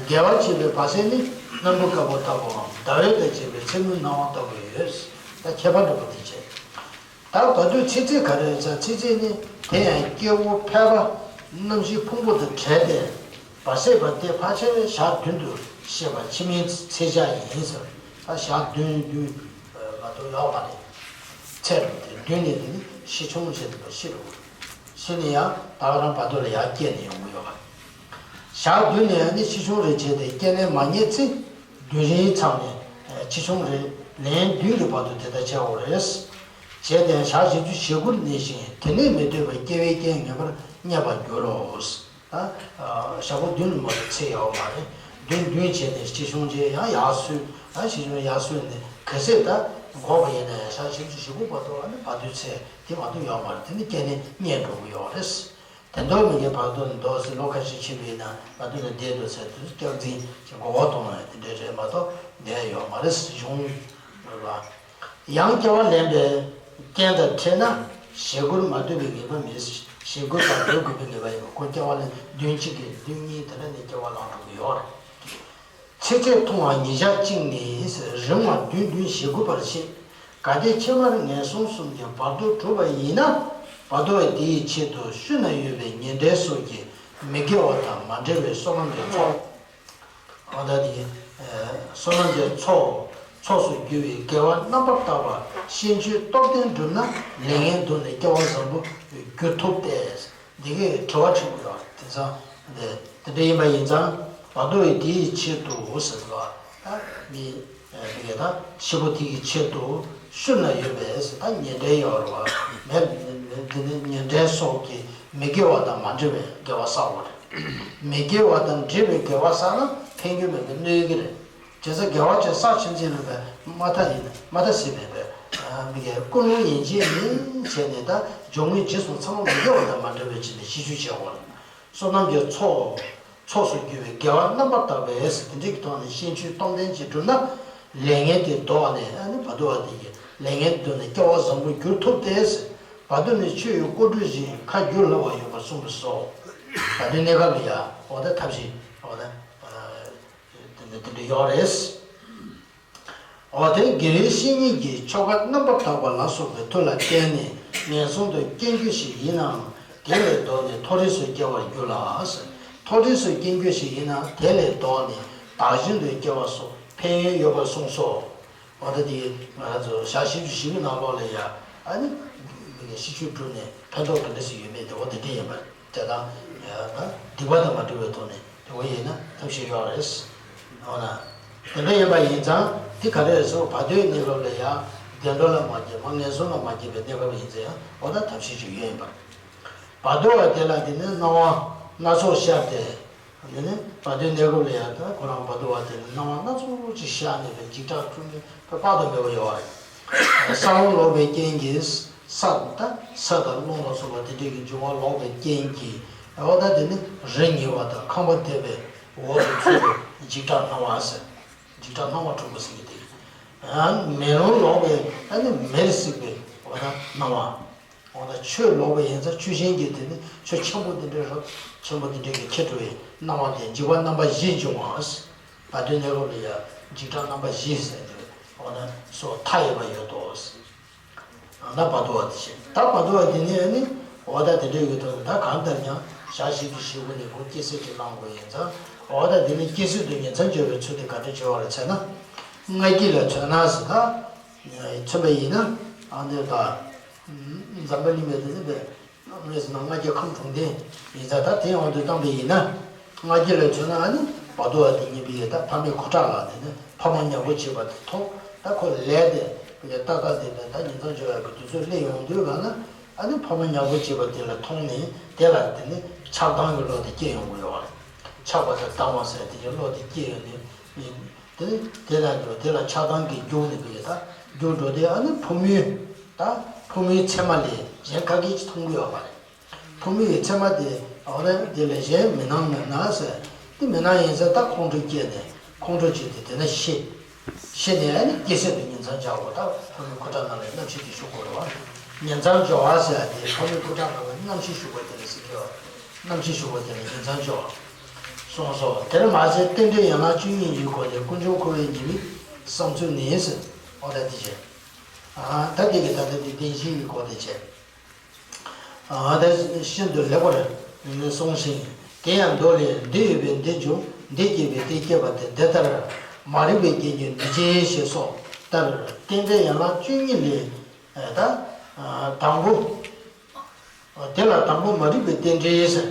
དགེ་བ་བྱེད་པའི་བར་སྲིད་ནི་སྣམ་བུ་དཀར་པོ་ལྟ་བུའམ་ཟླ་འོད་དང་བཅས་པའི་མཚན་མོའི་སྣང་བ་ལྟ་བུ་ཡོད། ད་ཁྱད་པར་འདྲ་པོ་དེ་བྱས། ད་བར་དོའི་ཚིགས་བཅད་ག་རེ་རེད་ཟེར། ཚིགས་བཅད་ནི་དེ་ཡང་སྐྱེ་བོ་ཕལ་པ་རྣམ་བཞིའི་ཕུང་པོ་དང་བྲལ་ཏེ་བར་སྲིད་པ་སྟེ་ཕལ་ཆེར་ཞག་བདུན་དུ་བཤད་པ་ཕྱི་མའི་ཚེས་ཆ་ཡིན་ཟེར། ད་ཞག་བདུན་བདུན་མ་གཏོགས་ཡོད་མ་རེད། ཚེས་རུ་དེ་བདུན་ནས་དེ་ནི་ཤི་ཆུང་བྱས་ཏེ་ཤི་རུ། ཤི་ནས་ཡང་ད་ག་རང་བར་དོ་ལ་ཡར་སྐྱེས་ནས་ཡོང་གི་ཡོད་པ། ཞག་བདུན་ནས་ནི་ཤི་ཆུང་རེ་བྱས་ཏེ་སྐྱེ་གནས་མ་རྙེད་ཚེ། བདུན་རེའི་མཚམས་ནས་ཤི་ཆུང་རེ་ལན་བདུན་གྱི་བར་དུ་དེ་ལྟར་བྱའོ་རེད། བྱས་ཏེ་ཞག་བཞི་བཅུ་ཞེ་དགུར་གནས་ཤིང་དེ་ནས་མི་སྡོད་པར་སྐྱེ་བའི་རྐྱེན་ངེས་པར་རྙེད་པར་འགྱུར་རོ། ད་ཞག་པོ་བདུན་མ་གཏོགས་ཚེ་ཡོད་མ་རེད། བདུན་བདུན་བྱས་ནས་ཤི་ཆུང་རྗེས་ཡང་ཡར་སོས། ད་ཤི་ཆུང་ཡར་སོས་ནས་གལ་སྲིད་ད་འགོག་པ་ཡིན་ན་ཡང་ཞག་བཞི་བཅུ་ཞེ་དགུ་བར་དུ་ཨ་ནི་བར་དོའི་ཚེ་དེ་མ་གཏོགས་ཡོད་མ་རེད། དེ་ནི་སྐྱེ་གནས་རྙེད་འགྲོ་གི་ཡོད་རེད། དེ་འདྲ་མི་འགལ་བར་དོ་ནི་འདོགས་ཟེར། ལོ་ཁ་ཤས་ཕྱིན་པ་ཡིན་ན་བར་དོ་ནི་བསྡད་འདུག་ཟེར་དུས་སྐྱག་རྫུན་གྱི་མགོ་བོ་གཏོང་བ་དེ་འདྲ་རེད་མ་གཏོགས་བསྡད་ཡོད་མ་རེད་གཞུང་ལ། ཡང་སྐྱེ་བ་ལེན་པའི་རྐྱེན་དང་འཕྲད་ན་ཞེ་དགུར་མ་ལྟོས་པའི་ངེས་པ་མེད། ཞེ་དགུ་བར་སྡོད་དགོས་པའི་ངེས་པ་ཡིན་པ། ཁོ་སྐྱེ་བ་ལེན་བདུན་གཅིག་གིས་བདུན་གཉིས་དེ་འདྲ་ནས་སྐྱེ་བ་བླངས་འགྲོ་གི་ཡོད་རེད། ཚེ་ཚད་ཐུང་བ་ཉིས་ཆ་གཅིག་ནི་རིང་བ་བདུན་བདུན་ཞེ་དགུ་བར་བཤད། གལ་ཏེ་ཕྱི་མར་ངན་སོང་གསུམ་གྱི་བར་དོ་གྲུབ་པ་ཡིན་ན། བར་དོ་དེའི་ཆེད་དུ་ཤུལ་ན་ཡོད་པའི་ཉེ་འབྲེལ་སོགས་ཀྱི་མི་དགེ་བ་དང་མ་འབྲེལ་བའི་བསོད་ནམས་ཀྱི་ཚོགས། འོ་ད་དེ་བསོད་ནམས་ཀྱི་ཚོགས་ཚོགས་སུ་གྱུར་པའི་དགེ་བ་རྣམ་པར་དག་པ་ཤིན་ཆོད་སྟོབས་ལྡན་བསྒྲུབས་ན་ལས་ངན་དུ་ནི་སྐྱེ་བ་བཟང་པོར་འགྱུར་ཐུབ་སྟེ། འདི་གའི་དྲི་བ་དྲི་བ་ཡོད་དེང་སང་། དེ་འདྲ་ཡིན་པ་ཡིན་ཙང་བར་དོ་ཡི་དེའི་ཆེད་དུ་ཟེར་བ། ད་མི་དེ་གའི་ད་ཤི་བོ་དེ་གི་ཆེད་དུ་ཤུལ་ན་ཡོད་པའི་ད་ཉེ་འབྲེལ་ཡོད་རེད་བ། མེད་དེ་ནི་ཉེ་འབྲེལ་སོགས་ཀྱི་མི་དགེ་བ་དང་མ་འབྲེལ་བའི་དགེ་བ་བསགས་པ་རེད། མི་དགེ་བ་དང་འབྲེལ་བའི་དགེ་བ་བསགས་ན་ཕན་གྱི་མེད་པའི་གནོད་ཀྱི་རེད། བྱས་ཙང་དགེ་བ་ཅན་བསགས་ཕྱིན་ཆད་ལ་བས་མ་མཐའ་ཡིན་མ་མཐའ་སྲིད་མེད་པས། མི་དགེ་ཀུན་སློང་ཡན་ཆད་ནི་བྱས་ནས་ད་སྦྱོར་དངོས་རྗེས་སུ་ཚང་མ་མི་དགེ་བ་དང་མ་འབྲེལ་བའི་ཆེད་ནས་ཤི་ཆུང་བྱེད་དགོས་རེད། བསོད་ནམས་ཀྱི་ཚོགས་ཚོགས་སུ་གྱུར་པའི་དགེ་བ་རྣམ་པར་དག་པས་དེ་འདྲའི་གི་ཐོག་ནས་ཤིན་ཆོད་སྟོབས་ལྡན་གྱིས་བསྒྲུབས་ན། ལས་ངན་དེ་ལྡོག་ནས་ཨ་ནི་བར་དོ་བ་དེ་གི་ལས་ངན་དེ་ནས་སྐྱེ་བ་བཟང་པོར་འགྱུར་ཐུབ་སྟེ། བར་དོ་ནི་ཆོས་ཡི་སྐུ་སྤྲུལ་བཞིན་ཁ་བསྒྱུར་སླ་བ་ཡོད་པར་གསུངས་པས་སོ། བར་དོའི་གནས་སྐབས་ལ་ཡ་འོ་ད་ཐབས་ཤེས་འོ་ད་དེ་འདྲ་དེ་འདྲ་ཡོད་རེད། འོ་དེ་དགེ་བའི་བཤེས་གཉེན་གྱིས་ཆོ་ག་རྣམ་པར་དག་པ་ལ་སོགས་པའི་མཐུ་ལ་བརྟེན་ནས་ངན་སོང་དུ་སྐྱེ་རྒྱུ་ཞིག་ཡིན་ནའང་དེ་ལས་ལྡོག་ནས་མཐོ་རིས་སུ་སྐྱེ་བར་འགྱུར་ལ། མཐོ་རིས་སུ་སྐྱེ་རྒྱུ་ཞིག་ཡིན་ན་དེ་ལས་ལྡོག་ནས་བདག་གཞན་དུ་སྐྱེ་བ་སོགས་ཕན་ཡོན་ཡོད་པར་གསུངས་སོ། འོ་ད་དེ་ང་རང་ཚོ་ཞག་བཞི་བཅུ་ཞེ་དགུ་ནང་ལོགས་ལ་ཡ་ཨ་ནི་མི་གི་ཤི་ཆུང་བསྒྲུབས་ནས་ཕན་ཐོགས་ག་འདྲ་ཞིག་ཡོད་མེད་དེ་འོ་དེ་འདྲ་ཡིན་པ། དེ་དང་། ཡང་ན་སྡིག་པ་དང་མ་འབྲེལ་བའི་ཐོག་ནས་དེ་བ་ཡིན་ན་ཐབས་ཤེས་ཡོད་རེད། འོ་ན། དེ་འདྲ་ཡིན་པ་ཡིན་ཙང་དེ་ག་རེ་རེད་ཟེར་བར་དོའི་གནས་སྐབས་ལ་ཡང་བདེ་འགྲོ་ལ་མ་སྐྱེས་པ་ངན་སོང་ལ་མ་སྐྱེས་པའི་གནས་སྐབས་ཡིན་ཙང་ཡང་འོ་ན་ཐབས་ཤེས་ཅིག་ཡོད་ཡིན་པར། བར་དོ་བ་དེ་ལ་དེ་ནི་སྣང་བ་སྣ་ཚོགས་ཤར་ཏེ། དེ་ནི་བར་དོའི་གནས་སྐབས་ལ་ཡང་ད་ཁོ་རང་བར་དོ་བ་དེ་ནི་སྣང་བ་སྣ་ཚོགས་ཅིག་ཤར་ནས་པའི་འཇིགས་སྐྲག་སྐྲུན་པའི་དཔག་ཏུ་མེད་པ་ཡོད་རེད། ས་བོན་ལོག་པའི་རྐྱེན་གྱིས། ས་དང་ས་དང་རླུང་ལ་སོགས་པ་དེ་འདྲའི་གི་འབྱུང་བ་ལོག་པའི་རྐྱེན་གྱིས་འོ་ད་དེ་ནི་རི་ཉིལ་བ་དང་ཁང་པ་དེད་པའི་འོག་ཏུ་ཚུད་པའི་འཇིགས་སྐྲག་སྣང་བ་ཟེར། འཇིགས་སྐྲག་སྣང་བ་འཁྲུགས་པ་ཟེར་གྱི་དེ། མེ་རླུང་ལོག་པའི་ཨ་ནི་མེར་བསྲེགས་པའི་འོ་ད་སྣང་བ། འོ་ད་ཆོས་ལོག་པ་ཡིན་ཙང་ཆོས་ཅན་གྱི་དེ་ནི་ཆོས་ཆེན་པོ་དེ་འདྲའི་རབ་ཆེན་པོ་དེ་འདྲའི་གི་ཁྱེར་འགྲོ་བའི་སྣང་བ་དེ་འཇིགས་པ་རྣམ་པ་བཞི་འབྱུང་བ། བར་དོའི་གནས་སྐབས་ལ་ཡང་འཇིགས་སྐྲག་རྣམ་པ་བཞི་ཟེར་ཏེ་འོ་ན་སོགས་མཐའ་ཡས་པ་ཡོད་དོ། ད་བར་དོ་བ་དེ་བྱས། ད་བར་དོ་བ་དེ་ནས་ནི་འོ་ད་དེ་འདྲ་ཡོད་དོ། ད་གང་ལྟར་ཀྱང་ཞག་བཞི་བཅུ་ཞེ་དགུ་ནས་ཁོ་སྐྱེ་སྲིད་དེ་བླང་དགོས་ཡིན་ཙང་། འོ་ད་དེ་ནི་སྐྱེ་སྲིད་དུ་ཉིན་མཚན་སྦྱོར་བའི་ཚུལ་དེ་ག་འདྲ་བྱེད་པ་རེད་ཟེར་ན། མངལ་སྐྱེས་ལ་མཚོན་ན་ཟེར། ད་མཚོན་པ་ཡིན་ན་ཨ་ནི་ད་འཛམ་བུ་གླིང་པའི་དེ་ནི་པའི། གནས་སུ་ན་ལྔ་བརྒྱ་ཁམས་དྲུག་ལྡན་ཡིན་ཙང་ད་དེ་དབང་དུ་བཏང་པ་ཡིན་ན། ལྔ་བརྒྱ་ལ་མཚོན་ན་ཨ་ནི་བར་དོ་བ་དེ་ཉིད་པའི་ད་ཕ་མའི་ཁུ་ཁྲག་ལ་དེ་ནི་ཕ་མ་མཉམ་པོ་བྱེད་པ་དེ་ཐོག་ད་ཁོ་ལས་དེ་ ཏག་ཏག་དེ་ནས་ད་ཉིན་མཚན་འཇོག་ཡག་གི་དུས་ཚོད་སླེབས་ཡོང་དུས་གང་ན། ཨ་ནི་ཕ་མ་ཉལ་པོ་བྱེད་པ་དེ་ལ་མཐོང་ནས་དེ་ལ་དེ་ནི་ཆགས་སྡང་གི་བློ་དེ་སྐྱེ་ཡོང་གི་ཡོད་རེད། ཆགས་པ་དང་སྡང་བ་ཟེར་དེ་གི་བློ་དེ་སྐྱེ་ཡོང་ནས། དེ་ནི་དེ་ལ་འགྱུར་དེ་ལ་ཆགས་སྡང་གི་རྒྱུ་ནི་བས་ད་རྒྱུ་འགྲོ་དེ། ཨ་ནི་ཕོ་མོའི་ད་ཕོ་མོའི་མཚན་མ་ལས་གཞན་ག་གེ་ཅིག་མཐོང་གི་ཡོད་པ་རེད། ཕོ་མོའི་མཚན་མ་དེ་འོ་ན་དེ་ལས་གཞན་མི་སྣང་མི་སྣང་ཟེར། དེ་མི་སྣང་ཡིན་ཟེར། ད་ཁོང་ཁྲོ་སྐྱེས་ནས་ཁོང་ཁྲོ་སྐྱེས་ཏེ་དེ་ན་ཤི། ཤི་ནས་ཨ་ནི་སྐྱེ་སྲིད་དུ་ཉིན་མཚན་འཇོག་དགོས། ད་ཕོ་མོའི་ཁུ་ཁྲག་ནང་ལ་རྣམ་ཤེས་དེ་ཞུགས་དགོས་རེད་བ། ཉིན་མཚན་འཇོག་པ་ཟེར་ཡ་དེ་ཕོ་མོའི་ཁུ་ཁྲག་ནང་ལ་རྣམ་ཤེས་ཞུགས་པ་དེ་ལ་ཟེར་གི་ཡོད། རྣམ་ཤེས་ཞུགས་པ་དེ་ལ་ཉིན་མཚན་འཇོག་གསུངས་སོ། དེར་མ་ཟད་རྟེན་འབྲེལ་ཡན་ལག་བཅུ་གཉིས་ཀྱི་སྒོ་ནས་ཀུན་འབྱུང་འཁོར་བའི་ཉེས་དམིགས་བསམ་ཚུལ་ནི་ཟེར། འོ་ད་དེ་བྱས། ཨ་ད་དེ་གི་ད་ལྟ་དེ་བདེན་བཞིའི་སྒོ་དེ་བྱས། ཨ་ད་ཤིན་ཏུ་ལེགས་པར་གསུངས་ཤིང་། དེ་ཡང་མདོ་ལས། འདི་ཡོད་པས་འདི་འབྱུང་། འདི་སྐྱེས་པས་དེ་སྐྱེས་པ་སྟེ། འདི་ལྟར་མ་རིག་པའི་རྐྱེན་གྱིས་འདུ་བྱེད་ཞེས་སོགས་ལྟར་རྟེན་འབྲེལ་ཡན་ལག་བཅུ་གཉིས་ལས། ཨ་ད་ཨ་དང་པོ། དེ་ལ་དང་པོ་མ་རིག་པའི་རྟེན་འབྲེལ་ཟེར།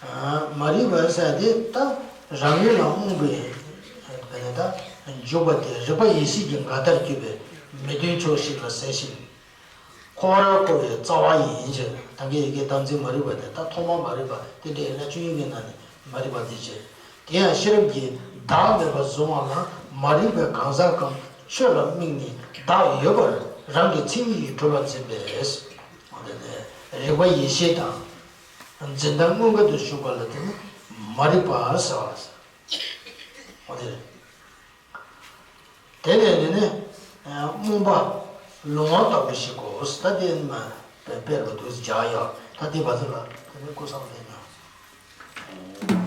ཨ་མ་རིག་པ་ཟེར་དེ་ད་རང་ངོས་ལ་རྨོངས་པའི་དཔེར་ན་ད་འཇུག་པ་དེ་རིག་པ་ཡེ་ཤེས་ཀྱི་འགལ་ཟླར་གྱུར་པའི་མི་མཐུན་ཕྱོགས་ཤིག་ལ་ཟེར་ཞིང་། འཁོར་བར་འཁོར་བའི་རྩ་བ་ཡིན་ཞེས། ད་གིན་ཡི་གེ་བདག་འཛིན་མ་རིག་པ་དེ་ད་ཐོག་མ་མ་རིག་པ་དེ་འདྲའི་ཡིན་ན་བཅུ་གཉིས་ཀྱི་ནང་ནས་མ་རིག་པ་དེ་བྱས། དེ་ཡང་ཤེས་རབ་ཀྱིས་བདག་མེད་པར་གཟུང་བ་ལ་མ་རིག་པའི་གང་ཟག་གམ་ཆོས་ལ་དམིགས་ནས་བདག་ཡོད་པར་རང་གི་མཚན་ཉིད་ཀྱིས་གྲུབ་པར་འཛིན་པས། འོ་དེ་ནས་རིག་པ་ཡེ་ཤེས་དང་འཛིན་སྟངས་དངོས་འགལ་དུ་ཞུགས་པ་ལ་དེ་ནི་མ་རིག་པ་ཟེར་བ། འོ་དེ་རེད། དེ་ནས་དེ་ནི་རྨོངས་པ་ལོང་བ་ལྟ་བུ་ཞིག་གོ། ད་དེ་ནི་མ་དཔེར་བ་དུ་སྦྱར་ཡོད། ད་དེ་བ་དེ་ལ་དེ་ནི་སྐུ་གསུམ་ལས་ན།